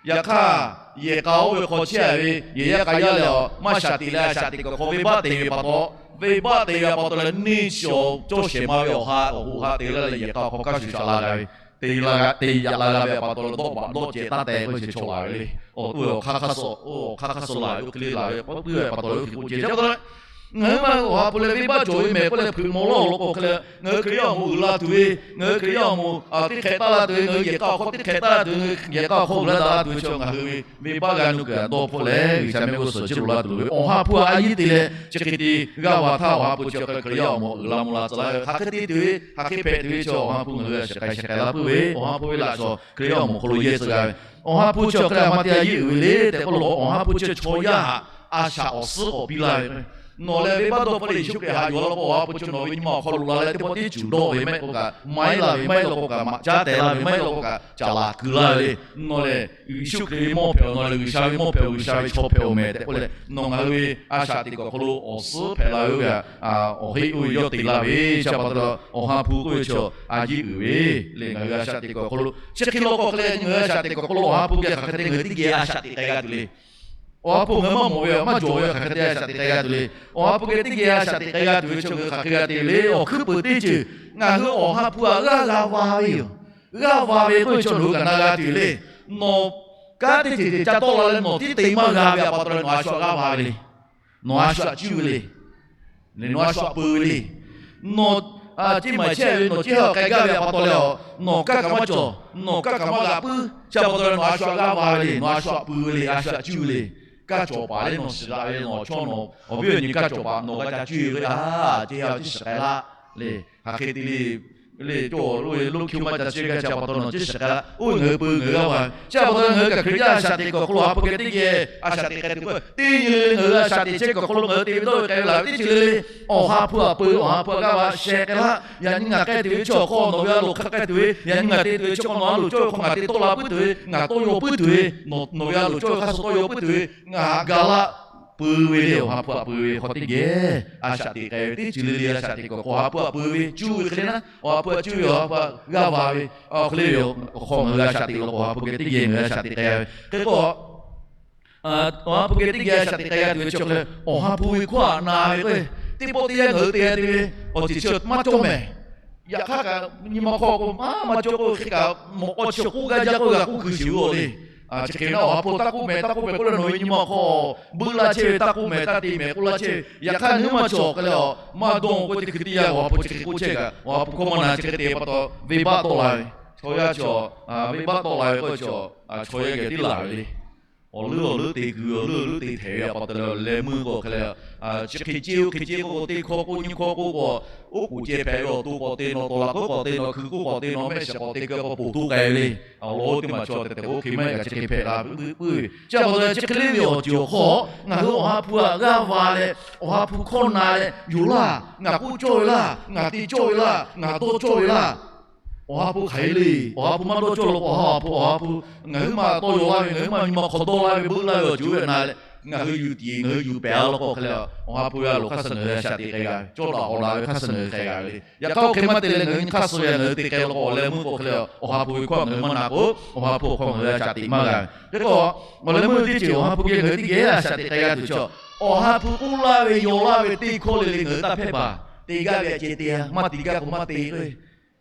Yaꞈ hk'aˇ, yehˬ k'a oˇ ve hk'aw chehˇ a ve yehˬ yaˇ k'a yaˇ leh a maˇ shaꞈ teꞈ leh a shaꞈ teꞈ kuˬ hk'aw venˇ baˆ te ve pa taw, venˇ baˆ te ve pa taw leh neˇ chi awˬ cawˇ shehˍ ma ve awˬ ha awˬ hoꞈ ha te laˇ leh yehˬ k'a awˬ hk'aw kaˇ shuˍ shaꞈ la g'a ve, te yaꞈ la g'a ve pa taw leh dawˆ baꞈ dawˆ ceh taˇ teh k'oˆ ve chi chaw laˬ ve le. Awˬ to awˬ hk'aˇ hk'aˇ suh, oˇ awˬ hk'aˇ hk'aˇ suh laˬ ve oˇ hk'e le laˬ ve k'oˆ puiˉ ve pa taw leh oˇ hk'e k'oˆ ceh ca k'o, ngaˬ hui ma awˬ ha hpu leh venˇ baˆ cawˬ ve mehˍ k'oˆ leh hpeuꞈ maw lawˇ law k'o hk'e leh, ngaˬ hui Hkriꞈ yaˇ awˬ moˍ uiˍ la tuˬ ve, ngaˬ hui Hkriꞈ yaˇ awˬ moˍ teˇ hk'ehꞈ taˇ la tuˬ ve, ngaˬ hui yehˬ k'a awˬ hk'aw teˇ hk'ehꞈ taˇ la tuˬ ve, ngaˬ hui yehˬ k'a awˬ hk'aw uiˍ la daꞈ la tuˬ ve chi ngaˬ hui ve venˇ baˆ g'a nuˇ kuiˬ a dawˇ hpfuhˆ leh G'uiˬsha mehˆ g'uˇ suhˍ chiˇ loꞈ la tuˬ loˍ ve. Awˬ ha hpu a a yiˇ te leh chi hk'e te g'aˇ va htaˇ, awˬ ha hpu chi hk'e Hkriꞈ yaˇ awˬ moˍ uiˍ la mvuh la tcuh laˇ ve hk'aˬ hk'e te tuˬ ve, hk'aˬ hk'e hpehꞈ tuˬ ve chi awˬ ha hpu ngaˬ hui a shiˍ k'ai shiˍ k'ai la puiˉ ve. Awˬ ha hpu ve laꞈ shawˍ Hkriꞈ yaˇ awˬ moˍ hk'aw lo yehˇ tcuh g'a ve, awˬ ha hpu chi awˬ hk'e leh a ma te a yiˇ uiˍ ve le tehꞈ k'oˆ law k'o, awˬ ha hpu chi chaw yaˇ htaꞈ a shaꞈ awˬ suhˉ k'awꞈ piˇ laˇ ve. Nawˬ leh venˇ baˆ dawˇ hpfuhˆ leh Yeˍsuˆ Hkriꞈ haꞈ yuˬ law k'o, awˬ ha hpu chi nawˬ ve nyi ma awˬ hk'aw lo la leh teˇ pawˆ tiˉ cuˬ dawˆ ve maˇ heˆ k'o kaꞈ, maˇ heˆ la ve maˇ heˆ law k'o kaꞈ, maꞈ caˉ tehˬ la ve maˇ heˆ law k'o kaꞈ, caˍ laˬ kuiˬ laˇ ve le. Nawˬ lehˬ Yeˍsuˆ Hkriꞈ ve mawˇ hpehꞈ-oˬ, nawˬ lehˬ G'uiˬsha ve mawˇ hpehꞈ-oˬ, G'uiˬsha ve chaw hpehꞈ-oˬ mehˍ tehꞈ k'oˆ leh, nawˬ ngaˬ hui ve a shaꞈ teꞈ kuˬ awˬ hk'aw lo awˬ suhˉ hpehꞈ la ve oˇ ve, awˬ heˆ oˇ ve yawˇ te laˇ ve, chi pa taw leh awˬ ha hpu k'oˆ ve chi a yiˇ uiˍ ve le. Ngaˬ hui a shaꞈ teꞈ kuˬ awˬ hk'aw lo chi hk'e law k'o hk'e leh, ngaˬ hui a shaꞈ teꞈ kuˬ awˬ hk'aw lo awˬ ha hpu geh hk'aˬ hk'e te ngaˬ hui teˇ geh a shaꞈ teꞈ k'ai g'a tuˬ le. Awˬ ha hpu ngaˬ hui maˇ mawˬ ve maˇ jawˬ ve hk'aˬ hk'e te a shaꞈ teꞈ k'ai g'a tuˬ le. Awˬ ha hpu geh teˇ geh a shaꞈ teꞈ k'ai g'a tuˬ ve chi ngaˬ hui hk'aˬ hk'e g'a te le. Awˬ hkuiˉ peuˍ teˇ ceuˬ ngaˬ hui awˬ ha hpu htaꞈ g'aˇ g'a va ve yoˬ. G'aˇ va ve k'oˆ ve chi nawˬ hui kaꞈ na g'a tuˬ le. Nawˬ kanˉ teˇ ceuˬ ceuˬ ca tawˆ la leh nawˬ tiˉ te maˇ g'a ve a pa taw leh nawˬ a shu htaꞈ g'aˇ va ve le. Nawˬ a shu htaꞈ cuˇ ve le. Nawˬ a shu htaꞈ peu ve le. Nawˬ ceˇ maˬ chehˇ ve nawˬ ceˇ ha k'ai gaˇ ve a pa taw leh, nawˬ kaˇ kaꞈ maˇ cawˬ, nawˬ kaˇ kaꞈ maˇ g'a puiˉ. Chi pa taw leh nawˬ a shu htaꞈ g'aˇ va ve le. Nawˬ a shu htaꞈ peu ve le. A shu htaꞈ cuˇ ve le. Kaˇ cawˬ paˍ leh nawˬ shiˍ g'a ve nawˬ chaw nawˬ awˬ viˉ awˬ nyi kaˇ cawˬ paˍ nawˬ g'a ca cuˇ ve k'o, a ceˇ ha tiˉ shiˍ k'ai laˇ le. Hk'aˬ hk'e te le. le cawˬ lo e lo hkiˇ maˇ ca chehˇ g'a chi pa taw nawˬ ciˉ shiˍ k'ai laˇ. Oˇ ve ngaˬ hui peu ngaˬ hui g'a va ve chi pa taw ngaˬ hui kaꞈ Hkriꞈ yaˇ a shaꞈ teꞈ kuiˬ awˬ hk'aw lo awˬ ha hpu geh teˇ geh a shaꞈ teꞈ k'ai tuˬ k'o, teˇ nyi le le ngaˬ hui a shaꞈ teꞈ chehˇ kuiˬ awˬ hk'aw lo ngaˬ hui te ve dawˇ ve k'ai ve laˬ ve teˇ ceuˬ le le, awˬ ha hpu aꞈ peu awˬ ha hpu aꞈ g'a va sheh k'ai laˇ. Yaꞈ nyi ngaˬ k'ai tuˬ ve chi awˬ hk'aw nawˬ ve a loˍ hk'aˇ k'ai tuˬ ve, yaꞈ nyi ngaˬ te tuˬ ve chi hk'aw nawˬ a loˍ cawˇ ve hk'aw ngaˬ te tawˆ la puiˉ tuˬ ve, ngaˬ tawˇ yaw puiˉ tuˬ ve, nawˬ ve a loˍ cawˇ ve hk'aˇ suh tawˇ yaw puiˉ tuˬ ve ngaˬ g'a laˇ. Peu ve le awˬ ha hpu aꞈ peu ve hk'aw teˇ geh a shaꞈ teꞈ k'ai ve teˇ ceuˬ le le a shaꞈ teꞈ kuiˬ awˬ hk'aw awˬ ha hpu aꞈ peu ve cuˇ ve hk'e le naˉ, awˬ ha hpu aꞈ cuˇ ve awˬ ha hpu aꞈ g'a va ve, awˬ hk'e le ve awˬ hk'aw ngaˬ hui a shaꞈ teꞈ la k'o awˬ ha hpu geh teˇ geh ngaˬ hui a shaꞈ teꞈ k'ai ve hk'e k'o, awˬ ha hpu geh teˇ geh a shaꞈ teꞈ k'ai g'a tuˬ ve chi hk'e le, awˬ ha hpu ve hkawˇ aꞈ na ve k'o, teˇ pawˆ teˇ yanˇ ngaˬ hui te g'a te ve awˬ ceuˬ chi maˇ cawˇ mehˍ. Yaꞈ hk'aˇ kaꞈ nyi ma hk'aw k'o maˇ maˇ cawˇ k'oˆ ve hk'e kaꞈ, mawꞈ k'aw chi k'oˆ gaˇ jaˇ k'oˆ g'a k'oˆ kuiˬ shiˍ ve awˬ le. Chi hk'e naˉ awˬ ha hpu taˇ k'oˆ mehˍ taˇ k'oˆ mehˍ k'oˆ leh nawˬ ve nyi ma hk'aw buiˇ laˇ chehˇ ve, taˇ k'oˆ mehˍ taˇ te mehˍ k'oˆ laˇ chehˇ ve. Yaꞈ hk'aˇ ngaˬ hui maˇ cawˬ k'ai leh a, maˇ dawˇ k'oˆ teˇ hkui teˇ yanˇ awˬ ha hpu chi hk'e k'oˆ chehˇ kaꞈ, awˬ ha hpu hkawˇ maˇ na chi hk'e te pa taw venˇbaˆ tawˆ la ve. Chaw yaˇ chi, venˇbaˆ tawˆ la ve k'o chi, chaw yaˇ geh tiˉ laˬ ve le. Awˬ leuˉ awˬ leuˉ te kuiˬ, awˬ leuˉ awˬ leuˉ te htehꞈ ve a pa taw leh leh meuˇ k'o hk'e le, chi hk'e ceˇ oˇ hk'e ceˇ k'oˆ k'o, teˇ hkawˇ k'oˆ nyiˇ hkawˇ k'oˆ k'o, oˉ k'oˍ ceh hpehꞈ ve awˬ to k'awꞈ te nawˬ, tawˍ laꞈ k'oˆ k'awꞈ te nawˬ, hkui k'oˆ k'awꞈ te nawˬ, mehˆ shiˍ k'awꞈ te keu k'o poˬ toˇ k'ai ve le. Awˬ lawn oˇ teˇ maˬ chaw tehꞈ tehꞈ k'o hk'e maˇ heˆ kaꞈ chi hk'e hpehꞈ la puiˉ puiˉ ve. Chi a pa taw leh chi hk'e le ve awˬ ceuˬ awˬ hk'aw ngaˬ hui awˬ ha hpu aꞈ g'aˇ va leh, awˬ ha hpu hkawˇ na leh, yoˬ laˇ, ngaˬ k'oˆ cawˇ ve laˇ, ngaˬ te cawˇ ve laˇ, ngaˬ dawˇ cawˇ ve laˇ. Awˬ ha hpu hk'aˬ hk'e le, awˬ ha hpu maˇ dawˇ cawˇ law k'o, awˬ ha hpu, awˬ ha hpu ngaˬ hui maˇ tawˇ yaw laˇ ve, ngaˬ hui maˇ nyi ma hk'aw dawˇ laˇ ve, beuˆ laˇ ve awˬ ceuˬ oˇ ve na leh, ngaˬ hui yuˬ tiˍ ngaˬ hui yuˬ pehˍ a law k'o hk'e le, awˬ ha hpu ve a loˍ hk'aˇ suh ngaˬ hui a shaꞈ teꞈ k'ai g'a ve, cawˇ daꞈ awˬ laˬ ve hk'aˇ suh ngaˬ hui k'ai g'a ve le. Yaꞈ hk'aˇ oˇ hk'e maˇ te leh ngaˬ hui nyi hk'aˇ suh ve ngaˬ hui te k'ai law k'o, awˬ leh meuˇ k'o hk'e le, awˬ ha hpu ve hkawˇ ngaˬ hui maˇ na k'o, awˬ ha hpu awˬ hk'aw ngaˬ hui a shaꞈ teꞈ maˇ g'a ve. Hk'e k'o, awˬ leh meuˇ teˇ ceuˬ awˬ ha hpu geh ngaˬ hui teˇ geh a shaꞈ teꞈ k'ai g'a tuˬ chi, awˬ ha hpu k'oˆ laˇ ve yaw laˇ ve teˇ hkawˇ le le ngaˬ hui taˇ hpehˇ baˬ. Te gaˇ ve aꞈ ceh te, maˇ te gaˇ k'o maˇ te k'o,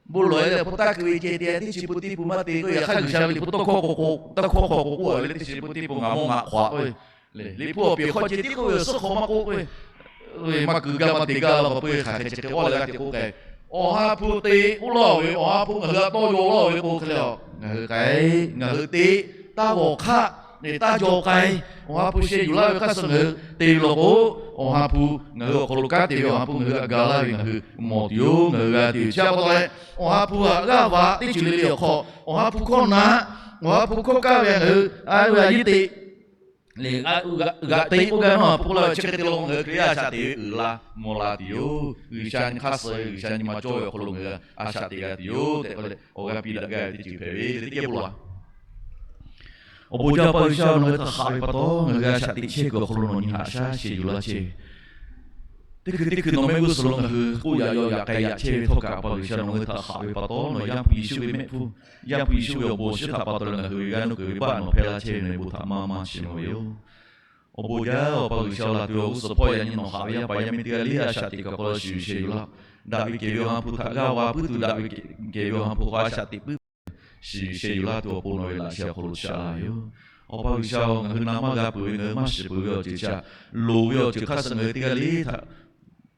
bon lawˬ e leh hpu taˇ keu ve ceh te, teˇ chi pun teˇ pun maˇ te k'o, yaꞈ hk'aˇ G'uiˬsha ve liꞈ hpu tawˇ hkawˇ k'o k'o, tawˇ hkawˇ hk'aw k'o k'oˆ ve le, teˇ chi pun teˇ pun ngaˬ mawˇ ngaˬ hk'awꞈ k'o, liꞈ hpu awˬ peˍ hk'aw ceh tiˉ k'oˆ ve, suhˉ hk'aw maˇ k'oˆ k'o, maˇ keu gaˇ maˇ te gaˇ law k'o, peu hk'aˬ hk'e chi hk'e k'oˆ leh g'a te k'oˆ k'ai. Awˬ ha hpu te k'oˆ laˇ ve, awˬ ha hpu ngaˬ hui a tawˇ yaw laˇ ve k'o hk'e le, ngaˬ hui k'ai, ngaˬ hui te, taˇ g'awˬ hk'aˆ, taˇ jaw k'ai. Awˬ ha hpu sheh yuˬ laˇ ve hk'aˇ suh ngaˬ hui te ve law k'o, awˬ ha hpu ngaˬ hui awˬ hk'aw lo kanˉ te ve awˬ ha hpu ngaˬ hui a ga laˇ ve ngaˬ hui mawˬ tuˬ yoˬ, ngaˬ hui g'a tuˬ yoˬ. Chi a pa taw leh, awˬ ha hpu aꞈ g'aˇ va teˇ ceuˬ le le awˬ hk'aw, awˬ ha hpu hkawˇ na, awˬ ha hpu hkawˇ kaˇ ve ngaˬ hui a ve a yiˇ te le, g'aꞈ te k'oˆ gaˇ ve awˬ ha hpu k'oˆ laˇ ve chi hk'e te law k'o, ngaˬ hui Hkriꞈ yaˇ a shaꞈ teꞈ ve uiˍ la mvuh la tuˬ yoˬ. G'uiˬsha nyi hk'aˇ suh ve, G'uiˬsha nyi ma cawˇ ve awˬ hk'aw lo ngaˬ hui a shaꞈ teꞈ g'a tuˬ yoˬ tehꞈ k'oˆ leh, awˬ g'aˇ piˇ daꞈ gaˇ ve teˇ ceuˬ hpehꞈ ve le. Teˇ geh bon laˬ Awˬ bon jaˇ, Awˬ pa G'uiˬsha, nawˬ hui htaꞈ haꞈ ve pa taw ngaˬ hui a shaꞈ teꞈ chehˇ kuiˬ awˬ hk'aw lo nawˬ nyi haꞈ shaˉ sheh yuˬ laˇ chehˇ ve, teˇ hkui teˇ hkui nawˬ mehˆ g'uˇ suhˍ lo ngaˬ hui k'oˆ yaꞈ yaw yaꞈ k'ai yaꞈ chehˇ ve htawˇ kaꞈ, Awˬ pa G'uiˬsha, nawˬ hui htaꞈ haꞈ ve pa taw nawˬ Yaˇ hpu Yeˍsuˆ ve mehˆ hpfuhˇ, Yaˇ hpu Yeˍsuˆ ve awˬ bon awˬ shinˉ htaꞈ pa taw leh ngaˬ hui ve g'aˇ nuˇ kuiˬ ve baˆ nawˬ hpehˇ laˇ chehˇ ve nawˬ ve bon htaꞈ maˇ maˇ chiˇ mvuh ve yoˬ. Awˬ bon jaˇ, Awˬ pa G'uiˬsha, laˬ tuˬ awˬ g'uˇ suhˍ hpawˇ yaꞈ nyi nawˬ haꞈ ve yaˇ paˍ yaˇ miˇ teˇ g'aˇ le a shaꞈ teꞈ kuiˬ awˬ hk'aw lo shiˍ yuˬ sheh yuˬ laˇ. Daꞈ ve kehˬ ve awˬ ha hpu htaꞈ g'aˇ va puiˉ tuˬ, daꞈ ve kehˬ ve awˬ ha hpu hk'aw a shaꞈ teꞈ puiˉ shiˍ yuˬ sheh yuˬ laˇ tuˬ awˬ pon nawˬ ve laꞈ sheh awˬ hk'aw lo shaꞈ la ve yoˬ. Awˬ pa G'uiˬsha-oˬ, ngaˬ hui na maˇ g'a peuˬ ve, ngaˬ hui maˇ shiˍ peuˬ ve awˬ ceuˬ chi htaꞈ, loˍ ve awˬ ceuˬ hk'aˇ suh ngaˬ hui teˇ g'aˇ le htaꞈ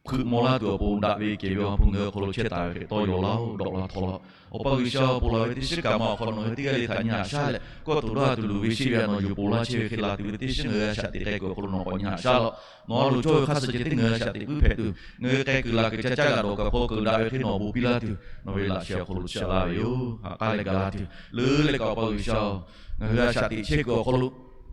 hpeuꞈ maw laˇ tuˬ awˬ pon, daꞈ ve kehˬ ve awˬ ha hpu ngaˬ hui awˬ hk'aw lo chehˇ taˍ ve hk'e tawˇ yaw laˇ-oˆ, dawꞈ la htaw laˇ-oˆ. Awˬ pa G'uiˬsha, awˬ pon laˬ ve teˇ shiˉ kaꞈ ma awˬ hk'aw nawˬ hui teˇ g'aˇ le htaꞈ nyi haꞈ shaˉ leh, kawˇ tuˬ dawˇ ha tuˬ luˬ ve sheˆ ve htaꞈ nawˬ yuˬ ponˬ laˇ chehˇ ve hk'e, laˬ tuˬ ve teˇ shiˉ ngaˬ hui a shaꞈ teꞈ k'ai kuiˬ awˬ hk'aw lo nawˬ k'awꞈ nyi haꞈ shaˉ laˇ-oˆ. Nawˬ a loˍ cawˇ ve hk'aˇ suh ceh tiˉ ngaˬ hui a shaꞈ teꞈ puiˉ hpehꞈ tuˬ, ngaˬ hui k'ai kuiˬ laˬ kuiˬ ca caˇ g'aꞈ dawˬ kaꞈ hpaw kuiˬ daꞈ ve hk'e nawˬ awˬ bon piˇ laˇ tuˬ, nawˬ ve laꞈ sheh awˬ hk'aw lo shaꞈ la ve yoˬ. Haꞈ k'aˉ leh gaˬ la tuˬ leuˉ leh kaꞈ, Awˬ pa G'uiˬsha-oˬ, ngaˬ hui a shaꞈ teꞈ chehˇ kuiˬ awˬ hk'aw lo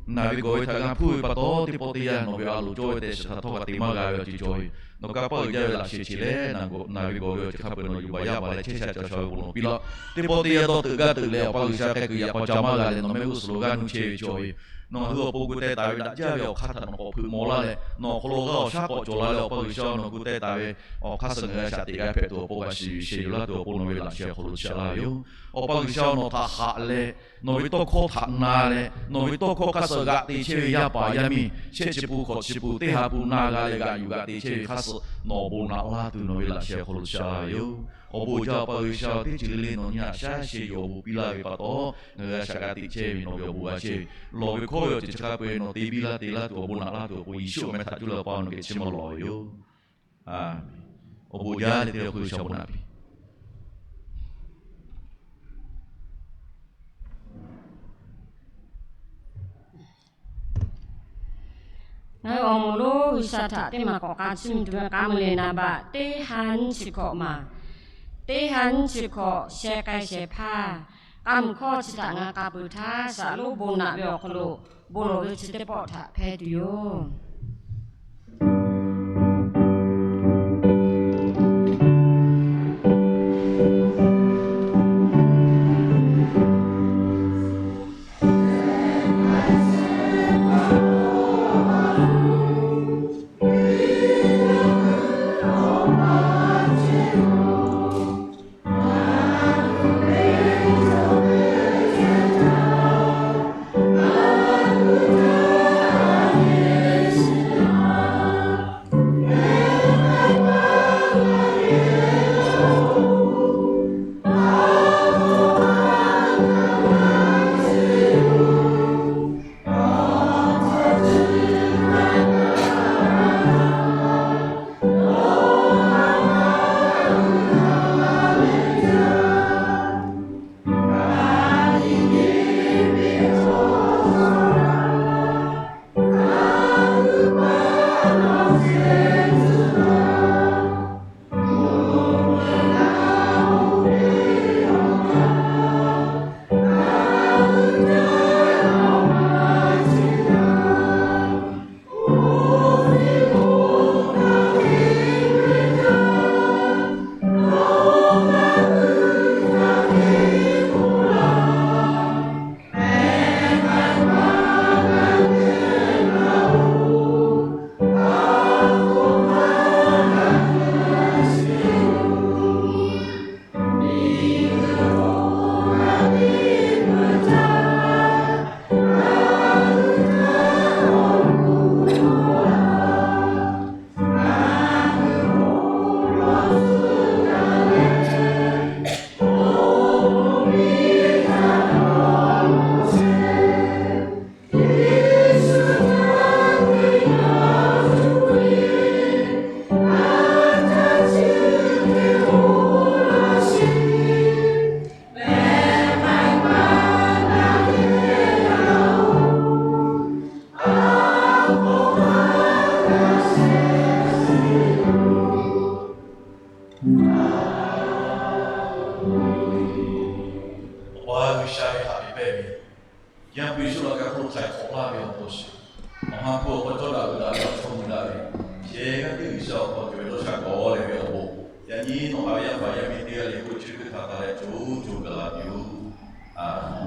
naˬ ve gawˬ ve htaꞈ g'a hpuˇ ve pa taw, teˇ pawˆ teˇ yanˇ nawˬ ve a loˍ cawˇ ve tehꞈ shiˍ htaꞈ htawˇ kaꞈ te maˇ g'a ve awˬ ceuˬ cawˬ ve yoˬ. Nawˬ kaꞈ paˆ uiˍ jaˇ ve laꞈ sheh chi leh, naˬ ve gawˬ ve awˬ ceuˬ hk'a peu-eˬ nawˬ yuˬ baˬ yaˇ baˬ leh chehˇ sha ca shaw ve bon nawˬ piˇ laˇ. Teˇ pawˆ teˇ yanˇ dawˇ teuꞈ gaˇ teuꞈ leh Awˬ pa G'uiˬsha k'ai kuiˬ yaꞈ k'aw ca maˇ g'a leh nawˬ mehˆ g'uˇ suhˍ lo g'aˇ nuˇ chehˇ ve cawˬ ve yoˬ. Nawˬ ngaˬ hui awˬ pon gu teh taˍ ve daꞈ jaˇ ve awˬ hk'aˇ htaꞈ nawˬ k'awꞈ hpeuꞈ maw laˇ leh, nawˬ awˬ hk'aw lo g'aˇ awˬ shaˉ k'awꞈ cawˬ la leh, Awˬ pa G'uiˬsha nawˬ gu teh taˍ ve awˬ hk'aˇ suh ngaˬ hui a shaꞈ teꞈ g'a hpehꞈ tuˬ awˬ pon g'a shiˍ yuˬ sheh yuˬ laˇ tuˬ awˬ pon nawˬ ve laꞈ sheh awˬ hk'aw lo shaꞈ la ve yoˬ. Awˬ pa G'uiˬsha nawˬ htaꞈ haꞈ leh, nawˬ ve tawˇ hkawˇ htaꞈ na leh, nawˬ ve tawˇ hkawˇ hk'aˇ suh g'aꞈ te chehˇ ve yaˇ paˍ yaˇ miˇ shehˆ chi pun hkawꞈ chi pun teˇ ha pun na g'a leh g'aꞈ yuˬ g'aꞈ te chehˇ ve hk'aˇ suh nawˬ awˬ bon naꞈ laˇ tuˬ nawˬ ve laꞈ sheh awˬ hk'aw lo shaꞈ la ve yoˬ. Awˬ bon jaˇ, Awˬ pa G'uiˬsha, teˇ ceuˬ le le nawˬ nyi haꞈ shaˉ sheh yuˬ awˬ bon piˇ laˇ ve pa taw, ngaˬ hui a shaꞈ g'a teꞈ chehˇ ve nawˬ ve awˬ bon g'a chehˇ ve, lawˬ ve hkawˇ ve awˬ ceuˬ chi hk'a peu-eˬ nawˬ te piˇ laˇ te laˇ tuˬ awˬ bon naꞈ laˇ tuˬ awˬ pon Yeˍsuˆ awˬ meh htaꞈ cuˇ leh Awˬ pa nawˬ geh chiˇ mvuh lawˬ ve yoˬ. Awˬ bon jaˇ leh teˇ g'aˇ hk'oˆ G'uiˬsha bon naꞈ piˇ. Ngaˬ hui awˬ moˍ lonˉ G'uiˬsha htaꞈ teˇ maˬ k'awꞈ k'a chiˇ mvuh tuˬ ve k'a mui le naˍ baꞈ teˇ ha nyiˇ chi hkawꞈ maˬ. Teˇ ha nyiˇ chi hkawꞈ sheh k'ai shehˍ hpaˇ, k'a muˬ hkawˇ chi htaꞈ ngaˬ k'a peuˬ htaˇ, shaˍlonˉ bon naꞈ ve awˬ hk'aw lo bon lawˬ ve chi teˇ pawˆ htaꞈ hpehˇ tuˬ yoˬ. Awˬ pa G'uiˬsha ve htaꞈ ve pehˇ ve, yaˇ hpu Yeˍsuˆ laꞈ ka hk'oˆ lo htaiˍ hk'awꞈ laˇ ve awˬ bon shiˍ, awˬ ha hpu awˬ hk'aw cawˇ daꞈ ve daꞈ ve awˬ chawˇ mui daꞈ ve, shehˍ g'aˇ teˇ G'uiˬsha awˬ hk'aw cawˬ ve dawˇ sha k'awꞈ leh ve awˬ bon, yaꞈ nyi nawˬ haꞈ ve yaˇ paˍ yaˇ miˇ teˇ g'aˇ le k'oˆ chi hkui htaꞈ taˍ leh co co gaˬ la piˇ-oˬ. Aˍmenˍ.